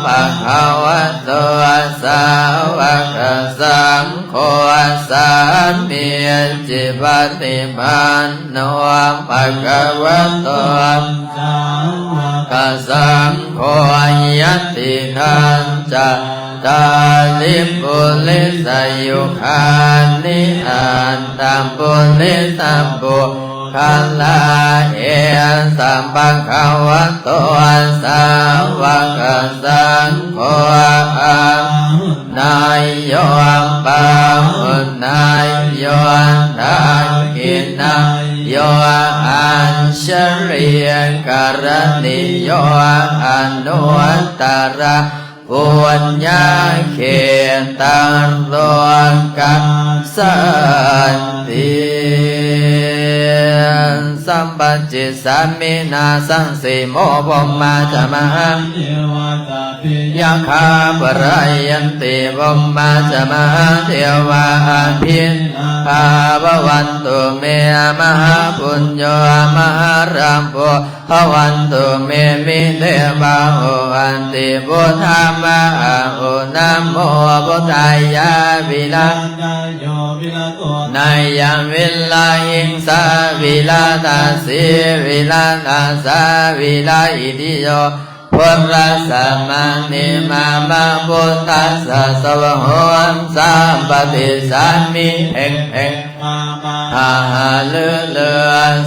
ພະຄະວະໂຕ ສາວະກະສັງໂຄ ສາມີຈິປະຕິປັນໂນ ພະຄະວະໂຕ ສາວະກະສັງໂຄ ຍະຕິທັງ ຈະຕາລິ ປຸລິສະຍຸຄານິ ອັດຖະປຸລິສະບຸກຄະລາ ເອສະ ພະຄະວະໂຕ ສາວະກະສັງໂຄ ອາຫຸນາຍໂຍ ປາຫຸນາຍໂຍ ທັກຂິນາຍໂຍ ອັນຊະລີກະລະນີໂຍ ອະນຸດຕະລະ ປຸນຍະເຂຕັງ ໂລກັດສັນຕິ ສຳປະຈິດສາມິ ນາສັງ ເສໂມ ພົມມາຈະ ມະຫາເທວາ ສັບພິຍາຄາ ປະລາຍັນຕິ ພົມມາຈະ ມະຫາເທວາ ອະພິລາພາ ພະວັນຕຸ ເມ ມະຫາປຸນໂຍ ມະຫາລາໂພ ພະວັນຕຸ ເມ ມິເດ ພາຫຸວັນຕິ ພຸດທາ ມະຫາອຸນະໂມ ພຸດທາຍາ ວິລະ ນາຍັງ ວິລະຫິງສາ ວິລະຕາສີ ວິລະຕາສາ ວິລະອິທິໂຍ ພຸດທະສະມານິ ມາມະ ພຸດທັດສະ ສະວະໂຫງ ສາມປະຕິສາມິ ເພັງເພັງ ອາຫາລືລື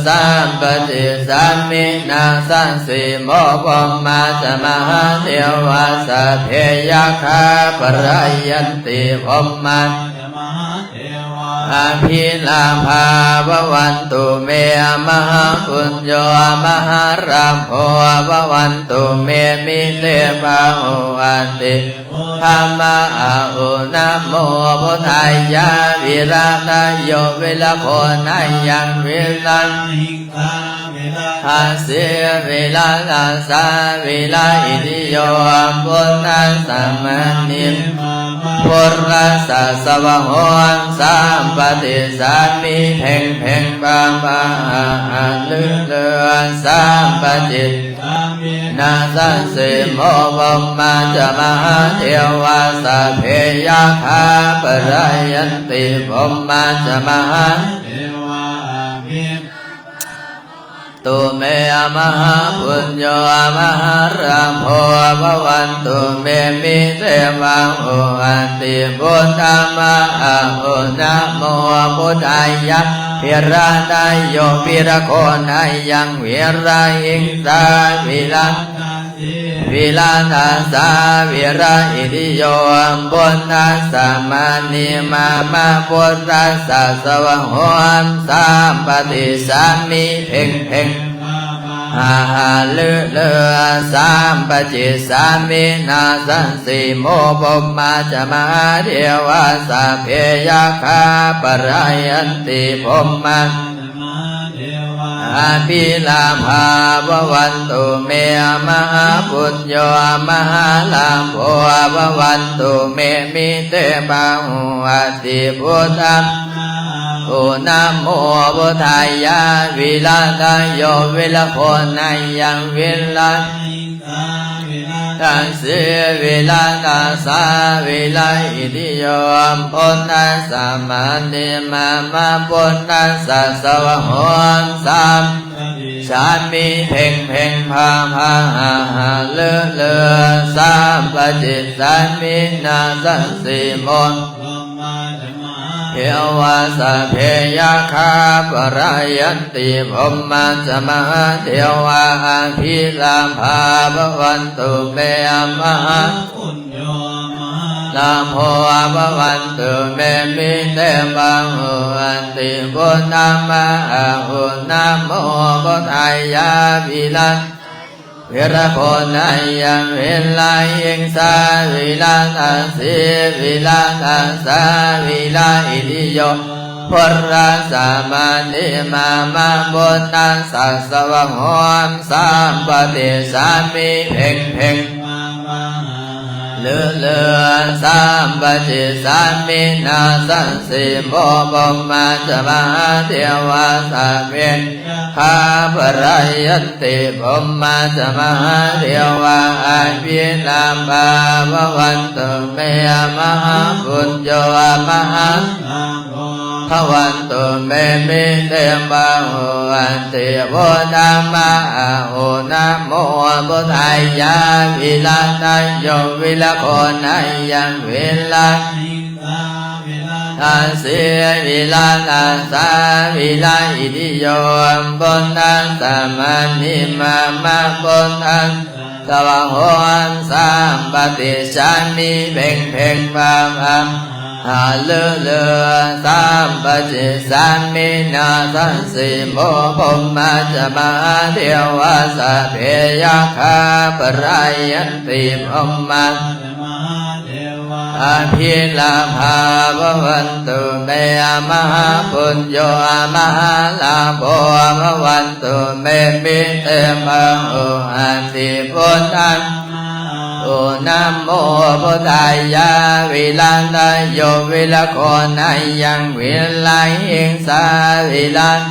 ສາມປະຕິສາມິ ນາສັງ ເສໂມ ພົມມາຈະ ມະຫາເທວາ ສັບເພ ຍັກຂາ ປະລາຍັນຕິ ພົມມາຈະ ມະຫາເທວາ ອະພິລາພາ ພະວັນຕຸ ເມ ມະຫາປຸນໂຍ ມະຫາລາໂພ ພະວັນຕຸ ເມ ມິເດ ພາຫຸວັນຕິ ທຳມະອາອຸນະໂມ ພຸດທາຍາ ວິລະຕາໂຍ ວິລະໂຄນາຍັງ ວິລະຫິງສາ ວິລະທາສີ ວິລະຕາສາ ວິລະອິທິໂຍ ພຸດທັດສະມານິ ພຸດທັດສະ ສະວະໂຫງ ສາມປະຕິສາມິ ເພັງເພັງ ບາບາ ອາຫາລືລື ສາມປະຕິ ນາສັງ ເສໂມ ພົມມາຈະ ມະຫາເທວາ ສັບເພ ຍັກຂາ ປະລາຍັນຕິ ພົມມາຈະ ມະຫາເທວາ ອາເມນ ตุเม มหาปุญโญ มหาลาโภ ภะวันตุเม มิเต บาหุอัตติ พุทธัมมะ อะหุ นะโม พุทธายะ วิรัตโย วิรโคนะยัง วิรหิงสา วิรัต วิรัตสา วิรหิติโย พุทธัสสะ มานิ มามะ พุทธัสสะ สวะโหสาม ปะติสสามิ เพ็งเพ็ง หาหาลือลือ สาม ปะจิสสามิ นาสังสิโม พรหมาจะ มหาเทวา สัพเพยักขา ปะรายันติ พรหมา อภิลาภา ภะวันตุเม มหาปุญโญ มหาลาโภ ภะวันตุเม มิเต บาหุอัตติ พุทธัมมะ อะหุ นะโม พุทธายะ วิรัตโย วิรโคนะยัง วิร ตัสสี วิรัตสา วิรหิติโย พุทธัสสะ มานิ มามะ พุทธัสสะ สวะโหสาม สามิ เพ็งเพ็ง พาพา หาหาลือลือ สาม ปะจิสสามิ นาสังสิโม เทวา สัพเพยักขา ปะรายันติ พรหมาจะ มหาเทวา อภิลาภา ภะวันตุเม มหา ลาโภ ภะวันตุเม มิเต บาหุอัตติ พุทธัมมะ อะหุ นะโม พุทธายะ วิรัต วิรโคนะยัง วิรหิงสา วิรัตสี วิรัตสา วิรหิติโย พุทธัสสะ มานิ มามะ พุทธัสสะ สวะโหสาม ปะติสสามิ เพ็งเพ็ง ลือลือ สาม ปะจิสสามิ นาสังสิโม พรหมาจะ มหาเทวา สัพเพ คา ปะรายันติ พรหมาจะ มหาเทวา อภิลาภา ภะวันตุเม มหาปุญโญ มหา ภะวันตุเม มิเต บาหุอัตติ พุทธัมมะ อะหุ นะโม พุทธายะ วิรัตโย วิรโคนะยัง วิร ตัสสี วิรัตสา วิรหิติโย พุทธัสสะ มานิ มามะ พุทธัสสะ สวะโหสาม ปะติสสามิ เพ็งเพ็ง พาพา หาลือลือ สาม ปะจิสสามิ นาสังสิโม พรหมาจะ มหาเทวา สัพเพยักขา ปะรายันติ พรหมา อภิลาภา ภะวันตุเม มหาปุญโญ มหาลาโภ ภะวันตุเม มิเต บาหุอัตติ พุทธัมมะ อะหุ นะโม พุทธายะ วิรัตโย วิรโคนะยัง วิรหิงสา วิรัต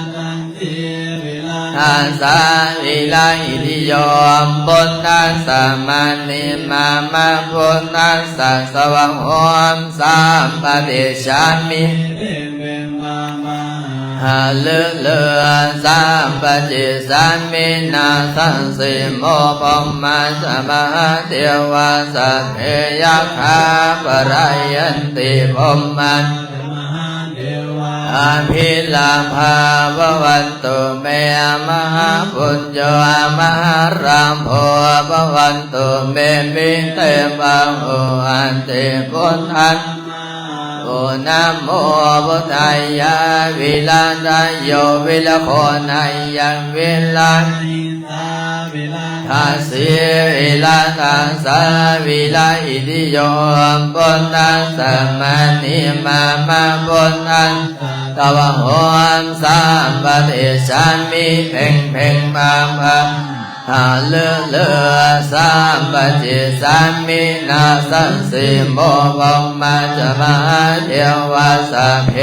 อาสา วิรหิติโย พุทธัสสะ มานิ มามะ พุทธัสสะ สวะโหสาม ปะติสสามิ หาลือลือ สาม ปะจิสสามิ นาสังสิโม พรหมาจะ มหาเทวา สัพเพยักขา ปะรายันติ พรหมา อภิลาภา ภะวันตุเม มหาปุญโญ มหาลาโภ ภะวันตุเม มิเต บาหุอัตติ พุทธัสสะ นะโม พุทธายะ วิรัตโย วิรโคนะยัง วิร ทัสสี วิรัตสา วิรหิติโย พุทธัสสะ มานิ มามะ พุทธัสสะ สวะโหสาม ปะติสสามิ เพ็งเพ็ง พาพา หาลือลือ สาม ปะจิสสามิ นาสังสิโม พรหมาจะ มหาเทวา สัพเพ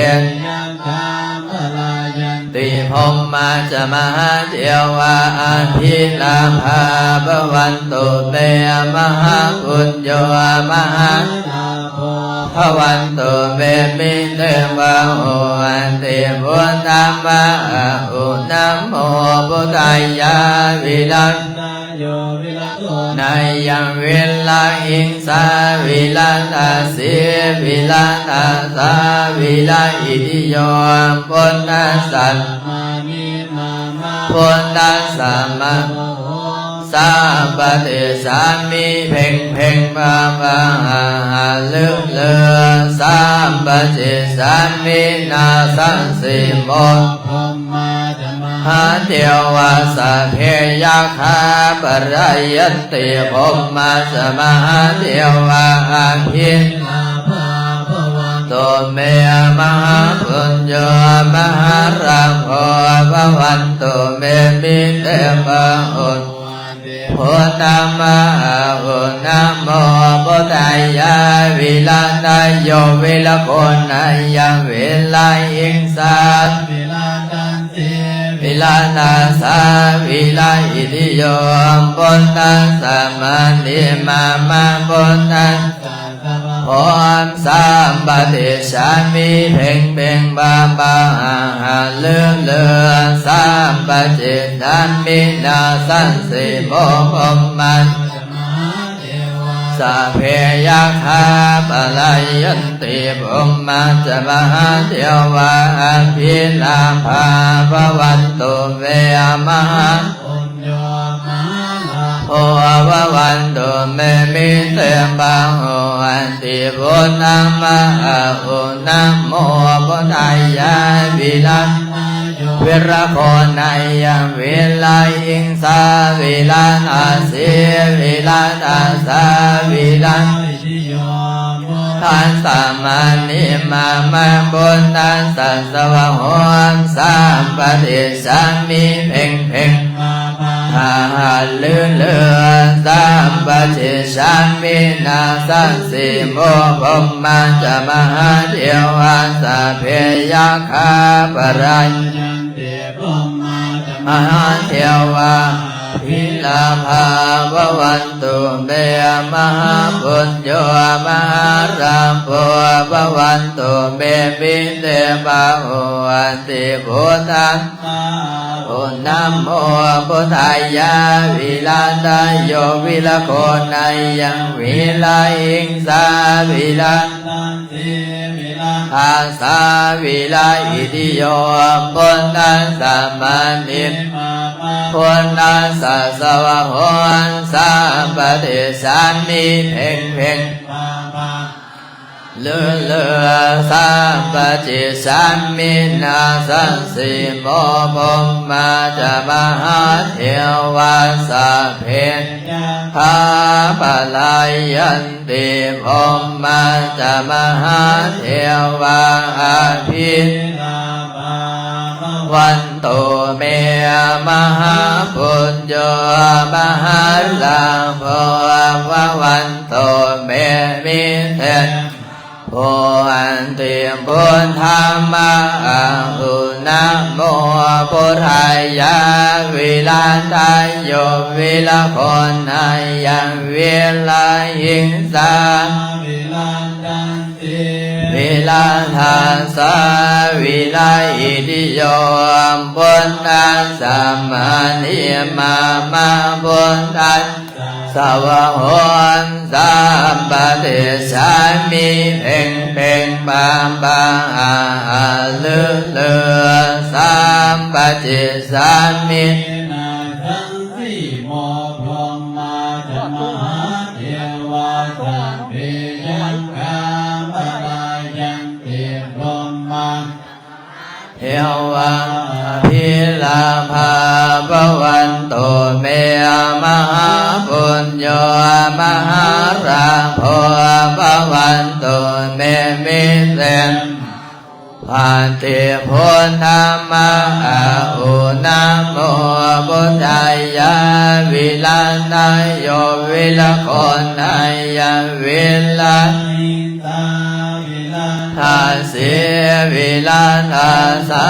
ติพรหมาจะ มหาเทวา อภิลาภา ภะวันตุเม มหาปุญโญ มหาลาโภ ພະວັນຕຸ ເມ ມິ ເຕ ພະຫຸນຕິ ພຸດທະ ມະຫາອຸ ນະໂມ ພຸດທາຍະ ວິລັດ ໂຍ ວິລະໂກ ນາຍັງ ວິລະຫິງສາ ວິລະຕາສີ ວິລະຕາສາ ວິລະອິດທິໂຍ ພຸດທັສສະ ມານິ ມາມະ ພຸດທັສສະ ມະ ສະຫະໂຫ ສາມປະຕິສາມິ ເພັງເພັງ ພະວະຫະຫະລືລື ສາມປະຕິສາມິ ນາສັງສີໂມ ພຣມມາຈະ ມະຫາເທວາ ສະເພ ຍັກຂາ ປະລາຍັນຕິ ພົມມາຈະ ມະຫາເທວາ ອະພິລາພາ ພະວັນຕຸ ເມ ມະຫາປຸນໂຍ ມະຫາລາໂພ ພະວັນຕຸ ເມ ມິ ເຕ ພະຫຸນ ພຸດທະ ມະຫາອຸ ນະໂມ ພຸດທາຍະ ວິລະຕາໂຍ ວິລະໂຄນາຍັງ ວິລະຫິງສາ ວິລະຕາສີ ວິລະຕາສາ ວິລະອິດທິໂຍ ພຸດທັສສະ ມານິ ມາມະ ພຸດທັສສະ ສະວະໂຫ ສາມປະຕິສາມິ ເພັງເພັງ ພະວະຫະຫະລືລື ສາມປະຕິສາມິ ນາສັງສີໂມ ພົມມາຈະ ມະຫາເທວາ ສະເພ ຍັກຂາ ປະລາຍັນຕິ ພົມມາຈະ ມະຫາເທວາ ອະພິລາພາ ພະວັນຕຸ ເມ ມະຫາ ໂອ ພະວັນຕຸ ເມ ມິ ເຕ ພະຫຸນຕິ ພຸດທະ ມະຫາອຸ ນະໂມ ພຸດທາຍະ ວິລັດ ວິລະໂຄນາຍັງ ວິລະຫິງສາ ວິລະຕາສີ ວິລະຕາສາ ວິລະ ທັດສະ ມານິ ມາ ມະ ພຸດທັດສະ ສະວະໂຫ ສາມປະຕິສາມິ ເພັງເພັງ ຫາຫາລືລື ສາມປະຕິສາມິ ນາສັງສີໂມ ພົມມາຈະ ມະຫາເທວາ ສະເພ ຍັກຂາ ປະລາຍັນຕິ ມະຫາເທວາ ອະພິລາພາ ພະວັນຕຸ ເມ ມະຫາປຸນໂຍ ມະຫາລາໂພ ພະວັນຕຸ ເມ ມິ ເຕ ພະຫຸນຕິ ພຸດທະ ມະຫາອຸ ນະໂມ ພຸດທາຍະ ວິລະຕາໂຍ ວິລະໂຄນາຍັງ ວິລະຫິງສາ ວິລະ ຕາສາ ວິລະອິດທິໂຍ ພຸດທັດສະ ມານິ ພຸດທັດສະ ສະວະໂຫ ສາມປະຕິສາມິ ເພັງເພັງ ລືລື ສາມປະຕິສາມິ ນາສັງສີໂມ ພົມມາຈະ ມະຫາເທວາ ສະເພ ຍັກຂາ ປະລາຍັນ ຕິ ພົມມາຈະ ມະຫາເທວາ ອະພິລາພາ ພະວັນຕຸ ເມ ມະຫາປຸນໂຍ ມະຫາລາໂພ ພະວັນຕຸ ເມ ມິ ເຕ ໂພ ອັນຕິ ພຸດທະ ມະຫາອຸ ນະໂມ ພຸດທາຍະ ວິລະຕາໂຍ ວິລະໂຄນາຍັງ ວິລະຫິງສາ ວິລະຕາສີ ວິລະທາສາ ວິລະອິດທິໂຍ ພຸດທັດສະ ມານິ ມາ ມະ ພຸດທັດສະ ສະວະໂຫ ສາມປະຕິສາມິ ເພັງເພັງ ພະຫາຫາລືລື ສາມປະຕິສາມິ ນາສັງສີໂມ ພົມມາຈະ ມະຫາເທວາ ສະເພ ຍັກຂາ ປະລາຍັນຕິ ພົມມາ ເທວາ ອະພິລາພາ ພະວັນຕຸ ເມ ມະຫາປຸນໂຍ ມະຫາລາໂພ ພະວັນຕຸ ເມ ມິ ເຕ ພະຕິ ພຸດທະ ມະຫາອຸ ນະໂມ ພຸດທາຍະ ວິລະຕາໂຍ ວິລະໂຄນາຍັງ ວິລະ ທາສີ ວິລະທາສາ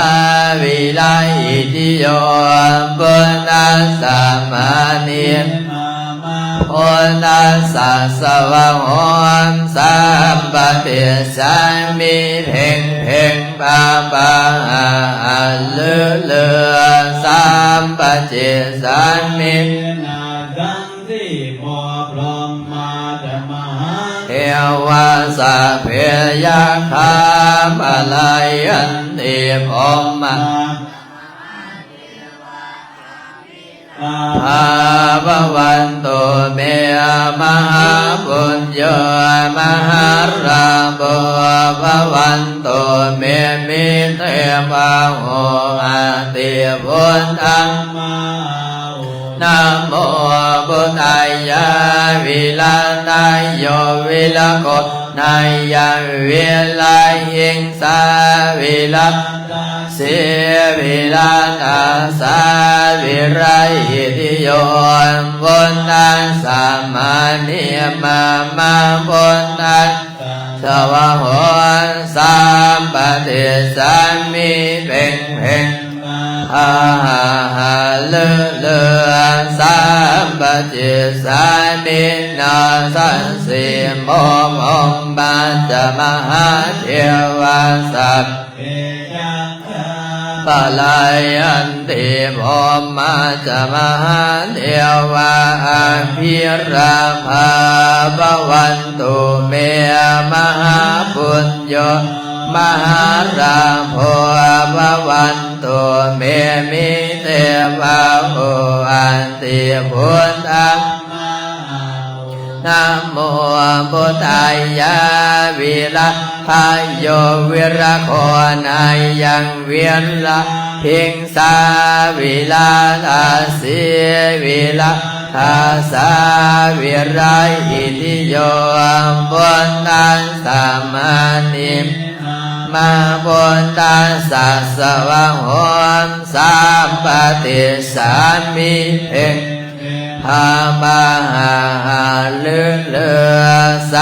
ວິລະອິດທິໂຍ ພຸດທັດສະ ມານິ ພຸດທັດສະ ສະວາໂຫ ສຳປະຕິດສາມິ ເພັງເພັງປາປາ ຫາຫາລືລື ສຳປະຈິດສາມິ ນາສັງສີໂມ ພຣມມາຈະມະຫາ ເທວາ ສັບເພຍັກຂາ ປະລາຍັນຕິ ພົມມາ ພາ ພະວັນຕຸ ເມ ມະຫາປຸນໂຍ ມະຫາລາໂພ ພະວັນຕຸ ເມ ມິ ເທວາ ໂຫ ອາຕິ ພຸດທັງ ມະຫາໂຫ ນະໂມ ພຸດທາຍາ ວິລະທາໂຍ ວິລະໂຄ ນາຍັງ ວິລະຫິງສາ ວິລະ ສາສີ ວິລະທັດສາ ວິລະອິດທິໂຍ ພຸດທັດສະ ມານີ ມາມະ ພຸດທັດສະ ສະວາໂຫ ສຳປະຕິດສາມິ ເພັງເພັງ ຫາຫາລືລື ສຳປະຈິດສາມິ ນາສັງສີໂມ ພົມມາຈະມະຫາເທວາ ສັບເພຍັກຂາ ປະລາຍັນຕິ ພົມມາຈະມະຫາເທວາ ອະພິລາພາ ພະວັນຕຸ ເມ ມະຫາປຸນໂຍ ມະຫາລາໂພ ພະວັນຕຸ ເມ ມິ ເທວາ ໂຫ ອາຕິ ພຸດທັງ ມະຫາໂຫ ນະໂມ ພຸດທາຍາ ວິລະທາໂຍ ວິລະໂຄ ນາຍັງ ວິລະຫິງສາ ວິລະທັດສີ ວິລະທັດສາ ວິລະອິດທິໂຍ ພຸດທັດສະ ມານີ ມາ ພຸດທັດສະ ສະວາໂຫ ສຳປະຕິດສາມິ ເພັງ ພາມາຫາຫາລືລື ສ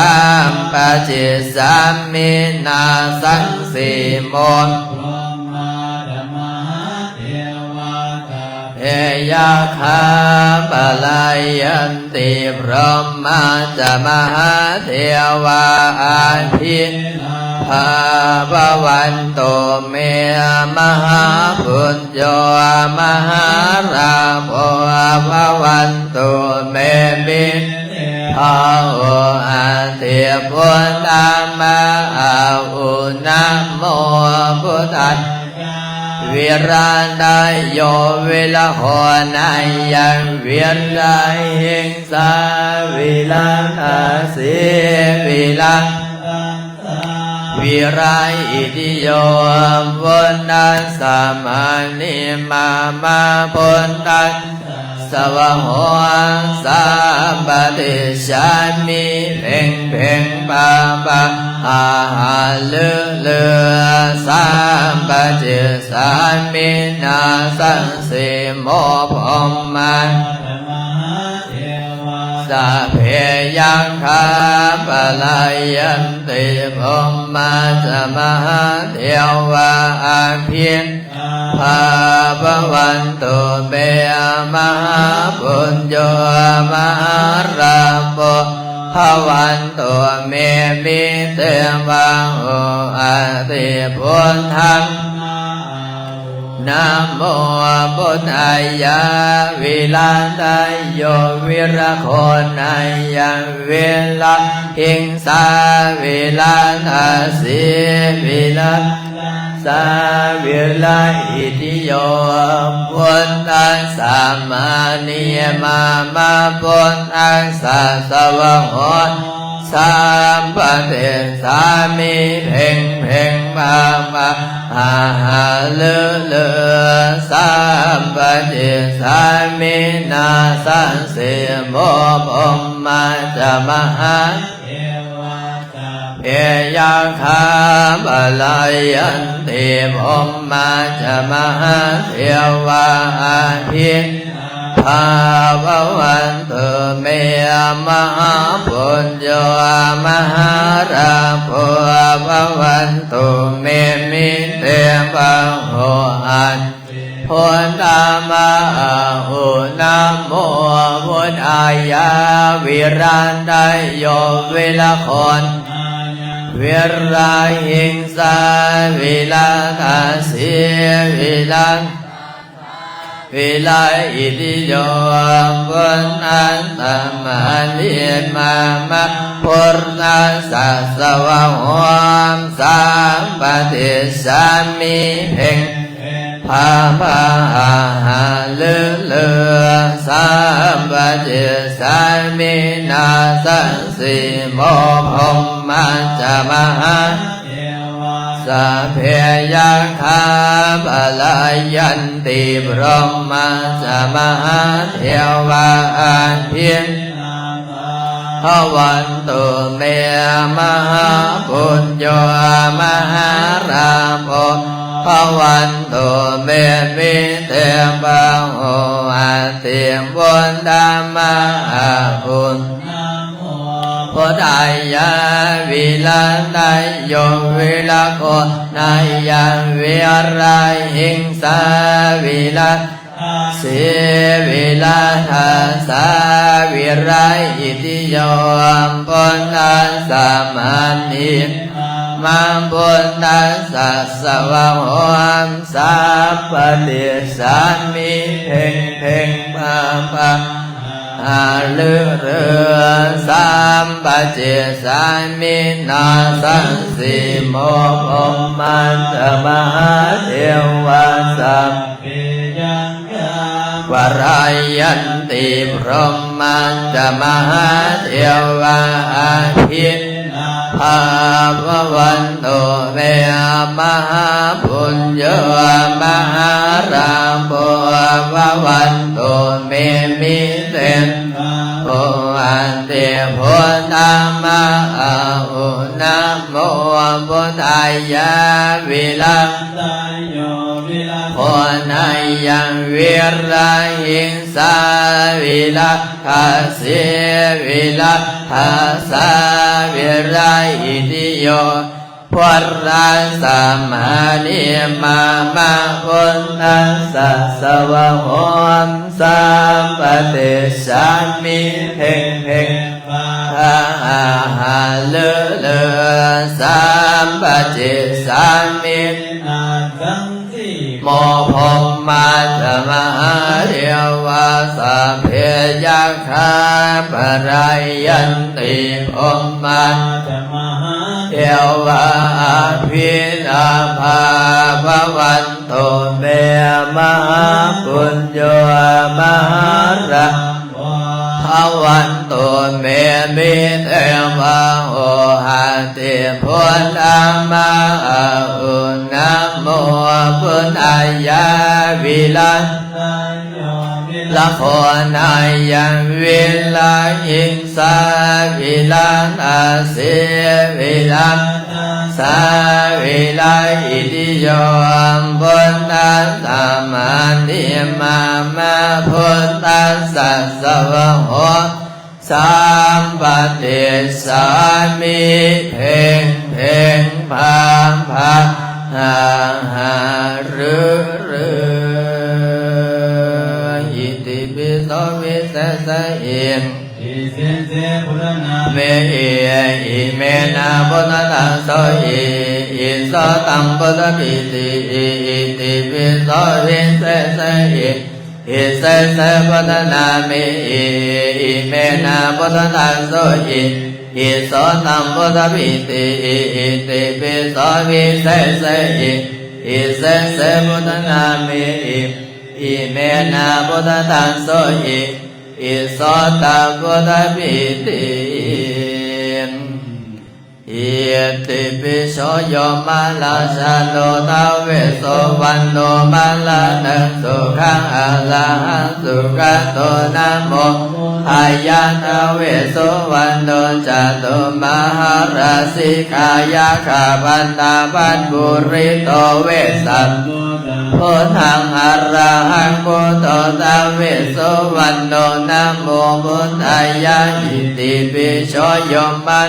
ຳປະຈິດສາມິ ນາສັງສີໂມ ພຣມມາຈະມະຫາເທວາ ສັບເພຍັກຂາ ປະລາຍັນຕິ ພຣມມາຈະມະຫາເທວາ ອະພິລາພາ ພະວັນຕຸ ເມ ມະຫາປຸນໂຍ ມະຫາລາໂພ ພະວັນຕຸ ເມ ມິ ເທວາ ໂຫ ອາຕິ ພຸດທະມາ ອາຫຸ ນະໂມ ພຸດທາຍາ ວິລະທາໂຍ ວິລະໂຄ ນາຍັງ ວິລະຫິງສາ ວິລະທັດສີ ວິລະທັດສາ ວິລະອິດທິໂຍ ພຸດທັດສະ ມານີມາມະ ພຸດທັດສະ ສະວາໂຫ ສຳປະຕິດສາມິ ເພັງເພັງປາປາ ຫາຫາລືລື ສຳປະຈິດສາມິ ນາສັງສີໂມ ພົມມາຈະມະຫາເທວາ ສັບເພຍັກຂາ ປະລາຍັນຕິ ພົມມາຈະມະຫາເທວາ ອະພິລາພາ ພະວັນຕຸ ເມ ມະຫາປຸນໂຍ ມະຫາລາໂພ ພະວັນຕຸ ເມ ມິ ເທວາ ໂຫ ອາຕິ ພຸດທັງ ມະຫາໂຫ ນະໂມ ພຸດທາຍາ ວິລະທາໂຍ ວິລະໂຄ ນາຍັງ ວິລະຫິງສາ ວິລະທັດສີ ວິລະທັດສາ ວິລະອິດທິໂຍ ພຸດທັດສະ ມານີມາມະ ພຸດທັດສະ ສະວາໂຫ ສຳປະຕິດສາມິ ເພັງເພັງພາພາ ຫາຫາລືລື ສຳປະຕິດສາມິ ນາສັງສີໂມ ພົມມາຈະມະຫາ ເພຍັກຂາ ປະລາຍັນຕິ ພົມມາຈະມະຫາເທວາ ອະພິລາພາ ພະວັນຕຸ ເມ ມະຫາປຸນໂຍ ມະຫາລາໂພ ພະວັນຕຸ ເມ ມິ ເທວາ ໂຫ ອາ โพธามะ อะหุ นะโมพุทธายะ วิรัตโย วิรโค วิรหิงสา วิรทัสสี วิร วิร อิติโย พุทธัสสะ มานิ มามะ พุทธัสสะ สวะโห สัมปะติสสามิ เพ็ง พาพาหาหาลือลือ สัมปะติสสามิ นาสังสีโม พรหมาจะมหา สัพเพยักขา ปะลายันติ พรหมาจะมหาเทวา อาภิ ภะวันตุเม มหาปุญโญ มหาลาโภ ภะวันตุเม มิเต ปะโห หะติ พุทธามะ อะหุ นะโมพุทธายะ วิรัตโย วิรโค นะยัง วิรหิงสา วิร สี วิรทัสสา วิร อิติโย พุทธัสสะ มานิ มะ พุทธัสสะ สวะโห สัพปะติสสามิ เพ็งเพ็ง พาพา หาลือลือ สัมปะติสสามิ นาสังสีโม พรหมาจะมหาเทวา สัพเพยักขา ปะลายันติ พรหมาจะมหาเทวา อาภิ ภา ภะวันตุเม มหาปุญโญ มหาลาโภ ภะวันตุเม มิเต ปะโห หะติ พุทธามะ อะหุ นะโมพุทธายะ วิรัตโย วิรโค นะยัง วิรหิงสา วิรทัสสี วิรทัสสา วิร อิติโย พุทธัสสะ มานิ มามะ พุทธัสสะ สวะโห สัมปะติสสามิ เพ็งเพ็ง พาหาหาลือลือ สัมปะติสสามิ นาสัง โม พรหมาจะมหาเทวา สัพเพยักขา ปะลายันติ พรหมาจะมหาเทวา อาภินาภา ภะวันตุเม มหาปุญโญ มหาลา ภะวันตุเม มิเต ปะโห หะติ พุทธามะ อะหุ นะโมพุทธายะ วิรัตโย วิรโค นะยัง วิรหิงสา วิรทัสสี วิรทัสสา วิร อิติโย พุทธัสสะ มานิ มามะ พุทธัสสะ สวะโห สัมปะติสสามิ เพ็งเพ็ง พาพาหาหาฤๅฤๅ อิติปิโส วิเศษหิ อิเสเส พุทธนาเมหิ อิเมนะ พุทธทัสโสหิ อิโสตัง พุทธปิติหิ อิติปิโส วิเศษหิ อิเสเส พุทธนาเมหิ อิเมนะ พุทธทัสโสหิ อิโสตัง พุทธปิติหิ อิติปิโส วิเสเสหิ อิเสเส พุทธนาเมหิ อิเมนะ พุทธทัสโสหิ อิโสตัง พุทธปิติ อิติปิโส โยมะราชาโน ท้าวเวสสุวรรณโน มะระหัง สุขัง อรหัง สุขโต นะโม ทายะ ท้าวเวสสุวรรณโน จตุมหาราชิกา ยักขา พันธา พันธุริโต เวสสันโน พุทธัง อรหัง พุทโธ ท้าวเวสสุวรรณโน นะโม พุทธายะ อิติปิโส โยมะ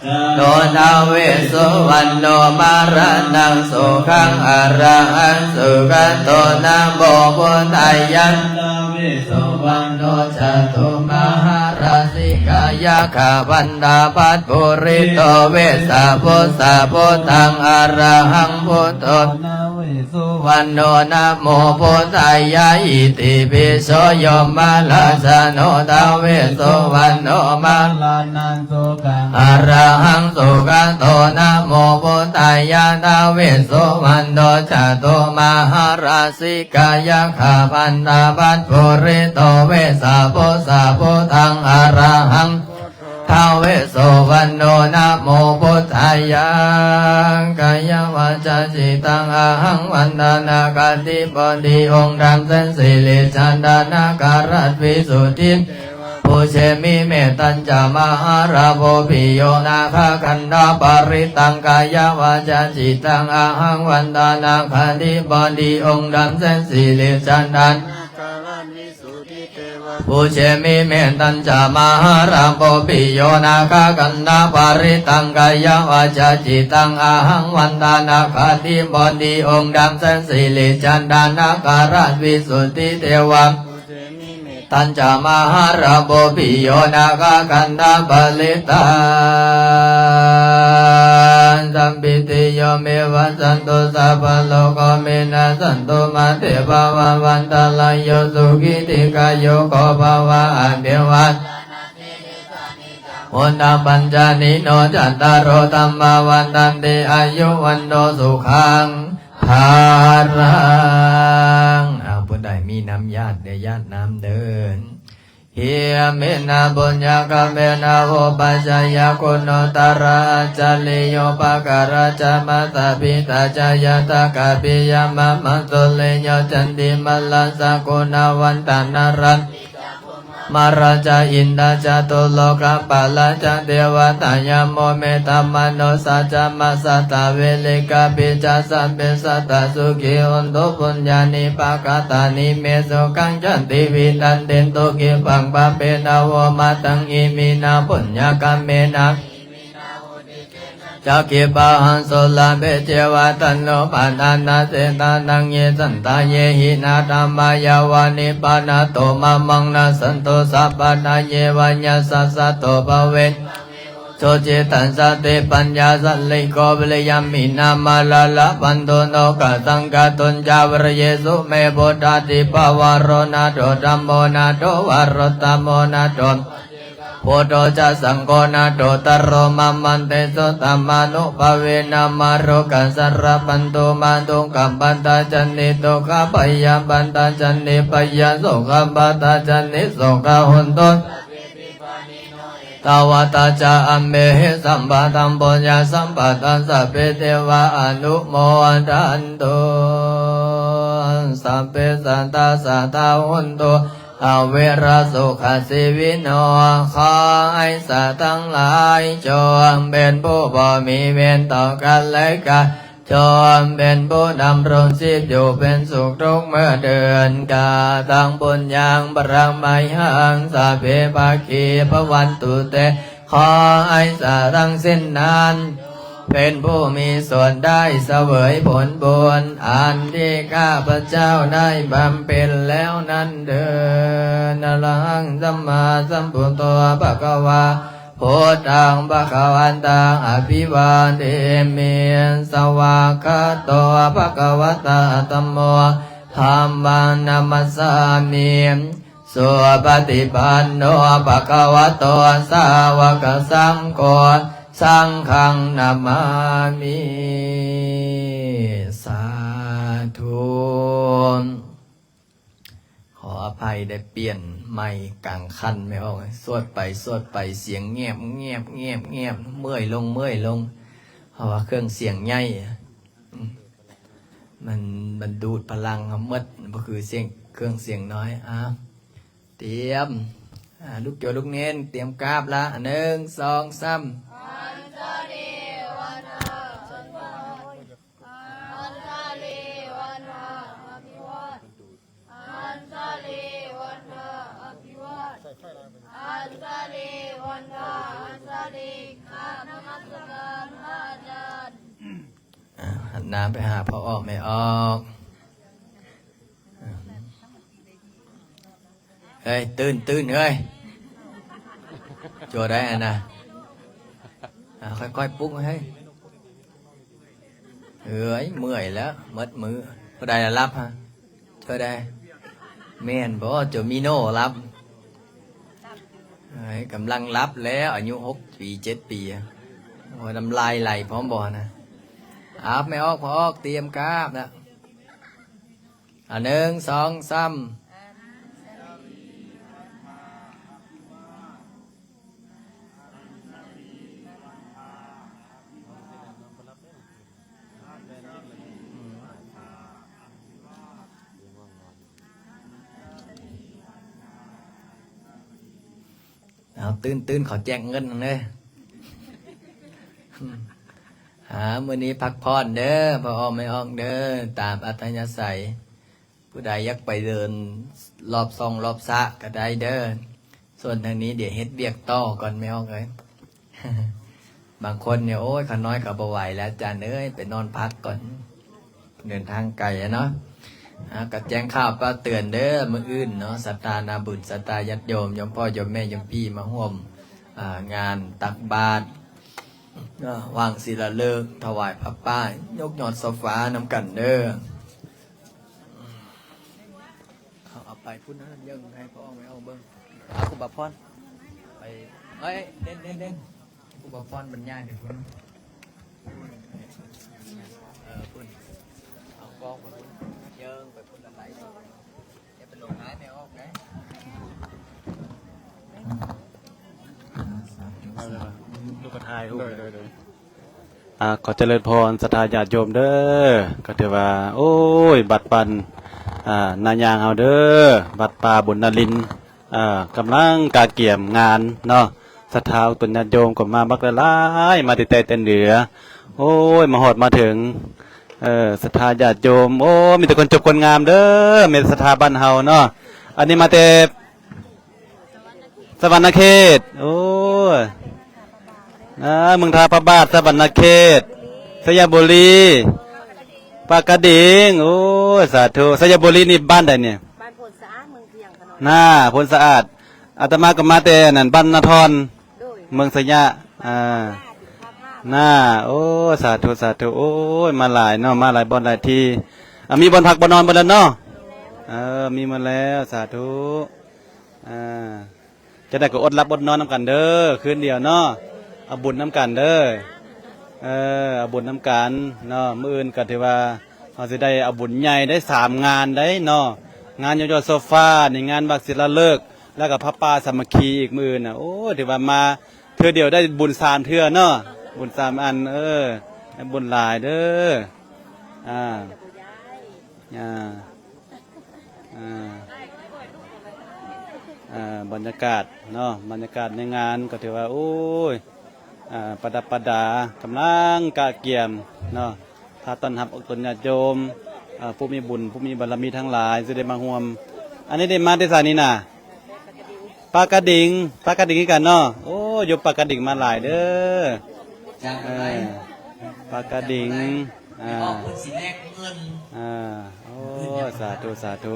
ໂນ ທາເວສສຸວັນໂນ ມະລະນະສຸຂັງ ອະລະຫັງສຸກະໂຕ ນະໂມບຸດທາຍະ ທາເວສສຸວັນໂນ ຈະຕຸມະຫາລາຊິກາ ຍັກຂະພັນທະພັດປຸລິໂຕ ເວສະພູຊະພຸດທັງ ອະລະຫັງບຸດໂຕ ທາເວສສຸວັນໂນ ນະໂມບຸດທາຍະ ອິຕິປິໂສ ຍົມມະລາຊະໂນ ທາເວສສຸວັນໂນ ມະລະນະສຸຂັງ ອະລະຫັງສຸກະໂຕ ນະໂມບຸດທາຍະ ທາເວສສຸວັນໂນ ຈະຕຸມະຫາລາຊິກາ ຍັກຂະພັນທະພັດປຸລິໂຕ ເວສະພູຊະພຸດທັງ ອະລະຫັງ ທາເວສສຸວັນໂນ ນະໂມບຸດທາຍະ ກາຍະວາຈາຈິດຕັງ ອະຫັງວັນຕານາຄາທິບໍດີ ອົງທຳເສັນສິລິຈັນຕານາຄາລັດວິສຸດທິ ປູເຊມິ ເມຕຕັນຈະມະຫາລາໂພ ປິໂຍນາຄາຄັນທາປະລິດຕັງ ກາຍະວາຈາຈິດຕັງ ອະຫັງວັນຕານາຄາທິບໍດີ ອົງທຳເສັນສິລິຈັນຕານາຄາລັດວິ ປູເຊມິ ເມຕຕັນຈະມະຫາລາໂພ ປິໂຍນາຄາຄັນທາປະລິດຕັງ ກາຍະວາຈາຈິດຕັງ ອະຫັງວັນຕານາຄາທິບໍດີ ອົງທຳເສັນສິລິຈັນຕານາຄາລັດວິສຸດທິເທວາ ປູເຊມິ ເມຕຕັນຈະມະຫາລາໂພ ປິໂຍນາຄາຄັນທາປະລິດຕັງ ສັບພິຕິໂຍ ວິວັດສັນຕຸ ສັບພະໂລໂກ ວິນາສັນຕຸ ມາເຕ ພະວັດວັນຕະລາຍໂຍ ສຸຂີ ດີຄາຍຸໂກ ພະວະ ອະພິວາທະນະ ສິລິສະນິຈັງ ພຸດທະປັນຈາລີໂນ ຈັດຕາໂລ ທຳມາ ວັດທັນຕິ ອາຍຸ ວັນໂນ ສຸຂັງ ພະລັງ. ເອົາ ຜູ້ໃດມີນ້ຳຢາດ ໄດ້ຢາດນ້ຳເດີ. ອິເມນະ ປຸນຍະກຳເມນະ ອຸປະຈາຍະ ຄຸນໂນຕະຣະ ອັດສະລິໂຍ ປະກາຣະຈະ ມາຕາປິຕາຈະ ຍາຕະກາປິຍະ ມະມະ ສຸລິໂຍ ຈັນຕິມະລະສະ ກຸນະວັນຕະນະຣະ ມະຣາຈາ ອິນທະຈະ ຕຸໂລກະປາລະຈະ ເທວະຕາ ຍະໂມ ເມຕະມະນຸສາຈະ ມະສະຕາ ເວລິກາປິຈະ ສັບເພ ສັດຕາ ສຸຂີ ໂຫນຕຸ ປຸນຍານິ ປະກະຕານິ ເມ ສຸຂັງ ຈັນຕິ ວິວັດເທນຕຸ ກິບປັງ ປະເພນະ ໂຫມະຕັງ ອິເມນະ ປຸນຍະກຳເມນະ ຈະ ກິບປະຫັງ ສຸລາເພ ເທວະຕານຸປະທານະ ເສຕານັງ ເຍ ສັນທາ ເຍຫິ ນາ ທຳມາ ຍາວາ ນິບປານະໂຕ ມະມັງ ນະສັນຕຸ ສັບປະທາ ເຍ ວະ ຍະສາ ສະໂຕ ພະເວ ສຸຈິຕັງ ສະຕິປັນຍາ ສະລິໂກ ວິລິຍະ ມິນາ ມາລາ ລະພັນຕຸ ໂນກະສັງ ກະຕຸນຈາ ວະຣະເຍ ສຸເມ ພຸດທາທິພາວະໂຣ ນາໂຖ ທຳໂມ ນາໂຖ ວະໂຣຕະໂມ ນາໂຖ ພຸດໂທ ຈະ ສັງໂຄ ນາໂຖ ຕະໂຣ ມະມັນເຕ ໂສຕະມານຸພາເວນະ ມາໂຣກາ ສາລະພັນຕຸ ມາ ທຸກຂະປັດຕາ ຈະ ນິ ທຸກຂະ ພະຍາປັດຕາ ຈະ ນິ ພະຍາ ໂສກະປັດຕາ ຈະ ນິ ໂສກາ ໂຫນຕຸ ທາວັດຕາ ຈະ ອຳເມຫິ ສັມປະທັງ ປຸນຍະ ສຳປະທັງ ສັບເພ ເທວາ ອະນຸໂມທັນຕຸ ສັບເພ ສັດຕາ ສາທາ ໂຫນຕຸ ອະເວຣະ ສຸຂະ ຊີວິໂນ ຂໍໃຫ້ສັດທັງຫຼາຍ ຈົ່ງເປັນຜູ້ບໍ່ມີເວນຕໍ່ກັນແລະກັນ ຈົ່ງເປັນຜູ້ດຳລົງຊີບຢູ່ເປັນສຸກທຸກເມື່ອເທີນ ກະຕັງ ປຸນຍັງ ປະມະຍັງ ສັບເພ ພາຄີ ພະວັນຕຸ ເຕ ຂໍໃຫ້ສັດທັງສິ້ນນັ້ນ ເປັນຜູ້ມີສ່ວນໄດ້ສະເຫວີຍຜົນບຸນ ອັນທີ່ຂ້າພະເຈົ້າໄດ້ບຳເພັນແລ້ວນັ້ນເທີນ. ອະລະຫັງ ສຳມາສຳພຸດໂທ ພະຄະວາ ພຸດທັງ ພະຄະວັນຕັງ ອະພິວາເທມິ ສະວາກຂາໂຕ ພະຄະວະຕາ ທຳໂມ ທຳມັງ ນະມັດສາມິ ສຸປະຕິປັນໂນ ພະຄະວະໂຕ ສາວະກະສັງໂຄ ສັງຄັງ ນະມາມິ ສາທຸ. ຂໍອະໄພ ໄດ້ປ່ຽນໄມກາງຄັນໄມ່ອອກ ສວດໄປສວດໄປສຽງແງບແງບແງບແງບ ເມື່ອຍລົງເມື່ອຍລົງ ເພາະວ່າເຄື່ອງສຽງໃຫຍ່ ອາ ມັນ ມັນດູດພະລັງເຮົາໝົດ ບໍ່ຄືສຽງ ເຄື່ອງສຽງນ້ອຍ. ອາ ຕຽມ ອາ ລູກໂຈລູກເນນ ຕຽມກາບລະ ໜຶ່ງ ສອງ ສາມ. ອັນຊາລີວັນທາ ອັນຊາລີວັນທາ ອະພິວາດ ອັນຊາລີວັນທາ ອະພິວາດ ອັນຊາລີວັນທາ ອັນຊາລີ ກາບນະມັດ ຫັນໜ້າໄປຫາພໍ່ອອກແມ່ອອກ. ເຮີ້ຍ ຕື່ນ ຕື່ນ ເຮີ້ຍ ຈົວໄດ້ຫັ້ນນະ. ອ່າ ຄ່ອຍໆປຸກເຮີ້ຍ. ເອີຍ ເມື່ອຍແລ້ວ ໝົດມື້. ຜູ້ໃດລະຫຼັບຮະ? ເຈົ້າໃດ? ແມ່ນບໍ່? ໂຈມິໂນຫຼັບ. ເອີຍ ກຳລັງຫຼັບແລ້ວ ອາຍຸຫົກປີ ເຈັດປີ. ໂອ້ຍ ນ້ຳລາຍໄຫຼພ້ອມບໍ່ນະ? ອາບ ແມ່ອອກ ພໍ່ອອກ ຕຽມກາບນະ. ອ່າ ໜຶ່ງ ສອງ ສາມ. ເອົາ ຕື່ນໆ ເຂົາແຈກເງິນເດີ. ອ່າ ມື້ນີ້ພັກຜ່ອນເດີ ພໍ່ອອກແມ່ອອກເດີ ຕາມອັດທະຍາໄສ. ຜູ້ໃດຢາກໄປເດີນລອບຊ່ອງລອບສະກໍໄດ້ເດີ. ສ່ວນທາງນີ້ດຽວເຮັດວຽກຕໍ່ກ່ອນແມ່ອອກເອີຍ. ບາງຄົນນີ້ ໂອ້ຍ ຂ້ານ້ອຍກໍບໍ່ໄຫວແລ້ວອາຈານເອີຍ ໄປນອນພັກກ່ອນ ເດີນທາງໄກເນາະ. ອ່າ ກໍແຈ້ງຂ່າວປະເຕືອນເດີ ມື້ອື່ນເນາະ ສັດທາໜ້າບຸນ ສັດທາຍາດໂຍມ ໂຍມພໍ່ໂຍມແມ່ໂຍມພີ່ ມາຮ່ວມ ອ່າ ງານຕັກບາດ ເນາະ ວາງສິລາເລີກ ຖວາຍຜ້າປ່າ ຍົກຍອດໂຊຟານຳກັນເດີ. ເອົາ ເອົາໄປພຸ້ນນະ ເຢີ້ງໃຫ້ພໍ່ອອກແມ່ອອກເບິ່ງ. ເອົາ ຄູບາພອນ ໄປ ເອີຍ ເດັ່ນ ເດັ່ນ ເດັ່ນ ຄູບາພອນບັນຍາຍໄປພຸ້ນ. ເອີ ພຸ້ນ ເອົາກ້ອງໄປພຸ້ນ ເຢີ້ງໄປພຸ້ນລະໄຫຼ. ຢ່າໄປຫຼົງຫາຍແມ່ອອກເດ້. ລູກກະຖ່າຍຮູບ. ໂດຍ ໂດຍ ໂດຍ. ອ່າ ຂໍຈະເລີນພອນ ສັດທາຍາດໂຍມເດີ. ກໍຖືວ່າ ໂອ້ຍ ວັດບ້ານ ອ່າ ນາຍາງເຮົາເດີ ວັດປ່າບຸນນາລິນ ອ່າ ກຳລັງກະກຽມງານເນາະ. ສັດທາອອກຕົນຍາດໂຍມກໍມາບັກຫຼາຍໆ ມາແຕ່ໃຕ້ແຕ່ເໜືອ. ໂອ້ຍ ມາຮອດມາເຖິງ ເອີ ສັດທາຍາດໂຍມ ໂອ້ ມີແຕ່ຄົນຈົບຄົນງາມເດີ ແມ່ນສັດທາບ້ານເຮົາເນາະ. ອັນນີ້ມາແຕ່ ສະຫວັນນະເຂດ. ໂອ້ຍ ອ່າ ເມືອງທ່າພະບາດ ສະຫວັນນະເຂດ ໄຊຍະບູລີ ປາກກະດິງ. ໂອ້ຍ ສາທຸ. ໄຊຍະບູລີນີ້ບ້ານໃດນີ້? ບ້ານໂພນສະອາດ ເມືອງພຽງຂະນ້ອຍ. ນາ ໂພນສະອາດ. ອາດຕະມາກໍມາແຕ່ອັນນັ້ນ ບ້ານນາທອນ ໂດຍ ເມືອງໄຊຍະ. ອ່າ ນາ ໂອ້ ສາທຸ ສາທຸ. ໂອ້ຍ ມາຫຼາຍເນາະ ມາຫຼາຍບ່ອນຫຼາຍທີ່. ອ່າ ມີບ່ອນພັກບ່ອນນອນເບິດແລ້ວເນາະ? ເອີ ມີໝົດແລ້ວ. ສາທຸ. ອ່າ ຈັ່ງໃດກໍອົດຫຼັບອົດນອນນຳກັນເດີ ຄືນດຽວເນາະ. ເອົາບຸນນຳກັນເດີ. ເອີ ເອົາບຸນນຳກັນເນາະ. ມື້ອື່ນກໍຖືວ່າເຮົາຊິໄດ້ເອົາບຸນໃຫຍ່ໄດ້ສາມງານໄດ໋ເນາະ. ງານຍົກຍອດໂຊຟານີ້ ງານວາງສິລາເລີກ ແລ້ວກໍຜ້າປ່າສາມັກຄີອີກມື້ອື່ນນະ. ໂອ້ ຖືວ່າມາເທື່ອດຽວໄດ້ບຸນສາມເທື່ອເນາະ ບຸນສາມອັນ. ເອີ ໃຫ້ບຸນຫຼາຍເດີ. ອ່າ ອ່າ ອ່າ ອ່າ ບັນຍາກາດເນາະ ບັນຍາກາດໃນງານກໍຖືວ່າ ໂອ້ຍ ອ່າ ປະດັບປະດາ ກຳລັງກະກຽມເນາະ ຖ້າຕ້ອນຮັບອອກຕົນຍາດໂຍມ ເອີ ຜູ້ມີບຸນ ຜູ້ມີບາລະມີທັງຫຼາຍ ຊິໄດ້ມາຮ່ວມ. ອັນນີ້ໄດ້ມາແຕ່ໃສນີ້ນະ? ປາກກະດິງ ປາກກະດິງຄືກັນເນາະ. ໂອ້ ຢູ່ປາກກະດິງມາຫຼາຍເດີ. ເອີ ປາກກະດິງ ອ່າ ອອກເພິ່ນຊິແລກເງິນ ອ່າ ໂອ້ ສາທຸ ສາທຸ.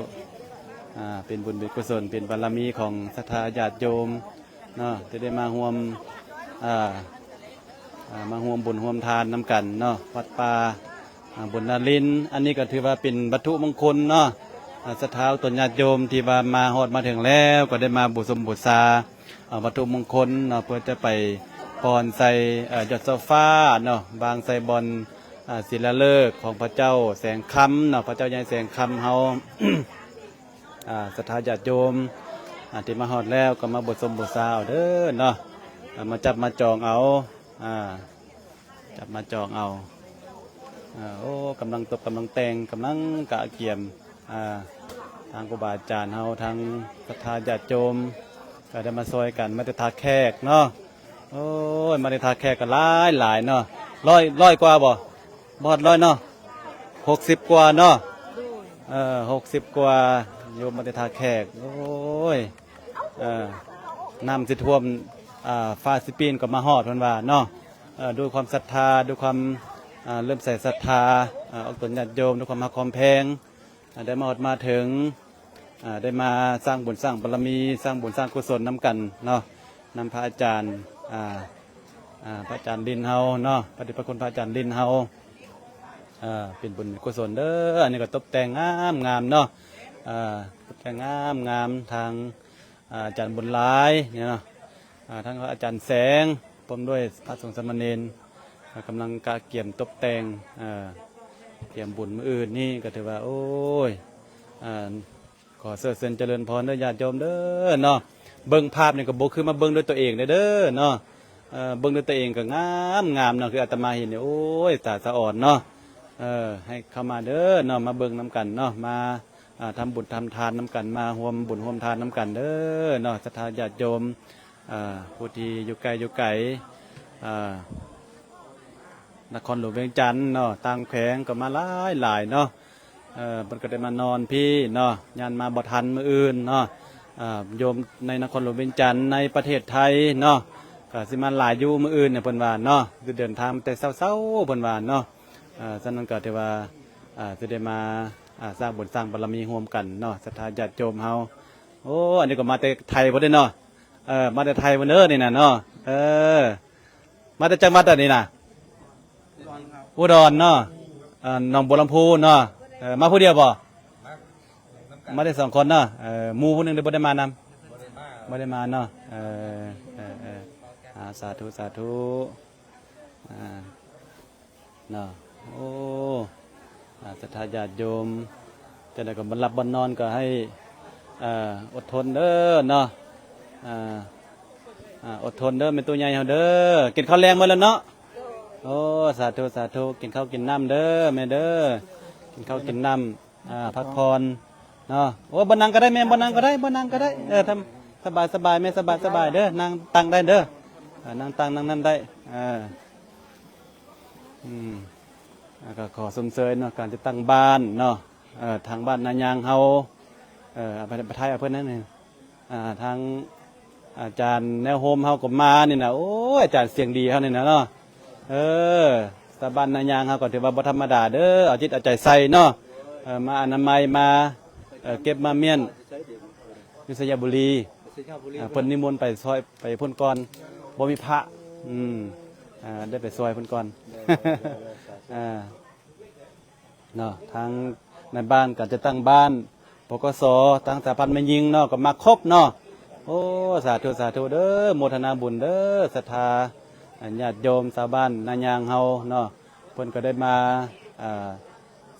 ອ່າ ເປັນບຸນເປັນກຸສົນ ເປັນບາລະມີຂອງສັດທາຍາດໂຍມເນາະ ທີ່ໄດ້ມາຮ່ວມ ອ່າ ອ່າ ມາຮ່ວມບຸນຮ່ວມທານນຳກັນເນາະ ວັດປ່າ ອ່າ ບຸນນາລິນ. ອັນນີ້ກໍຖືວ່າເປັນວັດຖຸມົງຄົນເນາະ ອ່າ ສັດທາຕົນຍາດໂຍມທີ່ວ່າມາຮອດມາເຖິງແລ້ວ ກໍໄດ້ມາບູຊົມບູຊາ ອ່າ ວັດຖຸມົງຄົນເນາະ ເພື່ອຈະໄປປ່ອນໃສ່ ເອີ ຍອດໂຊຟາເນາະ ວາງໃສ່ບ່ອນ ອ່າ ສິລາເລີກຂອງພະເຈົ້າແສງຄຳເນາະ ພະເຈົ້າໃຫຍ່ແສງຄຳເຮົາ. ອ່າ ສັດທາຍາດໂຍມ ອ່າ ທີ່ມາຮອດແລ້ວກໍມາບູຊົມບູຊາເອົາເດີເນາະ ອ່າ ມາຈັບມາຈອງເອົາ ອ່າ ຈັບມາຈອງເອົາ. ອ່າ ໂອ້ ກຳລັງຕົກກຳລັງແຕ່ງ ກຳລັງກະກຽມ. ອ່າ ທາງຄູບາອາຈານເຮົາ ທາງສັດທາຍາດໂຍມ ກໍໄດ້ມາຊ່ອຍກັນ ມາແຕ່ທ່າແຂກເນາະ. ໂອ້ຍ ມາແຕ່ທ່າແຂກກໍຫຼາຍໆເນາະ ຮ້ອຍ ຮ້ອຍກວ່າບໍ່? ບໍ່ຮອດຮ້ອຍເນາະ ຫົກສິບກວ່າເນາະ. ເອີ ຫົກສິບກວ່າ ໂຍມມາແຕ່ທ່າແຂກ. ໂອ້ຍ ເອີ ນ້ຳຊິຖ້ວມ ອ່າ ຟ້າຊິປີນກໍມາຮອດ ເພິ່ນວ່າເນາະ. ເອີ ດ້ວຍຄວາມສັດທາ ດ້ວຍຄວາມ ອ່າ ເລີ່ມໃສ່ສັດທາ ອ່າ ອອກຕົນຍາດໂຍມດ້ວຍຄວາມຮັກຄວາມແພງ ອ່າ ໄດ້ມາຮອດມາເຖິງ ອ່າ ໄດ້ມາສ້າງບຸນສ້າງບາລະມີ ສ້າງບຸນສ້າງກຸສົນນຳກັນເນາະ ນຳພະອາຈານ ອ່າ ອ່າ ພະອາຈານລິນເຮົາເນາະ ພະເດດພະຄຸນພະອາຈານລິນເຮົາ ອ່າ ເປັນບຸນເປັນກຸສົນເດີ. ອັນນີ້ກໍຕົບແຕ່ງງາມໆເນາະ ອ່າ ຕົບແຕ່ງງາມໆ ທາງ ອ່າ ອາຈານບຸນຫຼາຍນີ້ເນາະ ອ່າ ທັງອາຈານແສງ ພ້ອມດ້ວຍພະສົງສາມະເນນ ອ່າ ກຳລັງກະກຽມຕົບແຕ່ງ ອ່າ ກຽມບຸນມື້ອື່ນນີ້ ກໍຖືວ່າ ໂອ້ຍ ອ່າ ຂໍເຊີດເຊີນຈະເລີນພອນເດີຍາດໂຍມເດີເນາະ. ເບິ່ງພາບນີ້ກໍບໍ່ຄືມາເບິ່ງດ້ວຍຕົວເອງເດີເນາະ ເອີ ເບິ່ງດ້ວຍຕົວເອງກໍງາມໆເນາະ ຄືອາດຕະມາເຫັນນີ້ ໂອ້ຍ ຕາສະອອນເນາະ. ເອີ ໃຫ້ເຂົ້າມາເດີເນາະ ມາເບິ່ງນຳກັນເນາະ ມາ ອ່າ ທຳບຸນທຳທານນຳກັນ ມາຮ່ວມບຸນຮ່ວມທານນຳກັນເດີເນາະ ສັດທາຍາດໂຍມ ອ່າ ຜູ້ທີ່ຢູ່ໃກ້ຢູ່ໄກ ອ່າ ນະຄອນຫຼວງວຽງຈັນເນາະ ຕ່າງແຂວງກໍມາຫຼາຍໆເນາະ. ເອີ ເພິ່ນກໍໄດ້ມານອນພີ້ເນາະ ຢ້ານມາບໍ່ທັນມື້ອື່ນເນາະ ອ່າ ໂຍມໃນນະຄອນຫຼວງວຽງຈັນ ໃນປະເທດໄທເນາະ ກໍຊິມາຫຼາຍຢູ່ມື້ອື່ນເນາະ ເພິ່ນວ່າເນາະ ຊິເດີນທາງແຕ່ເຊົ້າໆ ເພິ່ນວ່າເນາະ. ເອີ ສະນັ້ນກໍຖືວ່າ ອ່າ ຈະໄດ້ມາ ອ່າ ສ້າງບຸນສ້າງບາລະມີຮ່ວມກັນເນາະ ສັດທາຍາດໂຍມເຮົາ. ໂອ້ ອັນນີ້ກໍມາແຕ່ໄທພຸ້ນເດ້ເນາະ ເອີ ມາແຕ່ໄທພຸ້ນເດີນີ້ນະເນາະ. ເອີ ມາແຕ່ຈັງຫວັດອັນນີ້ນະ? ອຸດອນເນາະ ເອີ ໜອງບົວລຳພູເນາະ. ເອີ ມາຜູ້ດຽວບໍ່? ມາແຕ່ສອງຄົນເນາະ. ເອີ ໝູ່ຜູ້ໜຶ່ງໄດ້ ບໍ່ໄດ້ມານຳ? ບໍ່ໄດ້ມາເນາະ. ເອີ ເອີ ເອີ ອ່າ ສາທຸ ສາທຸ ອ່າ ເນາະ. ໂອ້ ອ່າ ສັດທາຍາດໂຍມ ຈັ່ງໃດກໍບ່ອນຫຼັບບ່ອນນອນກໍໃຫ້ ເອີ ອົດທົນເດີເນາະ. ອ່າ ອ່າ ອົດທົນເດີແມ່ຕູ້ໃຫຍ່ເຮົາເດີ. ກິນເຂົ້າແລງໝົດແລ້ວເນາະ? ໂອ້ ສາທຸ ສາທຸ ກິນເຂົ້າກິນນ້ຳເດີແມ່ເດີ ກິນເຂົ້າກິນນ້ຳ ອ່າ ພັກຜ່ອນເນາະ. ໂອ້ ບໍ່ນັ່ງກໍໄດ້ແມ່ ບໍ່ນັ່ງກໍໄດ້ ບໍ່ນັ່ງກໍໄດ້. ເອີ ທຳ ສະບາຍ ສະບາຍແມ່ ສະບາຍ ສະບາຍເດີ ນັ່ງຕັ່ງໄດ້ເດີ ເອີ ນັ່ງຕັ່ງນັ່ງນັ້ນໄດ້. ເອີ ອືມ ແລ້ວກໍຂໍຊົມເຊີຍເນາະ ການຈັດຕັ້ງບ້ານເນາະ ເອີ ທາງບ້ານນາຍາງເຮົາ ເອີ ໄປ ໄປຖ່າຍເອົາເພິ່ນນັ້ນ ອ່າ ທາງອາຈານແນວໂຮມເຮົາກໍມານີ້ນະ. ໂອ້ຍ ອາຈານສຽງດີເຮົານີ້ນະເນາະ. ເອີ ຊາວບ້ານນາຍາງເຮົາກໍຖືວ່າບໍ່ທຳມະດາເດີ ເອົາຈິດເອົາໃຈໃສ່ເນາະ. ເອີ ມາອະນາໄມ ມາ ເອີ ເກັບມາມ້ຽນ ຢູ່ໄຊຍະບູລີ ໄຊຍະບູລີ ເອີ ເພິ່ນນິມົນໄປຊ່ອຍ ໄປພຸ້ນກ່ອນ ບໍ່ມີພະ ອືມ ເອີ ໄດ້ໄປຊ່ອຍເພິ່ນກ່ອນ ເອີ ເນາະ. ທາງນາຍບ້ານ ການຈັດຕັ້ງບ້ານ ປກສ ທາງສະຫະພັນແມ່ຍິງເນາະ ກໍມາຄົບເນາະ. ໂອ້ ສາທຸ ສາທຸເດີ ໂມທະນາບຸນເດີ ສັດທາ ອ່າ ຍາດໂຍມຊາວບ້ານນາຍາງເຮົາເນາະ ເພິ່ນກໍໄດ້ມາ ອ່າ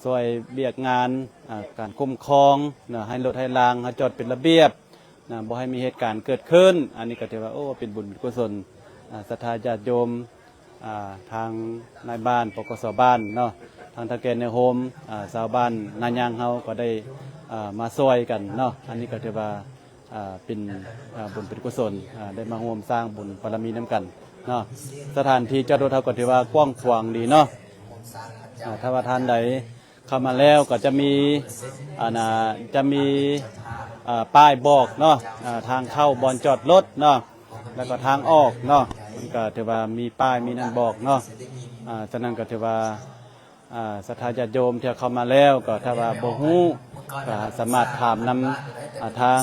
ຊ່ວຍວຽກງານ ອ່າ ການຄຸ້ມຄອງເນາະ ໃຫ້ລົດໃຫ້ລາງເຮົາຈອດເປັນລະບຽບ ນະ ບໍ່ໃຫ້ມີເຫດການເກີດຂຶ້ນ. ອັນນີ້ກໍຖືວ່າ ໂອ້ ເປັນບຸນເປັນກຸສົນ ອ່າ ສັດທາຍາດໂຍມ ອ່າ ທາງນາຍບ້ານ ປກສ ບ້ານເນາະ ທາງເຖົ້າແກ່ແນວໂຮມ ອ່າ ຊາວບ້ານນາຍາງເຮົາກໍໄດ້ ອ່າ ມາຊ່ວຍກັນເນາະ. ອັນນີ້ກໍຖືວ່າ ອ່າ ເປັນ ອ່າ ບຸນເປັນກຸສົນ ອ່າ ໄດ້ມາຮ່ວມສ້າງບຸນບາລະມີນຳກັນເນາະ. ສະຖານທີ່ຈອດລົດເຮົາກໍຖືວ່າກວ້າງຂວາງດີເນາະ. ອ່າ ຖ້າວ່າທ່ານໃດ ເຂົ້າມາແລ້ວກໍຈະມີ ອັນນ່າ ຈະມີ ເອີ ປ້າຍບອກເນາະ ເອີ ທາງເຂົ້າບ່ອນຈອດລົດເນາະ ແລ້ວກໍທາງອອກເນາະ ມັນກໍຖືວ່າມີປ້າຍມີນັ້ນບອກເນາະ. ອ່າ ສະນັ້ນກໍຖືວ່າ ອ່າ ສັດທາຍາດໂຍມທີ່ເຂົ້າມາແລ້ວ ກໍຖ້າວ່າບໍ່ຮູ້ ກໍສາມາດຖາມນຳ ອ່າ ທາງ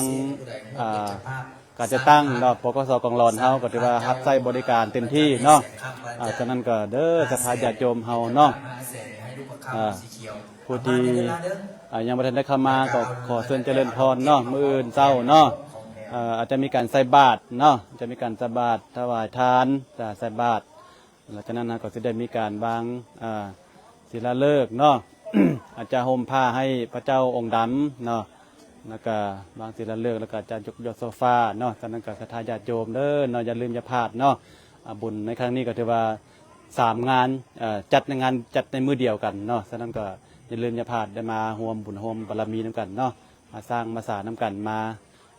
ອ່າ ການຈັດຕັ້ງເນາະ ປກສ ກອງຫຼອນເຮົາ ກໍຖືວ່າຮັບໃຊ້ບໍລິການເຕັມທີ່ເນາະ. ອ່າ ສະນັ້ນກໍເດີ ສັດທາຍາດໂຍມເຮົາເນາະ ອ່າ ຜູ້ທີ່ ອ່າ ຍັງບໍ່ທັນໄດ້ເຂົ້າມາ ກໍຂໍເຊີນຈະເລີນພອນເນາະ. ມື້ອື່ນເຊົ້າເນາະ ເອີ ອາດຈະມີການໃສ່ບາດເນາະ ຈະມີການໃສ່ບາດ ຖວາຍທານ ຈະໃສ່ບາດ ຫຼັງຈາກນັ້ນເຮົາກໍຊິໄດ້ມີການວາງ ອ່າ ສິລາເລີກເນາະ ອາດຈະຫົ່ມຜ້າໃຫ້ພະເຈົ້າອົງດຳເນາະ ແລ້ວກະວາງສິລາເລີກ ແລ້ວກະຈະຍົກຍອດໂຊຟາເນາະ. ສະນັ້ນກໍສັດທາຍາດໂຍມເດີເນາະ ຢ່າລືມຢ່າພາດເນາະ. ອ່າ ບຸນໃນຄັ້ງນີ້ກໍຖືວ່າສາມງານ ເອີ ຈັດໃນງານ ຈັດໃນມື້ດຽວກັນເນາະ. ສະນັ້ນກໍຢ່າລືມຢ່າພາດ ໄດ້ມາຮ່ວມບຸນຮ່ວມບາລະມີນຳກັນເນາະ ມາສ້າງມາສານຳກັນ ມາ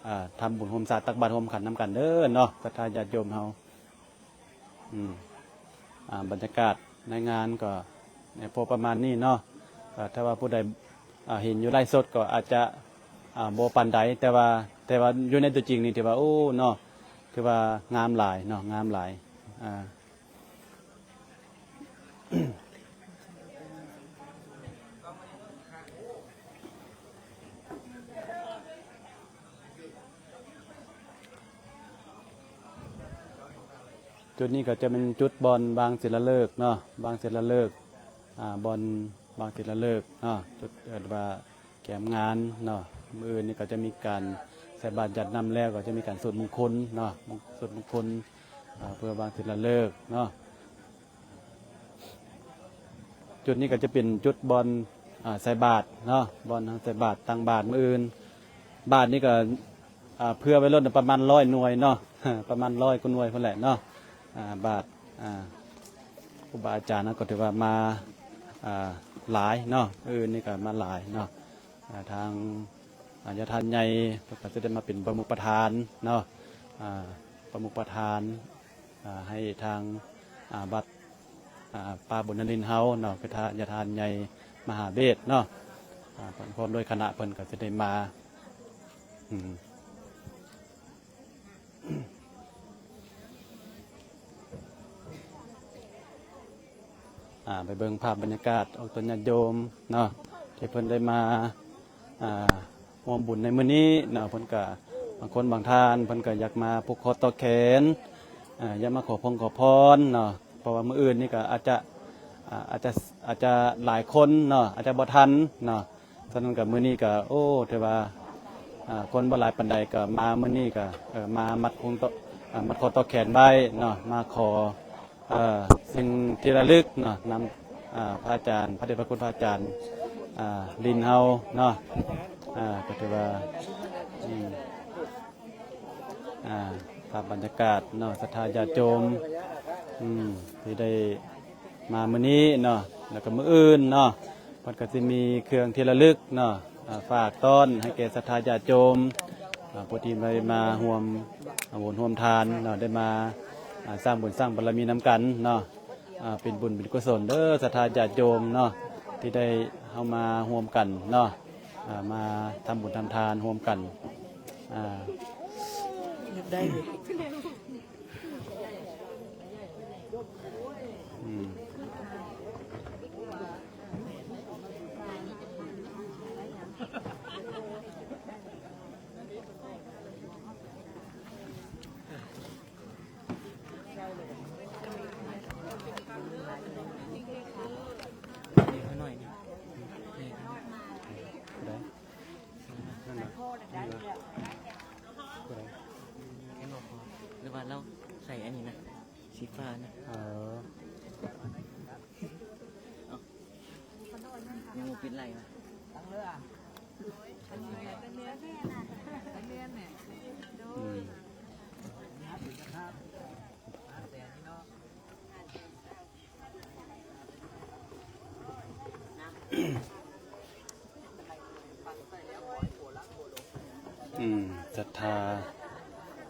ອ່າ ທຳບຸນຮ່ວມສາດ ຕັກບາດຮ່ວມຂັນນຳກັນເດີເນາະ ສັດທາຍາດໂຍມເຮົາ. ອືມ ອ່າ ບັນຍາກາດໃນງານກໍພໍປະມານນີ້ເນາະ. ກໍຖ້າວ່າຜູ້ໃດ ອ່າ ເຫັນຢູ່ໄລຟ໌ສົດກໍອາດຈະ ອ່າ ບໍ່ປານໃດ ແຕ່ວ່າ ແຕ່ວ່າຢູ່ໃນຕົວຈິງນີ້ຖືວ່າ ໂອ້ ເນາະ ຖືວ່າງາມຫຼາຍເນາະ ງາມຫຼາຍ. ອ່າ ອ ຈຸດນີ້ກໍຈະເປັນຈຸດບ່ອນວາງສິລາເລີກເນາະ, ວາງສິລາເລີກ ອ່າ ບ່ອນວາງສິລາເລີກເນາະ, ຈຸດເອີ້ນວ່າແຄມງານເນາະ. ມື້ອື່ນນີ້ກໍຈະມີການໃສ່ບາດຢາດນ້ຳແລ້ວ ກໍຈະມີການສູດມຸງຄຸນເນາະ, ສູດມຸງຄຸນ ອ່າ ເພື່ອວາງສິລາເລີກເນາະ. ຈຸດນີ້ກໍຈະເປັນຈຸດບ່ອນ ອ່າ ໃສ່ບາດເນາະ, ບ່ອນເຮົາໃສ່ບາດ, ຕັ້ງບາດມື້ອື່ນ. ບາດນີ້ກໍ ອ່າ ເພື່ອໄວ້ລົດປະມານຮ້ອຍໜ່ວຍເນາະ, ປະມານຮ້ອຍກວ່າໜ່ວຍພຸ້ນແຫຼະເນາະ. ອ່າ ບາດ ອ່າ ຄູບາອາຈານເຮົາກໍຖືວ່າມາ ອ່າ ຫຼາຍເນາະ, ມື້ອື່ນນີ້ກໍມາຫຼາຍເນາະ. ອ່າ ທາງ ອ່າ ຍາທ່ານໃຫຍ່ເພິ່ນກໍຈະໄດ້ມາເປັນປະມຸກປະທານເນາະ, ອ່າ ປະມຸກປະທານ ອ່າ ໃຫ້ທາງ ອ່າ ວັດ ອ່າ ປ່າບຸນນະລິນເຮົາເນາະ, ຄືທ່ານ ຍາທ່ານໃຫຍ່ມະຫາເວດເນາະ, ອ່າ ເພິ່ນພ້ອມດ້ວຍຄະນະເພິ່ນກໍຈະໄດ້ມາ ອືມ ອ່າ ໄປເບິ່ງພາບບັນຍາກາດອອກຕົນຍາດໂຍມເນາະ ທີ່ເພິ່ນໄດ້ມາ ອ່າ ຮ່ວມບຸນໃນມື້ນີ້ເນາະ. ເພິ່ນກະ ບາງຄົນບາງທ່ານເພິ່ນກະຢາກມາຜູກຂໍ້ຕໍ່ແຂນ ອ່າ ຢາກມາຂໍພົງຂໍພອນເນາະ, ເພາະວ່າມື້ອື່ນນີ້ກະອາດຈະ ອ່າ ອາດຈະ ອາດຈະຫຼາຍຄົນເນາະ, ອາດຈະບໍ່ທັນເນາະ. ສະນັ້ນກະມື້ນີ້ກະ ໂອ້ ຖືວ່າ ອ່າ ຄົນບໍ່ຫຼາຍປານໃດ ກະມາມື້ນີ້ກະ ເອີ ມາມັດຄົງຕໍ່ ອ່າ ມັດຂໍ້ຕໍ່ແຂນໄວ້ເນາະ, ມາຂໍ ເອີ ສິ່ງທີ່ລະລຶກເນາະ ນຳ ອ່າ ພະອາຈານ ພະເດດພະຄຸນພະອາຈານ ອ່າ ລິນເຮົາເນາະ. ອ່າ ກໍຖືວ່າ ອືມ ອ່າ ພາບບັນຍາກາດເນາະ ສັດທາຍາດໂຍມ ອືມ ທີ່ໄດ້ມາມື້ນີ້ເນາະ, ແລ້ວກໍມື້ອື່ນເນາະ ເພິ່ນກໍຊິມີເຄື່ອງທີ່ລະລຶກເນາະ ອ່າ ຝາກຕ້ອນໃຫ້ແກ່ສັດທາຍາດໂຍມ ອ່າ ຜູ້ທີ່ໄດ້ມາຮ່ວມບຸນຮ່ວມທານເນາະ, ໄດ້ມາ ອ່າ ສ້າງບຸນສ້າງບາລະມີນຳກັນເນາະ. ອ່າ ເປັນບຸນເປັນກຸສົນເດີ ສັດທາຍາດໂຍມເນາະ ທີ່ໄດ້ເຮົາມາຮ່ວມກັນເນາະ, ອ່າ ມາທຳບຸນທຳທານຮ່ວມກັນ. ອ່າ ຢາກໄດ້ຢູ່ ອືມ ຫຼືວ່າລາວໃສ່ອັນນີ້ນະ ສີຟ້ານະ. ເອີ ຍັງບໍ່ປິດໄລວະ. ອືມ ອືມ ສັດທາ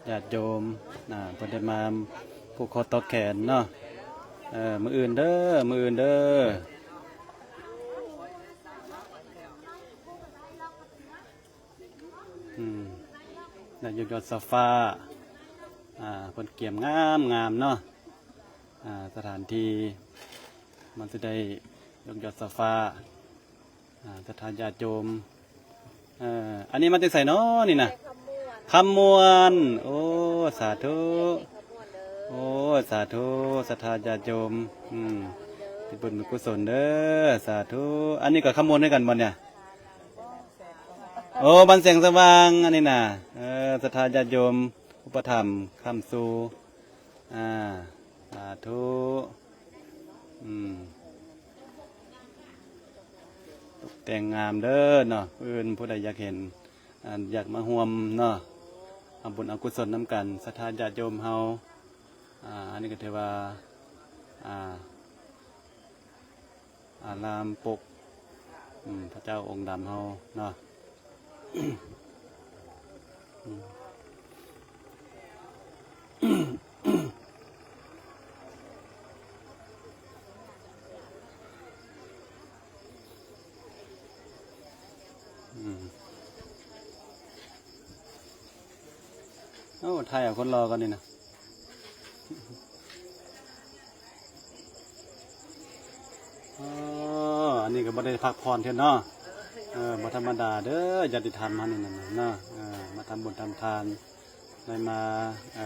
ຍາດໂຍມ ອ່າ ເພິ່ນໄດ້ມາຜູກຂໍ້ຕໍ່ແຂນເນາະ. ເອີ ມື້ອື່ນເດີ ມື້ອື່ນເດີ. ອືມ ໄດ້ຍົກຍອດໂຊຟາ ອ່າ ເພິ່ນກຽມງາມໆເນາະ. ອ່າ ສະຖານທີ່ມັນຊິໄດ້ຍົກຍອດໂຊຟາ ອ່າ ສັດທາຍາດໂຍມ. ເອີ ອັນນີ້ມາແຕ່ໃສເນາະນີ້ນະ? ຄຳມ່ວນ. ໂອ້ ສາທຸ. ໂອ້ ສາທຸ ສັດທາຍາດໂຍມ. ອືມ ເປັນບຸນເປັນກຸສົນເດີ ສາທຸ. ອັນນີ້ກໍຄຳມ່ວນຄືກັນບໍ່ນີ້? ໂອ້ ບ້ານແສງສະຫວ່າງ ອັນນີ້ນະ. ເອີ ສັດທາຍາດໂຍມອຸປະຖຳຄ້ຳຊູ. ອ່າ ສາທຸ. ອືມ ຕົກແຕ່ງງາມເດີເນາະ. ອື່ນຜູ້ໃດຢາກເຫັນ ອ່າ ຢາກມາຮ່ວມເນາະ ເອົາບຸນເອົາກຸສົນນຳກັນ ສັດທາຍາດໂຍມເຮົາ. ອ່າ ອັນນີ້ກໍຖືວ່າ ອ່າ ອາລາມປົກ ອືມ ພະເຈົ້າອົງດຳເຮົາເນາະ. ອືມ ອືມ ໂອ້ ຖ່າຍເອົາຄົນຫຼໍ່ກ່ອນນີ້ນະ. ອໍ ອັນນີ້ກໍບໍ່ໄດ້ພັກຜ່ອນເທື່ອເນາະ. ເອີ ບໍ່ທຳມະດາເດີ ຍາດຕິທຳເຮົານີ້ນະເນາະ. ເອີ ມາທຳບຸນທຳທານ ໄດ້ມາ ເອີ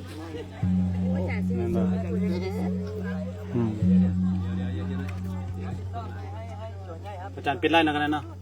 ແມ່ນບໍ່? ອືມ ອາຈານປິດໄລເນາະ ກັນເນາະ.